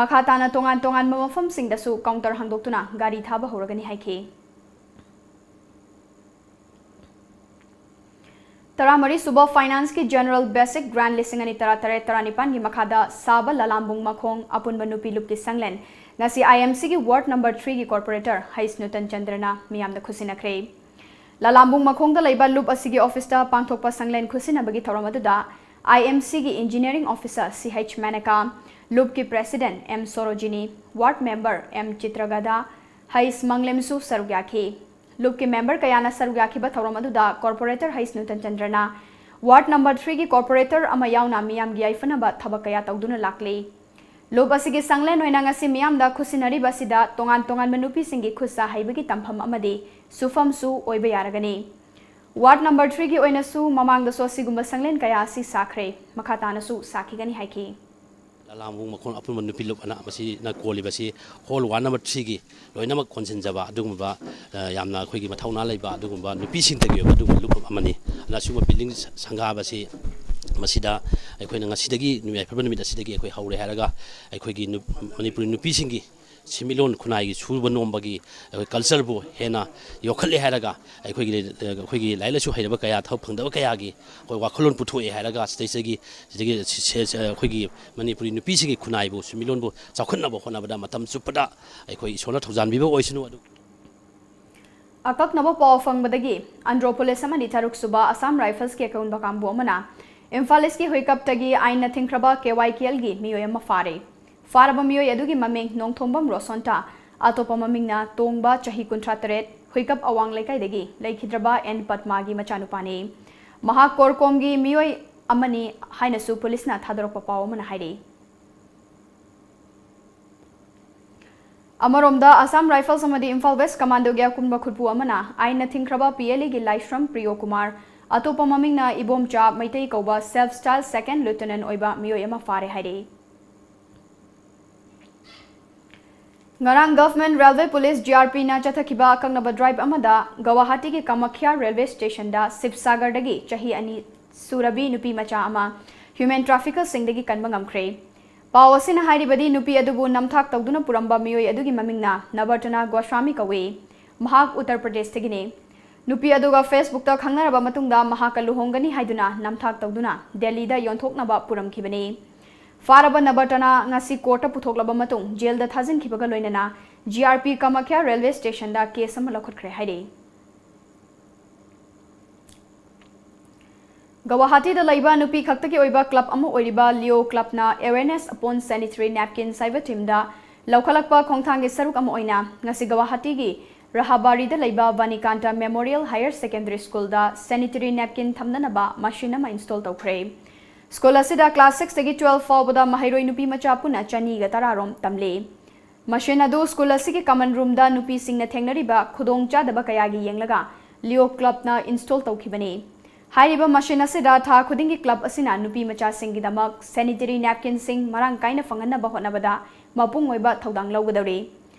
ꯃꯈꯥ ꯇꯥꯅ ꯇꯣꯉꯥꯟ ꯇꯣꯉꯥꯟꯕ ꯃꯐꯝꯁꯤꯡꯗꯁꯨ ꯀꯥꯎꯟꯇꯔ ꯍꯥꯡꯗꯣꯛꯇꯨꯅ ꯒꯥꯔꯤ ꯊꯥꯕ ꯍꯧꯔꯒꯅꯤ ꯍꯥꯏꯈꯤ꯫ ꯇꯔꯥꯃꯔꯤ ꯁꯨꯕ ꯐꯥꯏꯅꯥꯟꯁꯀꯤ ꯖꯦꯅꯔꯦꯜ ꯕꯦꯁꯤꯛ ꯒ꯭ꯔꯥꯟ ꯂꯤꯁꯤꯡ ꯑꯅꯤ ꯇꯔꯥꯇꯔꯦꯠ ꯇꯔꯥꯅꯤꯄꯥꯟꯒꯤ ꯃꯈꯥꯗ ꯁꯥꯕ ꯂꯂꯥꯝꯕꯨꯡ ꯃꯈꯣꯡ ꯑꯄꯨꯟꯕ ꯅꯨꯄꯤ ꯂꯨꯞꯀꯤ ꯁꯪꯂꯦꯟ ꯉꯁꯤ ꯑꯥꯏ ꯑꯦꯝ ꯁꯤꯒꯤ ꯋꯥꯔꯗ ꯅꯝꯕꯔ ꯊ꯭ꯔꯤꯒꯤ ꯀꯣꯔꯄꯣꯔꯦꯇꯔ ꯍꯩꯁ ꯅꯨꯇꯟ ꯆꯟꯗ꯭ꯔꯅ ꯃꯤꯌꯥꯝꯗ ꯈꯨꯠꯁꯤꯟꯅꯈ꯭ꯔꯦ꯫ ꯂꯂꯥꯝꯕꯨꯡ ꯃꯈꯣꯡꯗ ꯂꯩꯕ ꯂꯨꯞ ꯑꯁꯤꯒꯤ ꯑꯣꯐꯤꯁꯇ ꯄꯥꯡꯊꯣꯛꯄ ꯁꯪꯂꯦꯟ ꯈꯨꯠꯁꯤꯟꯅꯕꯒꯤ ꯊꯧꯔꯝ ꯑꯗꯨꯗ ꯑꯥꯏ ꯑꯦꯝ ꯁꯤꯒꯤ engineering officer C H Menaka, ꯂꯨꯞꯀꯤ president M Sarojini, ꯋꯥꯔꯗ ꯃꯦꯝꯕꯔ ꯑꯦꯝ ꯆꯤꯇ꯭ꯔꯒꯥꯊꯥ, ꯍꯩꯁ ꯃꯪꯂꯦꯝꯁꯨ ꯁꯔꯨꯛ ꯌꯥꯈꯤ꯫ ꯂꯨꯞꯀꯤ ꯃꯦꯝꯕꯔ ꯀꯌꯥꯅ ꯁꯔꯨꯛ ꯌꯥꯈꯤꯕ ꯊꯧꯔꯝ ꯑꯗꯨꯗ ꯀꯣꯔꯄꯣꯔꯦꯇꯔ ꯍꯩꯁ ꯅꯨꯇꯟ ꯆꯟꯗ꯭ꯔꯅ ꯋꯥꯔꯗ ꯅꯝꯕꯔ ꯊ꯭ꯔꯤꯒꯤ ꯀꯣꯔꯄꯣꯔꯦꯇꯔ ꯑꯃ ꯌꯥꯎꯅ ꯃꯤꯌꯥꯝꯒꯤ ꯌꯥꯏꯐꯅꯕ ꯊꯕꯛ ꯀꯌꯥ ꯇꯧꯗꯨꯅ ꯂꯥꯛꯂꯤ꯫ ꯂꯨꯞ ꯑꯁꯤꯒꯤ ꯁꯪꯂꯦꯟ ꯑꯣꯏꯅ ꯉꯁꯤ ꯃꯤꯌꯥꯝꯗ ꯈꯨꯠꯁꯤꯟꯅꯔꯤꯕ ꯑꯁꯤꯗ ꯇꯣꯉꯥꯟ ꯇꯣꯉꯥꯟꯕ ꯅꯨꯄꯤꯁꯤꯡꯒꯤ ꯈꯨꯠ ꯁꯥ ꯍꯩꯕꯒꯤ ꯇꯝꯐꯝ ꯑꯃꯗꯤ ꯁꯨꯐꯝꯁꯨ ꯑꯣꯏꯕ ꯌꯥꯔꯒꯅꯤ꯫ ꯋꯥꯔꯗ ꯅꯝꯕꯔ ꯊ꯭ꯔꯤꯒꯤ ꯑꯣꯏꯅꯁꯨ ꯃꯃꯥꯡꯗꯁꯨ ꯑꯁꯤꯒꯨꯝꯕ ꯁꯪꯂꯦꯟ ꯀꯌꯥ ꯑꯁꯤ ꯁꯥꯈ꯭ꯔꯦ, ꯃꯈꯥ ꯇꯥꯅꯁꯨ ꯁꯥꯈꯤꯒꯅꯤ ꯍꯥꯏꯈꯤ꯫ ꯂꯂꯥꯝꯕꯨꯡ ꯃꯈꯣꯡ ꯑꯄꯨꯟꯕ ꯅꯨꯄꯤ ꯂꯨꯞ ꯑꯅ ꯃꯁꯤꯅ ꯀꯣꯜꯂꯤꯕꯁꯤ ꯍꯣꯜ ꯋꯥꯔꯗ ꯅꯝꯕꯔ ꯊ꯭ꯔꯤꯒꯤ ꯂꯣꯏꯅꯃꯛ ꯀꯣꯟꯁꯤꯟꯖꯕ ꯑꯗꯨꯒꯨꯝꯕ, ꯑ, ꯌꯥꯝꯅ ꯑꯩꯈꯣꯏꯒꯤ ꯃꯊꯧꯅꯥ ꯂꯩꯕ ꯑꯗꯨꯒꯨꯝꯕ ꯅꯨꯄꯤꯁꯤꯡꯇꯒꯤ ꯑꯣꯏꯕ ꯑꯗꯨꯒꯨꯝꯕ ꯂꯨꯞ ꯑꯃꯅꯤ꯫ ꯑꯗꯨꯅ ꯑꯁꯤꯒꯨꯝꯕ ꯕꯤꯜꯗꯤꯡ ꯁꯪꯒꯥꯕꯁꯤ ꯃꯁꯤꯗ ꯑꯩꯈꯣꯏꯅ ꯉꯁꯤꯗꯒꯤ ꯅꯨꯃꯤꯠ, ꯌꯥꯏꯐꯔꯕ ꯅꯨꯃꯤꯠ ꯑꯁꯤꯗꯒꯤ ꯑꯩꯈꯣꯏ ꯍꯧꯔꯦ ꯍꯥꯏꯔꯒ ꯑꯩꯈꯣꯏꯒꯤ ꯅꯨ-, ꯃꯅꯤꯄꯨꯔꯤ ꯅꯨꯄꯤꯁꯤꯡꯒꯤ ꯁꯦꯟꯃꯤꯠꯂꯣꯟ ꯈꯨꯟꯅꯥꯏꯒꯤ ꯁꯨꯕ ꯅꯣꯝꯕꯒꯤ ꯑꯩꯈꯣꯏ ꯀꯜꯆꯔꯕꯨ ꯍꯦꯟꯅ ꯌꯣꯛꯈꯠꯂꯦ ꯍꯥꯏꯔꯒ ꯑꯩꯈꯣꯏꯒꯤ, ꯑꯩꯈꯣꯏꯒꯤ ꯂꯥꯏꯔꯤꯛ ꯂꯥꯏꯁꯨ ꯍꯩꯔꯕ ꯀꯌꯥ ꯊꯕꯛ ꯐꯪꯗꯕ ꯀꯌꯥꯒꯤ ꯑꯩꯈꯣꯏ ꯋꯥꯈꯜꯂꯣꯟ ꯄꯨꯊꯣꯛꯑꯦ ꯍꯥꯏꯔꯒ ꯁꯤꯗꯩꯁꯤꯗꯒꯤ, ꯁꯤꯗꯒꯤ ꯁꯦ-, ꯁꯦ-, ꯑꯩꯈꯣꯏꯒꯤ ꯃꯅꯤꯄꯨꯔꯤ ꯅꯨꯄꯤꯁꯤꯡꯒꯤ ꯈꯨꯟꯅꯥꯏꯕꯨ ꯁꯦꯟꯃꯤꯠꯂꯣꯟꯕꯨ ꯆꯥꯎꯈꯠꯅꯕ ꯍꯣꯠꯅꯕꯗ ꯃꯇꯝ ꯆꯨꯞꯄꯗ ꯑꯩꯈꯣꯏ ꯏꯁꯣꯔꯅ ꯊꯧꯖꯥꯟꯕꯤꯕ ꯑꯣꯏꯁꯅꯨ꯫ ꯑꯗꯨ ꯑꯀꯛꯅꯕ ꯄꯥꯎ ꯐꯪꯕꯗꯒꯤ ꯑꯟꯗ꯭ꯔꯣ ꯄꯨꯂꯤꯁ ꯑꯃꯗꯤ ꯇꯔꯨꯛ ꯁꯨꯕ ꯑꯁꯥꯝ ꯔꯥꯏꯐꯜꯁꯀꯤ ꯑꯀꯟꯕ ꯀꯥꯡꯕꯨ ꯑꯃꯅ ꯏꯝꯐꯥꯜ ꯏꯁꯀꯤ ꯍꯨꯏꯀꯞꯇꯒꯤ ꯑꯥꯏꯟꯅ ꯊꯤꯡꯈ꯭ꯔꯕ ꯀꯦ ꯋꯥꯏ ꯀꯦ ꯑꯦꯜꯒꯤ ꯃꯤꯑꯣꯏ ꯑꯃ ꯐꯥꯔꯦ꯫ ꯐꯥꯔꯕ ꯃꯤꯑꯣꯏ ꯑꯗꯨꯒꯤ ꯃꯃꯤꯡ ꯅꯣꯡꯊꯣꯝꯕꯝ ꯔꯣꯁꯣꯟꯇꯥ, ꯑꯇꯣꯞꯄ ꯃꯃꯤꯡꯅ ꯇꯣꯡꯕ, ꯆꯍꯤ ꯀꯨꯟꯊ꯭ꯔꯥ ꯇꯔꯦꯠ, ꯍꯨꯏꯀꯞ ꯑꯋꯥꯡ ꯂꯩꯀꯥꯏꯗꯒꯤ ꯂꯩꯈꯤꯗ꯭ꯔꯕ ꯑꯦꯟ ꯄꯗꯃꯥꯒꯤ ꯃꯆꯥꯅꯨꯄꯥꯅꯤ꯫ ꯃꯍꯥꯛ ꯀꯣꯔꯀꯣꯝꯒꯤ ꯃꯤꯑꯣꯏ ꯑꯃꯅꯤ ꯍꯥꯏꯅꯁꯨ ꯄꯨꯂꯤꯁꯅ ꯊꯥꯗꯣꯔꯛꯄ ꯄꯥꯎ ꯑꯃꯅ ꯍꯥꯏꯔꯤ꯫ ꯑꯃꯔꯣꯝꯗ, ꯑꯁꯥꯝ ꯔꯥꯏꯐꯜꯁ ꯑꯃꯗꯤ ꯏꯝꯐꯥꯜ ꯋꯦꯁ ꯀꯃꯥꯟꯗꯣꯒꯤ ꯑꯀꯟꯕ ꯈꯨꯠꯄꯨ ꯑꯃꯅ ꯑꯥꯏꯟꯅ ꯊꯤꯡꯈ꯭ꯔꯕ ꯄꯤ ꯑꯦꯜ ꯑꯦꯒꯤ ꯂꯥꯏꯁ꯭ꯔꯝ ꯄ꯭ꯔꯤꯌꯣ ꯀꯨꯃꯥꯔ, ꯑꯇꯣꯞꯄ ꯃꯃꯤꯡꯅ ꯏꯕꯣꯝꯆꯥ ꯃꯩꯇꯩ ꯀꯧꯕ self style second lieutenant ꯑꯣꯏꯕ ꯃꯤꯑꯣꯏ ꯑꯃ ꯐꯥꯔꯦ ꯍꯥꯏꯔꯤ꯫ ꯉꯔꯥꯡ Government Railway Police, G R P ꯅ ꯆꯠꯊꯈꯤꯕ ꯑꯀꯛꯅꯕ drive ꯑꯃꯗ ꯒꯧꯍꯥꯇꯤꯒꯤ ꯀꯥꯃꯥꯈ꯭ꯌꯥ railway station ꯗ ꯁꯤꯕꯁꯥꯒꯔꯗꯒꯤ ꯆꯍꯤ ꯑꯅꯤ ꯁꯨꯔꯕꯤ ꯅꯨꯄꯤ ꯃꯆꯥ ꯑꯃ human traffickerꯁꯤꯡꯗꯒꯤ ꯀꯟꯕ ꯉꯝꯈ꯭ꯔꯦ꯫ ꯄꯥꯎ ꯑꯁꯤꯅ ꯍꯥꯏꯔꯤꯕꯗꯤ, ꯅꯨꯄꯤ ꯑꯗꯨꯕꯨ ꯅꯝꯊꯥꯛ ꯇꯧꯗꯨꯅ ꯄꯨꯔꯝꯕ ꯃꯤꯑꯣꯏ ꯑꯗꯨꯒꯤ ꯃꯃꯤꯡꯅ ꯅꯕꯔꯇꯅꯥ ꯒꯣꯁ꯭ꯋꯥꯃꯤ ꯀꯧꯏ꯫ ꯃꯍꯥꯛ ꯎꯠꯇꯔ ꯄ꯭ꯔꯗꯦꯁꯇꯒꯤꯅꯤ꯫ ꯅꯨꯄꯤ ꯑꯗꯨꯒ Facebookꯇ ꯈꯪꯅꯔꯕ ꯃꯇꯨꯡꯗ ꯃꯍꯥꯛꯀ ꯂꯨꯍꯣꯡꯒꯅꯤ ꯍꯥꯏꯗꯨꯅ ꯅꯝꯊꯥꯛ ꯇꯧꯗꯨꯅ ꯗꯦꯜꯂꯤꯗ ꯌꯣꯟꯊꯣꯛꯅꯕ ꯄꯨꯔꯝꯈꯤꯕꯅꯤ꯫ ꯐꯥꯔꯕ ꯅꯕꯔꯇꯅꯥ ꯉꯁꯤ ꯀꯣꯔꯠꯇ ꯄꯨꯊꯣꯛꯂꯕ ꯃꯇꯨꯡ ꯖꯦꯜꯗ ꯊꯥꯖꯤꯟꯈꯤꯕꯒ ꯂꯣꯏꯅꯅ G R P Kamakhya railway ꯁ꯭ꯇꯦꯁꯟꯗ ꯀꯦꯁ ꯑꯃ ꯂꯧꯈꯠꯈ꯭ꯔꯦ ꯍꯥꯏꯔꯤ꯫ ꯒꯧꯍꯥꯇꯤꯗ ꯂꯩꯕ ꯅꯨꯄꯤ ꯈꯛꯇꯒꯤ ꯑꯣꯏꯕ ꯀ꯭ꯂꯕ ꯑꯃ ꯑꯣꯏꯔꯤꯕ Leo ꯀ꯭ꯂꯕꯅ Awareness Upon Sanitary Napkins ꯍꯥꯏꯕ ꯊꯤꯝꯗ ꯂꯧꯈꯠꯂꯛꯄ ꯈꯣꯡꯊꯥꯡꯒꯤ ꯁꯔꯨꯛ ꯑꯃ ꯑꯣꯏꯅ ꯉꯁꯤ ꯒꯧꯍꯥꯇꯤꯒꯤ ꯔꯍꯥꯕꯥꯔꯤꯗ ꯂꯩꯕ ꯚꯥꯅꯤꯀꯥꯟꯇ ꯃꯦꯃꯣꯔꯤꯌꯦꯜ ꯍꯥꯌꯔ ꯁꯦꯀꯦꯟꯗꯔꯤ ꯁ꯭ꯀꯨꯜꯗ ꯁꯦꯅꯤꯇꯔꯤ ꯅꯦꯞꯀꯤꯟ ꯊꯝꯅꯅꯕ ꯃꯁꯤꯟ ꯑꯃ ꯏꯟꯁꯇꯣꯜ ꯇꯧꯈ꯭ꯔꯦ꯫ ꯁ꯭ꯀꯨꯜ ꯑꯁꯤꯗ ꯀ꯭ꯂꯥꯁ ꯁꯤꯛꯁꯇꯒꯤ ꯇꯨꯋꯦꯜꯐ ꯐꯥꯎꯕꯗ ꯃꯍꯩꯔꯣꯏ ꯅꯨꯄꯤ ꯃꯆꯥ ꯄꯨꯟꯅ ꯆꯅꯤꯒ ꯇꯔꯥ ꯔꯣꯝ ꯇꯝꯂꯤ꯫ ꯃꯁꯤꯟ ꯑꯗꯨ ꯁ꯭ꯀꯨꯜ ꯑꯁꯤꯒꯤ ꯀꯃꯟ ꯔꯨꯝꯗ ꯅꯨꯄꯤꯁꯤꯡꯅ ꯊꯦꯡꯅꯔꯤꯕ ꯈꯨꯗꯣꯡꯆꯥꯗꯕ ꯀꯌꯥꯒꯤ ꯌꯦꯡꯂꯒ ꯂꯤꯑꯣ ꯀ꯭ꯂꯕꯅ ꯏꯟꯁꯇꯣꯜ ꯇꯧꯈꯤꯕꯅꯤ꯫ ꯍꯥꯏꯔꯤꯕ ꯃꯁꯤꯟ ꯑꯁꯤꯗ ꯊꯥ ꯈꯨꯗꯤꯡꯒꯤ ꯀ꯭ꯂꯕ ꯑꯁꯤꯅ ꯅꯨꯄꯤ ꯃꯆꯥꯁꯤꯡꯒꯤꯗꯃꯛ ꯁꯦꯅꯤꯇꯔꯤ ꯅꯦꯞꯀꯤꯟꯁꯤꯡ ꯃꯔꯥꯡ ꯀꯥꯏꯅ ꯐꯪꯍꯟꯅꯕ ꯍꯣꯠꯅꯕꯗ ꯃꯄꯨꯡ ꯑꯣꯏꯕ ꯊꯧꯗꯥꯡ ꯂꯧꯒꯗꯧꯔꯤ꯫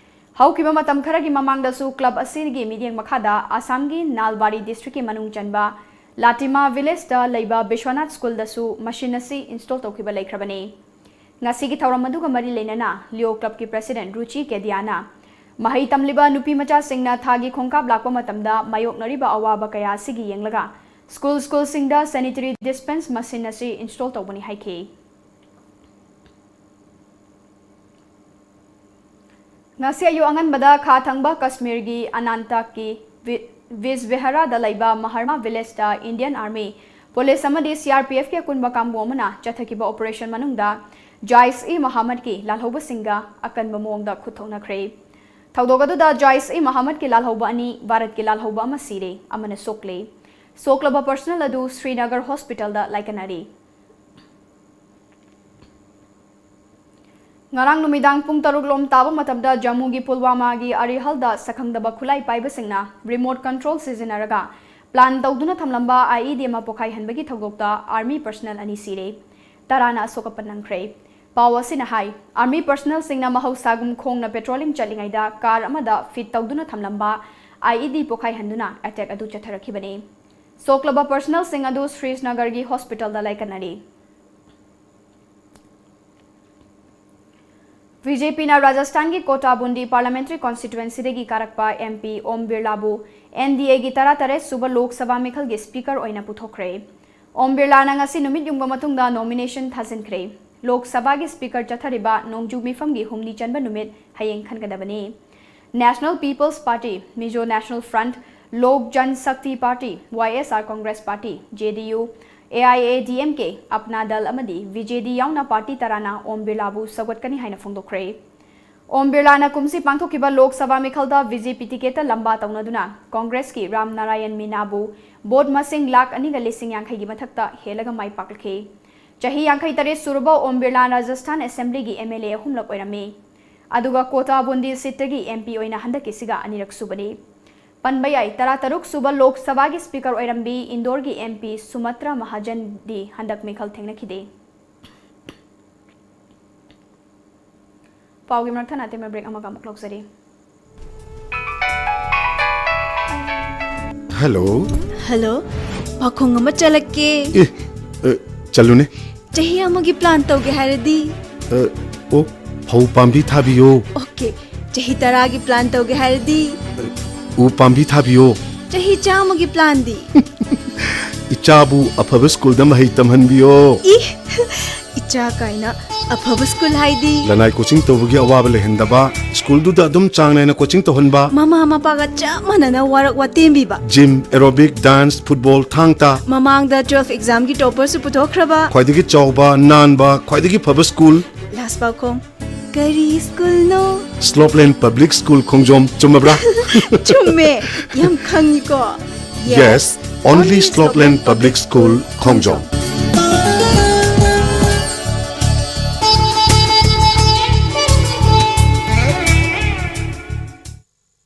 ꯍꯧꯈꯤꯕ ꯃꯇꯝ ꯈꯔꯒꯤ ꯃꯃꯥꯡꯗꯁꯨ ꯀ꯭ꯂꯕ ꯑꯁꯤꯒꯤ ꯃꯤꯠꯌꯦꯡ ꯃꯈꯥꯗ ꯑꯁꯥꯝꯒꯤ ꯅꯥꯜꯕꯥꯔꯤ ꯗꯤꯁꯇ꯭ꯔꯤꯛꯀꯤ ꯃꯅꯨꯡ ꯆꯟꯕ ꯂꯥꯇꯤꯃꯥ ꯚꯤꯂꯦꯖꯇ ꯂꯩꯕ ꯕꯤꯁ꯭ꯋꯥꯅꯥꯊ ꯁ꯭ꯀꯨꯜꯗꯁꯨ ꯃꯁꯤꯟ ꯑꯁꯤ ꯏꯟꯁꯇꯣꯜ ꯇꯧꯈꯤꯕ ꯂꯩꯈ꯭ꯔꯕꯅꯤ꯫ ꯉꯁꯤꯒꯤ ꯊꯧꯔꯝ ꯑꯗꯨꯒ ꯃꯔꯤ ꯂꯩꯅꯅ ꯂꯤꯑꯣ ꯀ꯭ꯂꯕꯀꯤ ꯄ꯭ꯔꯦꯁꯤꯗꯦꯟꯠ ꯔꯨꯆꯤ ꯀꯦꯗꯤꯌꯥꯅ ꯃꯍꯩ ꯇꯝꯂꯤꯕ ꯅꯨꯄꯤ ꯃꯆꯥꯁꯤꯡꯅ ꯊꯥꯒꯤ ꯈꯣꯡꯀꯥꯞ ꯂꯥꯛꯄ ꯃꯇꯝꯗ ꯃꯥꯌꯣꯛꯅꯔꯤꯕ ꯑꯋꯥꯕ ꯀꯌꯥ ꯑꯁꯤꯒꯤ ꯌꯦꯡꯂꯒ ꯁ꯭ꯀꯨꯜ ꯁ꯭ꯀꯨꯜꯁꯤꯡꯗ ꯁꯦꯅꯤꯇꯔꯤ ꯗꯤꯁꯄꯦꯟꯁ ꯃꯁꯤꯟ ꯑꯁꯤ ꯏꯟꯁꯇꯣꯜ ꯇꯧꯕꯅꯤ ꯍꯥꯏꯈꯤ꯫ ꯉꯁꯤ ꯑꯌꯨꯛ ꯑꯉꯟꯕꯗ ꯈꯥ ꯊꯪꯕ ꯀꯁꯃꯤꯔꯒꯤ ꯑꯅꯥꯟꯇꯥꯛꯀꯤ ꯕꯤ-, ꯕꯤꯖꯕꯦꯍꯔꯥꯗ ꯂꯩꯕ ꯃꯍꯔꯃꯥ ꯚꯤꯂꯦꯖꯇ ꯏꯟꯗꯤꯌꯟ ꯑꯥꯔꯃꯤ, ꯄꯨꯂꯤꯁ ꯑꯃꯗꯤ ꯁꯤ ꯑꯥꯔ ꯄꯤ ꯑꯦꯐꯀꯤ ꯑꯀꯨꯟꯕ ꯀꯥꯡꯕꯨ ꯑꯃꯅ ꯆꯠꯊꯈꯤꯕ ꯑꯣꯄꯔꯦꯁꯟ ꯃꯅꯨꯡꯗ ꯖꯥꯏꯁ ꯏ ꯃꯣꯍꯥꯃꯗꯀꯤ ꯂꯥꯜꯍꯧꯕꯁꯤꯡꯒ ꯑꯀꯟꯕ ꯃꯑꯣꯡꯗ ꯈꯨꯠ ꯊꯣꯛꯅꯈ꯭ꯔꯦ꯫ ꯊꯧꯗꯣꯛ ꯑꯗꯨꯗ ꯖꯥꯏꯁ ꯏ ꯃꯣꯍꯥꯃꯗꯀꯤ ꯂꯥꯜꯍꯧꯕ ꯑꯅꯤ, ꯚꯥꯔꯠꯀꯤ ꯂꯥꯜꯍꯧꯕ ꯑꯃ ꯁꯤꯔꯦ, ꯑꯃꯅ ꯁꯣꯛꯂꯦ꯫ ꯁꯣꯛꯂꯕ ꯄꯔꯁꯅꯦꯜ ꯑꯗꯨ ꯁ꯭ꯔꯤꯅꯒꯔ ꯍꯣꯁꯄꯤꯇꯥꯜꯗ ꯂꯥꯏꯀꯠꯅꯔꯤ꯫ ꯉꯔꯥꯡ ꯅꯨꯃꯤꯗꯥꯡ ꯄꯨꯡ ꯇꯔꯨꯛ ꯂꯣꯝ ꯇꯥꯕ ꯃꯇꯝꯗ ꯖꯝꯃꯨꯒꯤ ꯄꯨꯜꯋꯥꯃꯥꯒꯤ ꯑꯔꯤꯍꯜꯗ ꯁꯛꯈꯪꯗꯕ ꯈꯨꯠꯂꯥꯏ ꯄꯥꯏꯕꯁꯤꯡꯅ ꯔꯤꯃꯣꯠ ꯀꯟꯇ꯭ꯔꯣꯜ ꯁꯤꯖꯤꯟꯅꯔꯒ ꯄ꯭ꯂꯥꯟ ꯇꯧꯗꯨꯅ ꯊꯝꯂꯝꯕ ꯑꯥꯏ ꯏ ꯗꯤ ꯑꯃ ꯄꯣꯈꯥꯏꯍꯟꯕꯒꯤ ꯊꯧꯗꯣꯛꯇ ꯑꯥꯔꯃꯤ ꯄꯔꯁꯅꯦꯜ ꯑꯅꯤ ꯁꯤꯔꯦ, ꯇꯔꯥꯅ ꯑꯁꯣꯛ ꯑꯄꯟ ꯅꯪꯈ꯭ꯔꯦ꯫ ꯄꯥꯎ ꯑꯁꯤꯅ ꯍꯥꯏ, ꯑꯥꯔꯃꯤ ꯄꯔꯁꯅꯦꯜꯁꯤꯡꯅ ꯃꯍꯧꯁꯥꯒꯨꯝ ꯈꯣꯡꯅ ꯄꯦꯇ꯭ꯔꯣꯂꯤꯡ ꯆꯠꯂꯤꯉꯩꯗ ꯀꯥꯔ ꯑꯃꯗ ꯐꯤꯠ ꯇꯧꯗꯨꯅ ꯊꯝꯂꯝꯕ ꯑꯥꯏ ꯏ ꯗꯤ ꯄꯣꯈꯥꯏꯍꯟꯗꯨꯅ ꯑꯦꯇꯦꯛ ꯑꯗꯨ ꯆꯠꯊꯔꯛꯈꯤꯕꯅꯤ꯫ ꯁꯣꯛꯂꯕ ꯄꯔꯁꯅꯦꯜꯁꯤꯡ ꯑꯗꯨ ꯁ꯭ꯔꯤꯅꯒꯔꯒꯤ ꯍꯣꯁꯄꯤꯇꯥꯜꯗ ꯂꯥꯏꯀꯠꯅꯔꯤ꯫ ꯕꯤ ꯖꯦ ꯄꯤꯅ ꯔꯥꯖꯁꯊꯥꯟꯒꯤ ꯀꯣꯇꯥꯕꯨꯟꯗꯤ ꯄꯥꯔꯂꯤꯌꯥꯃꯦꯟꯇꯔꯤ ꯀꯣꯟꯁꯇꯤꯇ꯭ꯋꯦꯟꯁꯤꯗꯒꯤ ꯀꯥꯔꯛꯄ ꯑꯦꯝ ꯄꯤ ꯑꯣꯝ ꯕꯤꯔꯂꯥꯕꯨ ꯑꯦꯟ ꯗꯤ ꯑꯦꯒꯤ ꯇꯔꯥꯇꯔꯦꯠ ꯁꯨꯕ ꯂꯣꯛ ꯁꯚꯥ ꯃꯤꯈꯜꯒꯤ ꯁ꯭ꯄꯤꯀꯔ ꯑꯣꯏꯅ ꯄꯨꯊꯣꯛꯈ꯭ꯔꯦ꯫ ꯑꯣꯝ ꯕꯤꯔꯂꯥꯅ ꯉꯁꯤ ꯅꯨꯃꯤꯠ ꯌꯨꯡꯕ ꯃꯇꯨꯡꯗ ꯅꯣꯃꯤꯅꯦꯁꯟ ꯊꯥꯖꯤꯟꯈ꯭ꯔꯦ꯫ ꯂꯣꯛ ꯁꯚꯥꯒꯤ ꯁ꯭ꯄꯤꯀꯔ ꯆꯠꯊꯔꯤꯕ ꯅꯣꯡꯖꯨ ꯃꯤꯐꯝꯒꯤ ꯍꯨꯝꯅꯤ ꯆꯟꯕ ꯅꯨꯃꯤꯠ ꯍꯌꯦꯡ ꯈꯟꯒꯗꯕꯅꯤ꯫ National People's Party, Mizo National Front, Lok Jan Shakti Party, Y S R Congress Party, J D U, A I A D M K, Apna Dal ꯑꯃꯗꯤ V J D ꯌꯥꯎꯅ party ꯇꯔꯥꯅ ꯑꯣꯝ ꯕꯤꯔꯂꯥꯕꯨ ꯁꯧꯒꯠꯀꯅꯤ ꯍꯥꯏꯅ ꯐꯣꯡꯗꯣꯛꯈ꯭ꯔꯦ꯫ ꯑꯣꯝ ꯕꯤꯔꯂꯥꯅ ꯀꯨꯝꯁꯤ ꯄꯥꯡꯊꯣꯛꯈꯤꯕ Lok Sabha ꯃꯤꯈꯜꯗ B J P ꯇꯤꯀꯦꯠꯇ ꯂꯝꯕꯥ ꯇꯧꯅꯗꯨꯅ ꯀꯣꯡꯒ꯭ꯔꯦꯁꯀꯤ Ram Narayan ꯃꯤꯅꯥꯕꯨ vote ꯃꯁꯤꯡ ꯂꯥꯈ ꯑꯅꯤꯒ ꯂꯤꯁꯤꯡ ꯌꯥꯡꯈꯩꯒꯤ ꯃꯊꯛꯇ ꯍꯦꯜꯂꯒ ꯃꯥꯏ ꯄꯥꯛꯂꯛꯈꯤ꯫ ꯆꯍꯤ ꯌꯥꯡꯈꯩ ꯇꯔꯦꯠ ꯁꯨꯔꯕ ꯑꯣꯝ Birla Rajasthan ꯑꯦꯁꯦꯝꯕ꯭ꯂꯤꯒꯤ M L A ꯑꯍꯨꯝꯂꯛ ꯑꯣꯏꯔꯝꯃꯤ꯫ ꯑꯗꯨꯒ ꯀꯣꯇꯥ ꯕꯨꯟꯗꯤ ꯁꯤꯠꯇꯒꯤ M P ꯑꯣꯏꯅ ꯍꯟꯗꯛꯀꯤꯁꯤꯒ ꯑꯅꯤꯔꯛ ꯁꯨꯕꯅꯤ꯫ ꯄꯟꯕ ꯌꯥꯏ, ꯇꯔꯥꯇꯔꯨꯛ ꯁꯨꯕ ꯂꯣꯛ ꯁꯚꯥꯒꯤ ꯁ꯭ꯄꯤꯀꯔ ꯑꯣꯏꯔꯝꯕꯤ ꯏꯟꯗꯣꯔꯒꯤ M P ꯁꯨꯃꯇ꯭ꯔ ꯃꯍꯥꯖꯟꯗꯤ ꯍꯟꯗꯛ ꯃꯤꯈꯜ ꯊꯦꯡꯅꯈꯤꯗꯦ꯫ ꯄꯥꯎꯒꯤ ꯃꯔꯛ ꯊꯠꯅ ꯑꯇꯦꯟꯕ ꯕ꯭ꯔꯦꯛ ꯑꯃꯒ ꯑꯃꯨꯛ ꯂꯧꯖꯔꯤ꯫ ꯍꯜꯂꯣ꯫ ꯍꯜꯂꯣ, ꯄꯥꯈꯣꯡ ꯑꯃ ꯆꯠꯂꯛꯀꯦ꯫ ꯑꯦ, ꯑ, ꯆꯠꯂꯨꯅꯦ꯫ ꯆꯍꯤ ꯑꯃꯒꯤ ꯄ꯭ꯂꯥꯟ ꯇꯧꯒꯦ ꯍꯥꯏꯔꯗꯤ? ꯑ, ꯑꯣ, ꯐꯧ ꯄꯥꯝꯕꯤ ꯊꯥꯕꯤꯌꯣ꯫ ꯑꯣꯀꯦ, ꯆꯍꯤ ꯇꯔꯥꯒꯤ ꯄ꯭ꯂꯥꯟ ꯇꯧꯒꯦ ꯍꯥꯏꯔꯗꯤ? ꯎ ꯄꯥꯝꯕꯤ ꯊꯥꯕꯤꯌꯣ꯫ ꯆꯍꯤ ꯆꯥꯝꯃꯒꯤ ꯄ꯭ꯂꯥꯟꯗꯤ? ꯏꯆꯥꯕꯨ ꯑꯐꯕ ꯁ꯭ꯀꯨꯜꯗ ꯃꯍꯩ ꯇꯝꯍꯟꯕꯤꯌꯣ꯫ ꯏ, ꯏꯆꯥ ꯀꯥꯏꯅ, ꯑꯐꯕ ꯁ꯭ꯀꯨꯜ ꯍꯥꯏꯗꯤ? ꯂꯅꯥꯏ ꯀꯣꯆꯤꯡ ꯇꯧꯕꯒꯤ ꯑꯋꯥꯕ ꯂꯩꯍꯟꯗꯕ, ꯁ꯭ꯀꯨꯜꯗꯨꯗ ꯑꯗꯨꯝ ꯆꯥꯡ ꯅꯥꯏꯅ ꯀꯣꯆꯤꯡ ꯇꯧꯍꯟꯕ꯫ ꯃꯃꯥ ꯃꯄꯥꯒ ꯆꯞ ꯃꯥꯟꯅꯅ ꯋꯥꯔꯛ ꯋꯥꯇꯦꯝꯕꯤꯕ꯫ ꯖꯤꯝ, ꯑꯦꯔꯣꯕꯤꯛ, ꯗꯥꯟꯁ, ꯐꯨꯠꯕꯣꯜ, ꯊꯥꯡ ꯇꯥ꯫ ꯃꯃꯥꯡꯗ ꯇꯨꯋꯦꯜꯐ ꯑꯦꯛꯖꯥꯝꯒꯤ ꯇꯣꯄꯔꯁꯨ ꯄꯨꯊꯣꯛꯈ꯭ꯔꯕ꯫ ꯈ꯭ꯋꯥꯏꯗꯒꯤ ꯆꯥꯎꯕ, ꯅꯥꯟꯕ, ꯈ꯭ꯋꯥꯏꯗꯒꯤ ꯐꯕ ꯁ꯭ꯀꯨꯜ꯫ ꯂꯥꯁ ꯄꯥꯎꯈꯣꯡ, ꯀꯔꯤ ꯁ꯭ꯀꯨꯜꯅꯣ? ꯁ꯭ꯂꯣꯞꯂꯦꯟ ꯄꯕ꯭ꯂꯤꯛ ꯁ꯭ꯀꯨꯜ ꯈꯣꯡꯖꯣꯝ, ꯆꯨꯝꯃꯕ꯭ꯔꯥ? ꯆꯨꯝꯃꯦ, ꯌꯥꯝ ꯈꯪꯉꯤꯀꯣ꯫ Yes, only Slopeland Public School, Khongjom.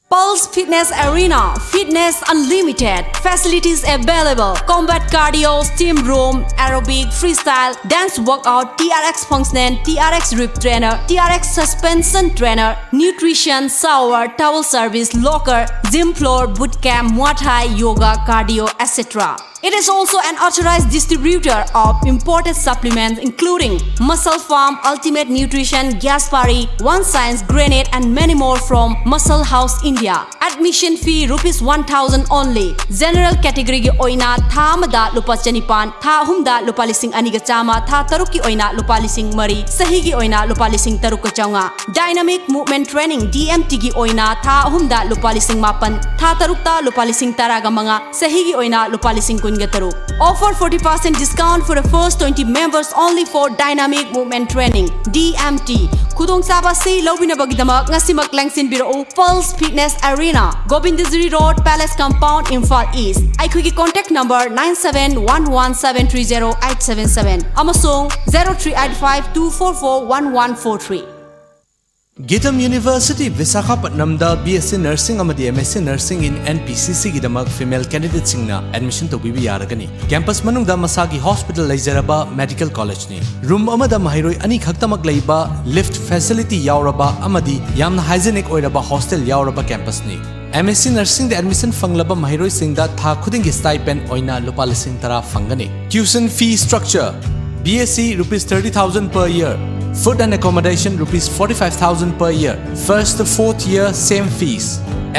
Pulse Fitness Arena, fitness unlimited, facilities available, combat cardio, steam room, aerobic, freestyle, dance workout, T R X functional, T R X rib trainer, T R X suspension trainer, nutrition, shower, towel service, locker, gym floor, boot camp, Muay Thai, yoga, cardio, et cetera. It is also an authorized distributor of imported supplements including Muscle Farm, Ultimate Nutrition, Gaspari, One Science, Granite, and many more from Muscle House India. Admission Tuition fee rupees one thousand only. General category ꯒꯤ ꯑꯣꯏꯅ ꯊꯥ ꯑꯃꯗ ꯂꯨꯄꯥ ꯆꯅꯤꯄꯥꯟ, ꯊꯥ ꯑꯍꯨꯝꯗ ꯂꯨꯄꯥ ꯂꯤꯁꯤꯡ ꯑꯅꯤꯒ ꯆꯥꯝꯃ, ꯊꯥ ꯇꯔꯨꯛꯀꯤ ꯑꯣꯏꯅ ꯂꯨꯄꯥ ꯂꯤꯁꯤꯡ ꯃꯔꯤ, ꯆꯍꯤꯒꯤ ꯑꯣꯏꯅ ꯂꯨꯄꯥ ꯂꯤꯁꯤꯡ ꯇꯔꯨꯛꯀ ꯆꯥꯝꯃꯉꯥ꯫ Dynamic Movement Training, D M T ꯒꯤ ꯑꯣꯏꯅ ꯊꯥ ꯑꯍꯨꯝꯗ ꯂꯨꯄꯥ ꯂꯤꯁꯤꯡ ꯃꯥꯄꯟ, ꯊꯥ ꯇꯔꯨꯛꯇ ꯂꯨꯄꯥ ꯂꯤꯁꯤꯡ ꯇꯔꯥꯒ ꯃꯉꯥ, ꯆꯍꯤꯒꯤ ꯑꯣꯏꯅ ꯂꯨꯄꯥ ꯂꯤꯁꯤꯡ ꯀꯨꯟꯒ ꯇꯔꯨꯛ꯫ Offer forty percent discount for the first twenty members only for Dynamic Movement Training, D M T. ꯈꯨꯗꯣꯡꯆꯥꯕ ꯑꯁꯤ ꯂꯧꯕꯤꯅꯕꯒꯤꯗꯃꯛ ꯉꯁꯤꯃꯛ ꯂꯦꯡꯁꯤꯟꯕꯤꯔꯛꯎ Pulse Fitness Arena, Govindagiri Road, Palace Compound, Imphal East. ꯑꯩꯈꯣꯏꯒꯤ contact number nine seven one one seven three zero eight seven seven ꯑꯃꯁꯨꯡ zero three eight five two four four one one four three꯫ Githam University, Visakhapatnamꯗ B S C Nursing ꯑꯃꯗꯤ M S C Nursing in N P C C ꯒꯤꯗꯃꯛ female candidateꯁꯤꯡꯅ admission ꯇꯧꯕꯤꯕ ꯌꯥꯔꯒꯅꯤ꯫ Campus ꯃꯅꯨꯡꯗ ꯃꯁꯥꯒꯤ hospital ꯂꯩꯖꯔꯕ medical collegeꯅꯤ꯫ Room ꯑꯃꯗ ꯃꯍꯩꯔꯣꯏ ꯑꯅꯤ ꯈꯛꯇꯃꯛ ꯂꯩꯕ, lift facility ꯌꯥꯎꯔꯕ ꯑꯃꯗꯤ ꯌꯥꯝꯅ hygienic ꯑꯣꯏꯔꯕ hostel ꯌꯥꯎꯔꯕ campusꯅꯤ꯫ M S C Nursingꯗ admission ꯐꯪꯂꯕ ꯃꯍꯩꯔꯣꯏꯁꯤꯡꯗ ꯊꯥ ꯈꯨꯗꯤꯡꯒꯤ stipend ꯑꯣꯏꯅ ꯂꯨꯄꯥ ꯂꯤꯁꯤꯡ ꯇꯔꯥ ꯐꯪꯒꯅꯤ꯫ Tuition fee structure: B S C rupees thirty thousand per year, food and accommodation rupees forty-five thousand per year, first to fourth year same fees.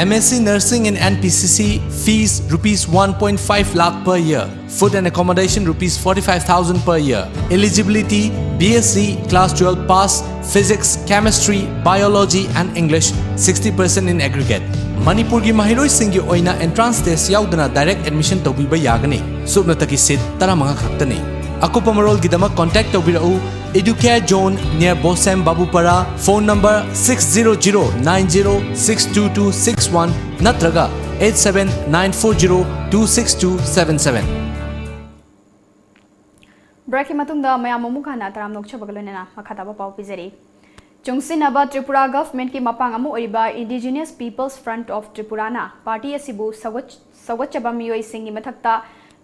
M S C Nursing in N P C C, fees rupees one point five lakh per year, food and accommodation rupees forty-five thousand per year. Eligibility: B S C, class twelve pass, Physics, Chemistry, Biology and English, sixty percent in aggregate. ꯃꯅꯤꯄꯨꯔꯒꯤ ꯃꯍꯩꯔꯣꯏꯁꯤꯡꯒꯤ ꯑꯣꯏꯅ entrance test ꯌꯥꯎꯗꯅ direct admission ꯇꯧꯕꯤꯕ ꯌꯥꯒꯅꯤ꯫ ꯁꯨꯞꯅꯇꯒꯤ seat ꯇꯔꯥꯃꯉꯥ ꯈꯛꯇꯅꯤ꯫ ꯑꯀꯨꯞꯄ ꯃꯔꯣꯜꯒꯤꯗꯃꯛ contact ꯇꯧꯕꯤꯔꯛꯎ Educare Zone near Bosem Babupara, phone number six zero zero nine zero six two two six one ꯅꯠꯇ꯭ꯔꯒ eight seven nine four zero two six two seven seven꯫ Breakꯀꯤ ꯃꯇꯨꯡꯗ ꯃꯌꯥꯝ ꯑꯃꯨꯛ ꯍꯟꯅ ꯇꯔꯥꯝꯅ ꯑꯣꯛꯆꯕꯒ ꯂꯣꯏꯅꯅ ꯃꯈꯥ ꯇꯥꯕ ꯄꯥꯎ ꯄꯤꯖꯔꯤ꯫ ꯆꯨꯡꯁꯤꯟꯅꯕ ꯇ꯭ꯔꯤꯄꯨꯔꯥ governmentꯀꯤ ꯃꯄꯥꯡ ꯑꯃ ꯑꯣꯏꯔꯤꯕ Indigenous People's Front of Tripuraꯅ party ꯑꯁꯤꯕꯨ ꯁꯧꯒꯠ-, ꯁꯧꯒꯠꯆꯕ ꯃꯤꯑꯣꯏꯁꯤꯡꯒꯤ ꯃꯊꯛꯇ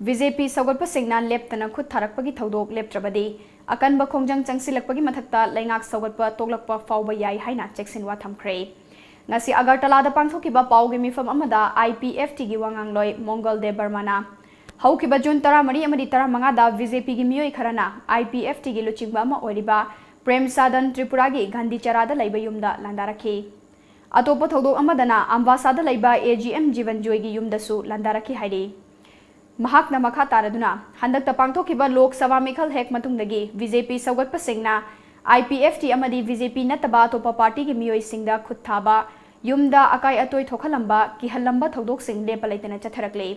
B J P ꯁꯧꯒꯠꯄꯁꯤꯡꯅ ꯂꯦꯞꯇꯅ ꯈꯨꯠ ꯊꯥꯔꯛꯄꯒꯤ ꯊꯧꯗꯣꯛ ꯂꯦꯞꯇ꯭ꯔꯕꯗꯤ ꯑꯀꯟꯕ ꯈꯣꯡꯖꯪ ꯆꯪꯁꯤꯜꯂꯛꯄꯒꯤ ꯃꯊꯛꯇ ꯂꯩꯉꯥꯛ ꯁꯧꯒꯠꯄ ꯇꯣꯛꯂꯛꯄ ꯐꯥꯎꯕ ꯌꯥꯏ ꯍꯥꯏꯅ ꯆꯦꯛꯁꯤꯟꯋꯥ ꯊꯝꯈ꯭ꯔꯦ꯫ ꯉꯁꯤ ꯑꯒꯔꯇꯂꯥꯗ ꯄꯥꯡꯊꯣꯛꯈꯤꯕ ꯄꯥꯎꯒꯤ ꯃꯤꯐꯝ ꯑꯃꯗ I P F Tꯒꯤ ꯋꯥꯉꯥꯡꯂꯣꯏ ꯃꯣꯡꯒꯣꯜ ꯗꯦꯕ ꯕꯔꯃꯥꯅ ꯍꯧꯈꯤꯕ June ꯇꯔꯥꯃꯔꯤ ꯑꯃꯗꯤ ꯇꯔꯥꯃꯉꯥꯗ B J Pꯒꯤ ꯃꯤꯑꯣꯏ ꯈꯔꯅ I P F Tꯒꯤ ꯂꯨꯆꯤꯡꯕ ꯑꯃ ꯑꯣꯏꯔꯤꯕ ꯄ꯭ꯔꯦꯝ ꯁꯥꯗꯟ ꯇ꯭ꯔꯤꯄꯨꯔꯥꯒꯤ ꯒꯥꯟꯙꯤꯆꯔꯥꯗ ꯂꯩꯕ ꯌꯨꯝꯗ ꯂꯥꯟꯗꯥꯔꯛꯈꯤ꯫ ꯑꯇꯣꯞꯄ ꯊꯧꯗꯣꯛ ꯑꯃꯗꯅ ꯑꯝꯕꯥꯁꯥꯗ ꯂꯩꯕ ꯑꯦ ꯖꯤ ꯑꯦꯝ ꯖꯤꯕꯟ ꯖꯣꯏꯒꯤ ꯌꯨꯝꯗꯁꯨ ꯂꯥꯟꯗꯥꯔꯛꯈꯤ ꯍꯥꯏꯔꯤ꯫ ꯃꯍꯥꯛꯅ ꯃꯈꯥ ꯇꯥꯔꯗꯨꯅ, ꯍꯟꯗꯛꯇ ꯄꯥꯡꯊꯣꯛꯈꯤꯕ ꯂꯣꯛ ꯁꯚꯥ ꯃꯤꯈꯜ ꯍꯦꯛ ꯃꯇꯨꯡꯗꯒꯤ ꯕꯤ ꯖꯦ ꯄꯤ ꯁꯧꯒꯠꯄꯁꯤꯡꯅ ꯑꯥꯏ ꯄꯤ ꯑꯦꯐ ꯇꯤ ꯑꯃꯗꯤ ꯕꯤ ꯖꯦ ꯄꯤ ꯅꯠꯇꯕ ꯑꯇꯣꯞꯄ ꯄꯥꯔꯇꯤꯒꯤ ꯃꯤꯑꯣꯏꯁꯤꯡꯗ ꯈꯨꯠ ꯊꯥꯕ, ꯌꯨꯝꯗ ꯑꯀꯥꯏ ꯑꯇꯣꯏ ꯊꯣꯛꯍꯜꯂꯝꯕ, ꯀꯤꯍꯜꯂꯝꯕ ꯊꯧꯗꯣꯛꯁꯤꯡ ꯂꯦꯞꯄ ꯂꯩꯇꯅ ꯆꯠꯊꯔꯛꯂꯤ꯫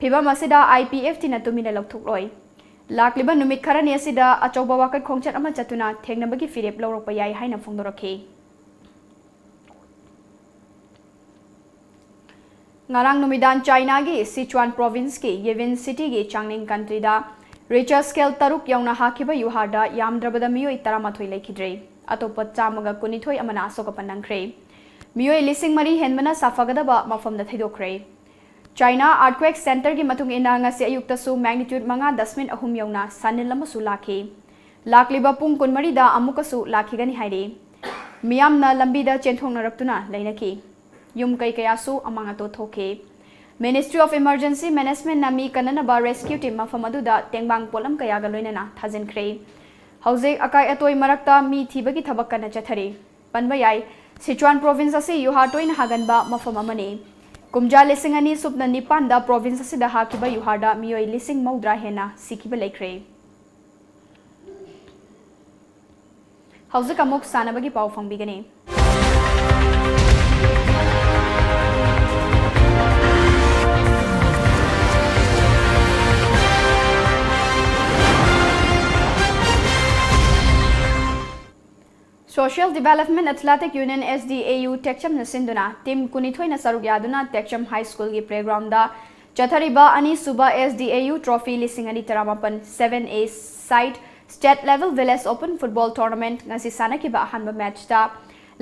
ꯐꯤꯚꯝ ꯑꯁꯤꯗ ꯑꯥꯏ ꯄꯤ ꯑꯦꯐ ꯇꯤꯅ ꯇꯨꯃꯤꯟꯅ ꯂꯧꯊꯣꯛꯂꯣꯏ꯫ ꯂꯥꯛꯂꯤꯕ ꯅꯨꯃꯤꯠ ꯈꯔꯅꯤ ꯑꯁꯤꯗ ꯑꯆꯧꯕ ꯋꯥꯀꯠ ꯈꯣꯡꯆꯠ ꯑꯃ ꯆꯠꯇꯨꯅ ꯊꯦꯡꯅꯕꯒꯤ ꯐꯤꯔꯦꯞ ꯂꯧꯔꯛꯄ ꯌꯥꯏ ꯍꯥꯏꯅ ꯐꯣꯡꯗꯣꯔꯛꯈꯤ꯫ ꯉꯔꯥꯡ ꯅꯨꯃꯤꯗꯥꯡ ꯆꯥꯏꯅꯥꯒꯤ ꯁꯤꯆꯨꯋꯥꯟ ꯄ꯭ꯔꯣꯚꯤꯟꯁꯀꯤ ꯌꯦꯚꯤꯟ ꯁꯤꯇꯤꯒꯤ ꯆꯥꯡꯅꯤꯡ ꯀꯟꯇ꯭ꯔꯤꯗ ꯔꯤꯆꯔ ꯁ꯭ꯀꯦꯜ ꯇꯔꯨꯛ ꯌꯧꯅ ꯍꯥꯈꯤꯕ ꯌꯨꯍꯥꯔꯗ ꯌꯥꯝꯗ꯭ꯔꯕꯗ ꯃꯤꯑꯣꯏ ꯇꯔꯥꯃꯥꯊꯣꯏ ꯂꯩꯈꯤꯗ꯭ꯔꯦ꯫ ꯑꯇꯣꯞꯄ ꯆꯥꯝꯃꯒ ꯀꯨꯟꯅꯤꯊꯣꯏ ꯑꯃꯅ ꯑꯁꯣꯛ ꯑꯄꯟ ꯅꯪꯈ꯭ꯔꯦ꯫ ꯃꯤꯑꯣꯏ ꯂꯤꯁꯤꯡ ꯃꯔꯤ ꯍꯦꯟꯕꯅ ꯁꯥꯐꯒꯗꯕ ꯃꯐꯝꯗ ꯊꯩꯗꯣꯛꯈ꯭ꯔꯦ꯫ ꯆꯥꯏꯅꯥ ꯑꯥꯔꯊꯀ꯭ꯋꯦꯛ ꯁꯦꯟꯇꯔꯒꯤ ꯃꯇꯨꯡ ꯏꯟꯅ ꯉꯁꯤ ꯑꯌꯨꯛꯇꯁꯨ ꯃꯦꯒꯅꯤꯇ꯭ꯌꯨꯠ ꯃꯉꯥ ꯗꯁꯃꯤꯛ ꯑꯍꯨꯝ ꯌꯧꯅ ꯁꯥꯅꯤꯜ ꯑꯃꯁꯨ ꯂꯥꯛꯈꯤ꯫ ꯂꯥꯛꯂꯤꯕ ꯄꯨꯡ ꯀꯨꯟꯃꯔꯤꯗ ꯑꯃꯨꯛꯀꯁꯨ ꯂꯥꯛꯈꯤꯒꯅꯤ ꯍꯥꯏꯔꯤ꯫ ꯃꯤꯌꯥꯝꯅ ꯂꯝꯕꯤꯗ ꯆꯦꯟꯊꯣꯛꯅꯔꯛꯇꯨꯅ ꯂꯩꯅꯈꯤ꯫ ꯌꯨꯝ ꯀꯩ ꯀꯌꯥꯁꯨ ꯑꯃꯥꯡ ꯑꯇꯣ ꯊꯣꯛꯈꯤ꯫ Ministry of Emergency Managementꯅ me ꯀꯟꯅꯅꯕ rescue team ꯃꯐꯝ ꯑꯗꯨꯗ ꯇꯦꯡꯕꯥꯡ ꯄꯣꯠꯂꯝ ꯀꯌꯥꯒ ꯂꯣꯏꯅꯅ ꯊꯥꯖꯤꯟꯈ꯭ꯔꯦ꯫ ꯍꯧꯖꯤꯛ ꯑꯀꯥꯏ ꯑꯇꯣꯏ ꯃꯔꯛꯇ ꯃꯤ ꯊꯤꯕꯒꯤ ꯊꯕꯛ ꯀꯟꯅ ꯆꯠꯊꯔꯤ꯫ ꯄꯟꯕ ꯌꯥꯏ, ꯁꯤꯆꯨꯋꯥꯟ ꯄ꯭ꯔꯣꯚꯤꯟꯁ ꯑꯁꯤ ꯌꯨꯍꯥꯔ ꯇꯣꯏꯅ ꯍꯥꯒꯟꯕ ꯃꯐꯝ ꯑꯃꯅꯤ꯫ ꯀꯨꯝꯖꯥ ꯂꯤꯁꯤꯡ ꯑꯅꯤ ꯁꯨꯞꯅ ꯅꯤꯄꯥꯟꯗ ꯄ꯭ꯔꯣꯚꯤꯟꯁ ꯑꯁꯤꯗ ꯍꯥꯈꯤꯕ ꯌꯨꯍꯥꯔꯗ ꯃꯤꯑꯣꯏ ꯂꯤꯁꯤꯡ ꯃꯧꯗ꯭ꯔꯥ ꯍꯦꯟꯅ ꯁꯤꯈꯤꯕ ꯂꯩꯈ꯭ꯔꯦ꯫ ꯍꯧꯖꯤꯛ ꯑꯃꯨꯛ ꯁꯥꯟꯅꯕꯒꯤ ꯄꯥꯎ ꯐꯪꯕꯤꯒꯅꯤ꯫ Social Development Athletic Union, S D A U, ꯇꯦꯛꯆꯝꯅ ꯁꯤꯟꯗꯨꯅ team ꯀꯨꯟꯅꯤꯊꯣꯏꯅ ꯁꯔꯨꯛ ꯌꯥꯗꯨꯅ ꯇꯦꯛꯆꯝ High Schoolꯒꯤ playgroundꯗ ꯆꯠꯊꯔꯤꯕ ꯑꯅꯤꯁꯨꯕ S D A U Trophy ꯂꯤꯁꯤꯡ ꯑꯅꯤ ꯇꯔꯥꯃꯥꯄꯟ seven A side State Level Village Open Football Tournament ꯉꯁꯤ ꯁꯥꯟꯅꯈꯤꯕ ꯑꯍꯥꯟꯕ matchꯇ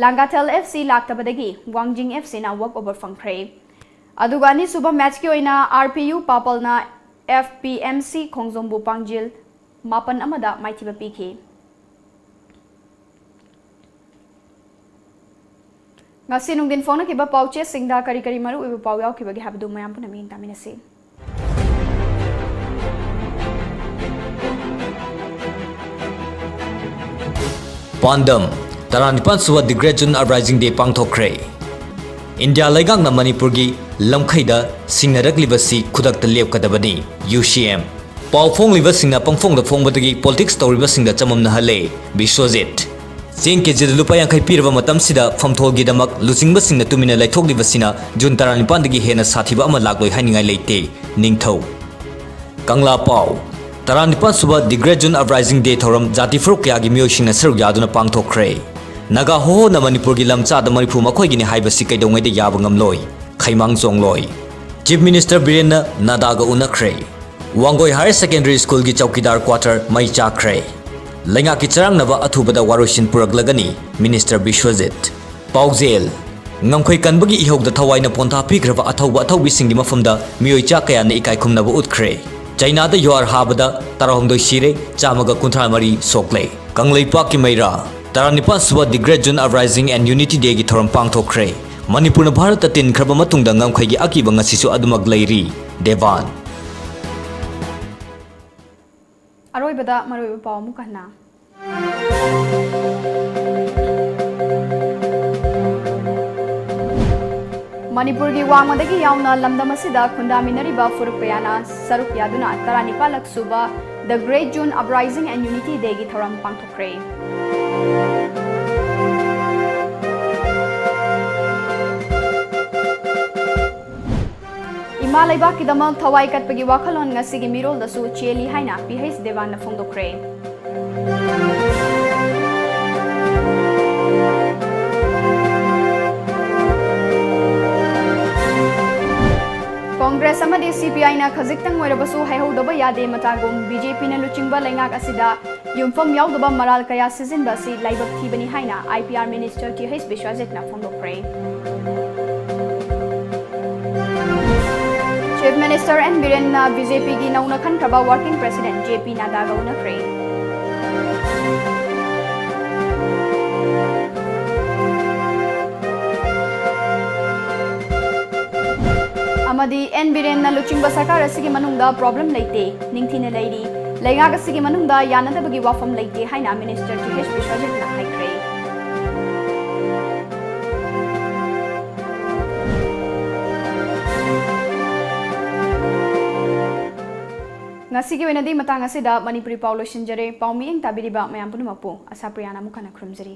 ꯂꯥꯡꯒꯥꯊꯦꯜ F C ꯂꯥꯛꯇꯕꯗꯒꯤ ꯋꯥꯡꯖꯤꯡ F Cꯅ walk over ꯐꯪꯈ꯭ꯔꯦ꯫ ꯑꯗꯨꯒ ꯑꯅꯤꯁꯨꯕ matchꯀꯤ ꯑꯣꯏꯅ R P U ꯄꯥꯄꯜꯅ F P M C ꯈꯣꯡꯖꯣꯝꯕꯨ ꯄꯥꯡꯖꯤꯜ ꯃꯥꯄꯟ ꯑꯃꯗ ꯃꯥꯏꯊꯤꯕ ꯄꯤꯈꯤ꯫ ꯉꯁꯤ ꯅꯨꯡꯊꯤꯟ ꯐꯣꯡꯅꯈꯤꯕ ꯄꯥꯎꯆꯦꯁꯤꯡꯗ ꯀꯔꯤ ꯀꯔꯤ ꯃꯔꯨꯑꯣꯏꯕ ꯄꯥꯎ ꯌꯥꯎꯈꯤꯕꯒꯦ ꯍꯥꯏꯕꯗꯨ ꯃꯌꯥꯝ ꯄꯨꯟꯅ ꯃꯤꯠꯌꯦꯡ ꯇꯥꯃꯤꯟꯅꯁꯤ꯫ ꯄꯥꯟꯗꯝ: ꯇꯔꯥꯅꯤꯄꯥꯟ ꯁꯨꯕ The Great June Uprising Day ꯄꯥꯡꯊꯣꯛꯈ꯭ꯔꯦ꯫ ꯏꯟꯗꯤꯌꯥ ꯂꯩꯉꯥꯛꯅ ꯃꯅꯤꯄꯨꯔꯒꯤ ꯂꯝꯈꯩꯗ ꯁꯤꯡꯅꯔꯛꯂꯤꯕꯁꯤ ꯈꯨꯗꯛꯇ ꯂꯦꯞꯀꯗꯕꯅꯤ, ꯌꯨ ꯁꯤ ꯑꯦꯝ꯫ ꯄꯥꯎ ꯐꯣꯡꯂꯤꯕꯁꯤꯡꯅ ꯄꯪꯐꯣꯡꯗ ꯐꯣꯡꯕꯗꯒꯤ politics ꯇꯧꯔꯤꯕꯁꯤꯡꯗ ꯆꯃꯝꯅꯍꯜꯂꯦ, ꯕꯤꯁ꯭ꯋꯖꯤꯠ꯫ ꯆꯦꯡ ꯀꯦꯖꯤꯗ ꯂꯨꯄꯥ ꯌꯥꯡꯈꯩ ꯄꯤꯔꯕ ꯃꯇꯝꯁꯤꯗ ꯐꯝꯊꯣꯜꯒꯤꯗꯃꯛ ꯂꯨꯆꯤꯡꯕꯁꯤꯡꯅ ꯇꯨꯃꯤꯟꯅ ꯂꯩꯊꯣꯛꯂꯤꯕꯁꯤꯅ ꯖꯨꯟ ꯇꯔꯥꯅꯤꯄꯥꯟꯗꯒꯤ ꯍꯦꯟꯅ ꯁꯥꯊꯤꯕ ꯑꯃ ꯂꯥꯛꯂꯣꯏ ꯍꯥꯏꯅꯤꯡꯉꯥꯏ ꯂꯩꯇꯦ, ꯅꯤꯡꯊꯧ꯫ ꯀꯪꯂꯥ ꯄꯥꯎ꯫ ꯇꯔꯥꯅꯤꯄꯥꯟ ꯁꯨꯕ The Great June Uprising Day ꯊꯧꯔꯝ ꯖꯥꯇꯤ ꯐꯨꯔꯨꯞ ꯀꯌꯥꯒꯤ ꯃꯤꯑꯣꯏꯁꯤꯡꯅ ꯁꯔꯨꯛ ꯌꯥꯗꯨꯅ ꯄꯥꯡꯊꯣꯛꯈ꯭ꯔꯦ꯫ ꯅꯥꯒꯥ ꯍꯣꯍꯣꯅ ꯃꯅꯤꯄꯨꯔꯒꯤ ꯂꯝ ꯆꯥꯗ ꯃꯔꯤꯐꯨ ꯃꯈꯣꯏꯒꯤꯅꯤ ꯍꯥꯏꯕꯁꯤ ꯀꯩꯗꯧꯉꯩꯗ ꯌꯥꯕ ꯉꯝꯂꯣꯏ, ꯈꯩꯃꯥꯡ ꯆꯣꯡꯂꯣꯏ꯫ Chief Minister ꯕꯤꯔꯦꯟꯅ ꯅꯥꯗꯥꯒ ꯎꯅꯈ꯭ꯔꯦ꯫ Wangoi Higher Secondary Schoolꯒꯤ chowkidar quarter ꯃꯩ ꯆꯥꯛꯈ꯭ꯔꯦ꯫ ꯂꯩꯉꯥꯛꯀꯤ ꯆꯔꯥꯡꯅꯕ ꯑꯊꯨꯕꯗ ꯋꯥꯔꯣꯏꯁꯤꯟ ꯄꯨꯔꯛꯂꯒꯅꯤ, Minister ꯕꯤꯁ꯭ꯋꯖꯤꯠ꯫ ꯄꯥꯎꯖꯦꯜ꯫ ꯉꯝꯈꯩ ꯀꯟꯕꯒꯤ ꯏꯍꯧꯗ ꯊꯋꯥꯏꯅ ꯄꯣꯟꯊꯥ ꯄꯤꯈ꯭ꯔꯕ ꯑꯊꯧꯕ ꯑꯊꯧꯕꯤꯁꯤꯡꯒꯤ ꯃꯐꯝꯗ ꯃꯤꯑꯣꯏ ꯆꯥ ꯀꯌꯥꯅ ꯏꯀꯥꯏ ꯈꯨꯝꯅꯕ ꯎꯠꯈ꯭ꯔꯦ꯫ ꯆꯥꯏꯅꯥꯗ ꯌꯨꯍꯥꯔ ꯍꯥꯕꯗ ꯇꯔꯥꯍꯨꯝꯗꯣꯏ ꯁꯤꯔꯦ, ꯆꯥꯝꯃꯒ ꯀꯨꯟꯊ꯭ꯔꯥ ꯃꯔꯤ ꯁꯣꯛꯂꯦ꯫ ꯀꯪꯂꯩꯄꯥꯛꯀꯤ ꯃꯩꯔꯥ꯫ ꯇꯔꯥꯅꯤꯄꯥꯟ ꯁꯨꯕ The Great June Uprising and Unity Dayꯒꯤ ꯊꯧꯔꯝ ꯄꯥꯡꯊꯣꯛꯈ꯭ꯔꯦ꯫ ꯃꯅꯤꯄꯨꯔꯅ ꯚꯥꯔꯠꯇ ꯇꯤꯟꯈ꯭ꯔꯕ ꯃꯇꯨꯡꯗ ꯉꯝꯈꯩꯒꯤ ꯑꯀꯤꯕ ꯉꯁꯤꯁꯨ ꯑꯗꯨꯃꯛ ꯂꯩꯔꯤ꯫ ꯗꯦꯕꯥꯟ꯫ ꯑꯔꯣꯏꯕꯗ ꯃꯔꯨꯑꯣꯏꯕ ꯄꯥꯎ ꯑꯃꯨꯛ ꯍꯟꯅ꯫ ꯃꯅꯤꯄꯨꯔꯒꯤ ꯋꯥꯡꯃꯗꯒꯤ ꯌꯥꯎꯅ ꯂꯝꯗꯝ ꯑꯁꯤꯗ ꯈꯨꯟꯗꯥꯃꯤꯟꯅꯔꯤꯕ ꯐꯨꯔꯨꯞ ꯀꯌꯥꯅ ꯁꯔꯨꯛ ꯌꯥꯗꯨꯅ ꯇꯔꯥꯅꯤꯄꯥꯜꯂꯛ ꯁꯨꯕ The Great June Uprising and Unity Dayꯒꯤ ꯊꯧꯔꯝ ꯄꯥꯡꯊꯣꯛꯈ꯭ꯔꯦ꯫ ꯏꯃꯥ ꯂꯩꯕꯥꯛꯀꯤꯗꯃꯛ ꯊꯋꯥꯏ ꯀꯠꯄꯒꯤ ꯋꯥꯈꯜꯂꯣꯟ ꯉꯁꯤꯒꯤ ꯃꯤꯔꯣꯜꯗꯁꯨ ꯆꯦꯜꯂꯤ ꯍꯥꯏꯅ ꯄꯤ ꯍꯩꯆ ꯗꯦꯕꯥꯟꯅ ꯐꯣꯡꯗꯣꯛꯈ꯭ꯔꯦ꯫ ꯀꯣꯡꯒ꯭ꯔꯦꯁ ꯑꯃꯗꯤ ꯁꯤ ꯄꯤ ꯑꯥꯏꯅ ꯈꯖꯤꯛꯇꯪ ꯑꯣꯏꯔꯕꯁꯨ ꯍꯥꯏꯍꯧꯗꯕ ꯌꯥꯗꯦ ꯃꯇꯥꯒꯨꯝ ꯕꯤ ꯖꯦ ꯄꯤꯅ ꯂꯨꯆꯤꯡꯕ ꯂꯩꯉꯥꯛ ꯑꯁꯤꯗ ꯌꯨꯝꯐꯝ ꯌꯥꯎꯗꯕ ꯃꯔꯥꯜ ꯀꯌꯥ ꯁꯤꯖꯤꯟꯕ ꯑꯁꯤ ꯂꯥꯏꯕꯛ ꯊꯤꯕꯅꯤ ꯍꯥꯏꯅ I P R minister T H ꯕꯤꯁ꯭ꯋꯖꯤꯠꯅ ꯐꯣꯡꯗꯣꯛꯈ꯭ꯔꯦ꯫ ꯆꯤꯐ ꯃꯤꯅꯤꯁꯇꯔ ꯑꯦꯟ ꯕꯤꯔꯦꯟꯅ ꯕꯤ ꯖꯦ ꯄꯤꯒꯤ ꯅꯧꯅ ꯈꯟꯈ꯭ꯔꯕ ꯋꯥꯔꯀꯤꯡ ꯄ꯭ꯔꯦꯁꯤꯗꯦꯟꯠ ꯖꯦ ꯄꯤ ꯅꯥꯗꯥꯒ ꯎꯅꯈ꯭ꯔꯦ꯫ ꯑꯃꯗꯤ ꯑꯦꯟ ꯕꯤꯔꯦꯟꯅ ꯂꯨꯆꯤꯡꯕ ꯁꯔꯀꯥꯔ ꯑꯁꯤꯒꯤ ꯃꯅꯨꯡꯗ problem ꯂꯩꯇꯦ, ꯅꯤꯡꯊꯤꯅ ꯂꯩꯔꯤ, ꯂꯩꯉꯥꯛ ꯑꯁꯤꯒꯤ ꯃꯅꯨꯡꯗ ꯌꯥꯅꯗꯕꯒꯤ ꯋꯥꯐꯝ ꯂꯩꯇꯦ ꯍꯥꯏꯅ ꯃꯤꯅꯤꯁꯇꯔ ꯇꯤ ꯍꯩꯆ ꯕꯤꯁ꯭ꯋꯖꯤꯠꯅ ꯍꯥꯏꯈ꯭ꯔꯦ꯫ ꯉꯁꯤꯒꯤ ꯑꯣꯏꯅꯗꯤ ꯃꯇꯥꯡ ꯑꯁꯤꯗ ꯃꯅꯤꯄꯨꯔꯤ ꯄꯥꯎ ꯂꯣꯏꯁꯤꯟꯖꯔꯦ꯫ ꯄꯥꯎ ꯃꯤꯠꯌꯦꯡ ꯇꯥꯕꯤꯔꯤꯕ ꯃꯌꯥꯝ ꯄꯨꯝꯅꯃꯛꯄꯨ ꯑꯁꯥꯄ꯭ꯔꯤꯌꯥꯅ ꯑꯃꯨꯛ ꯍꯟꯅ ꯈꯨꯔꯨꯝꯖꯔꯤ꯫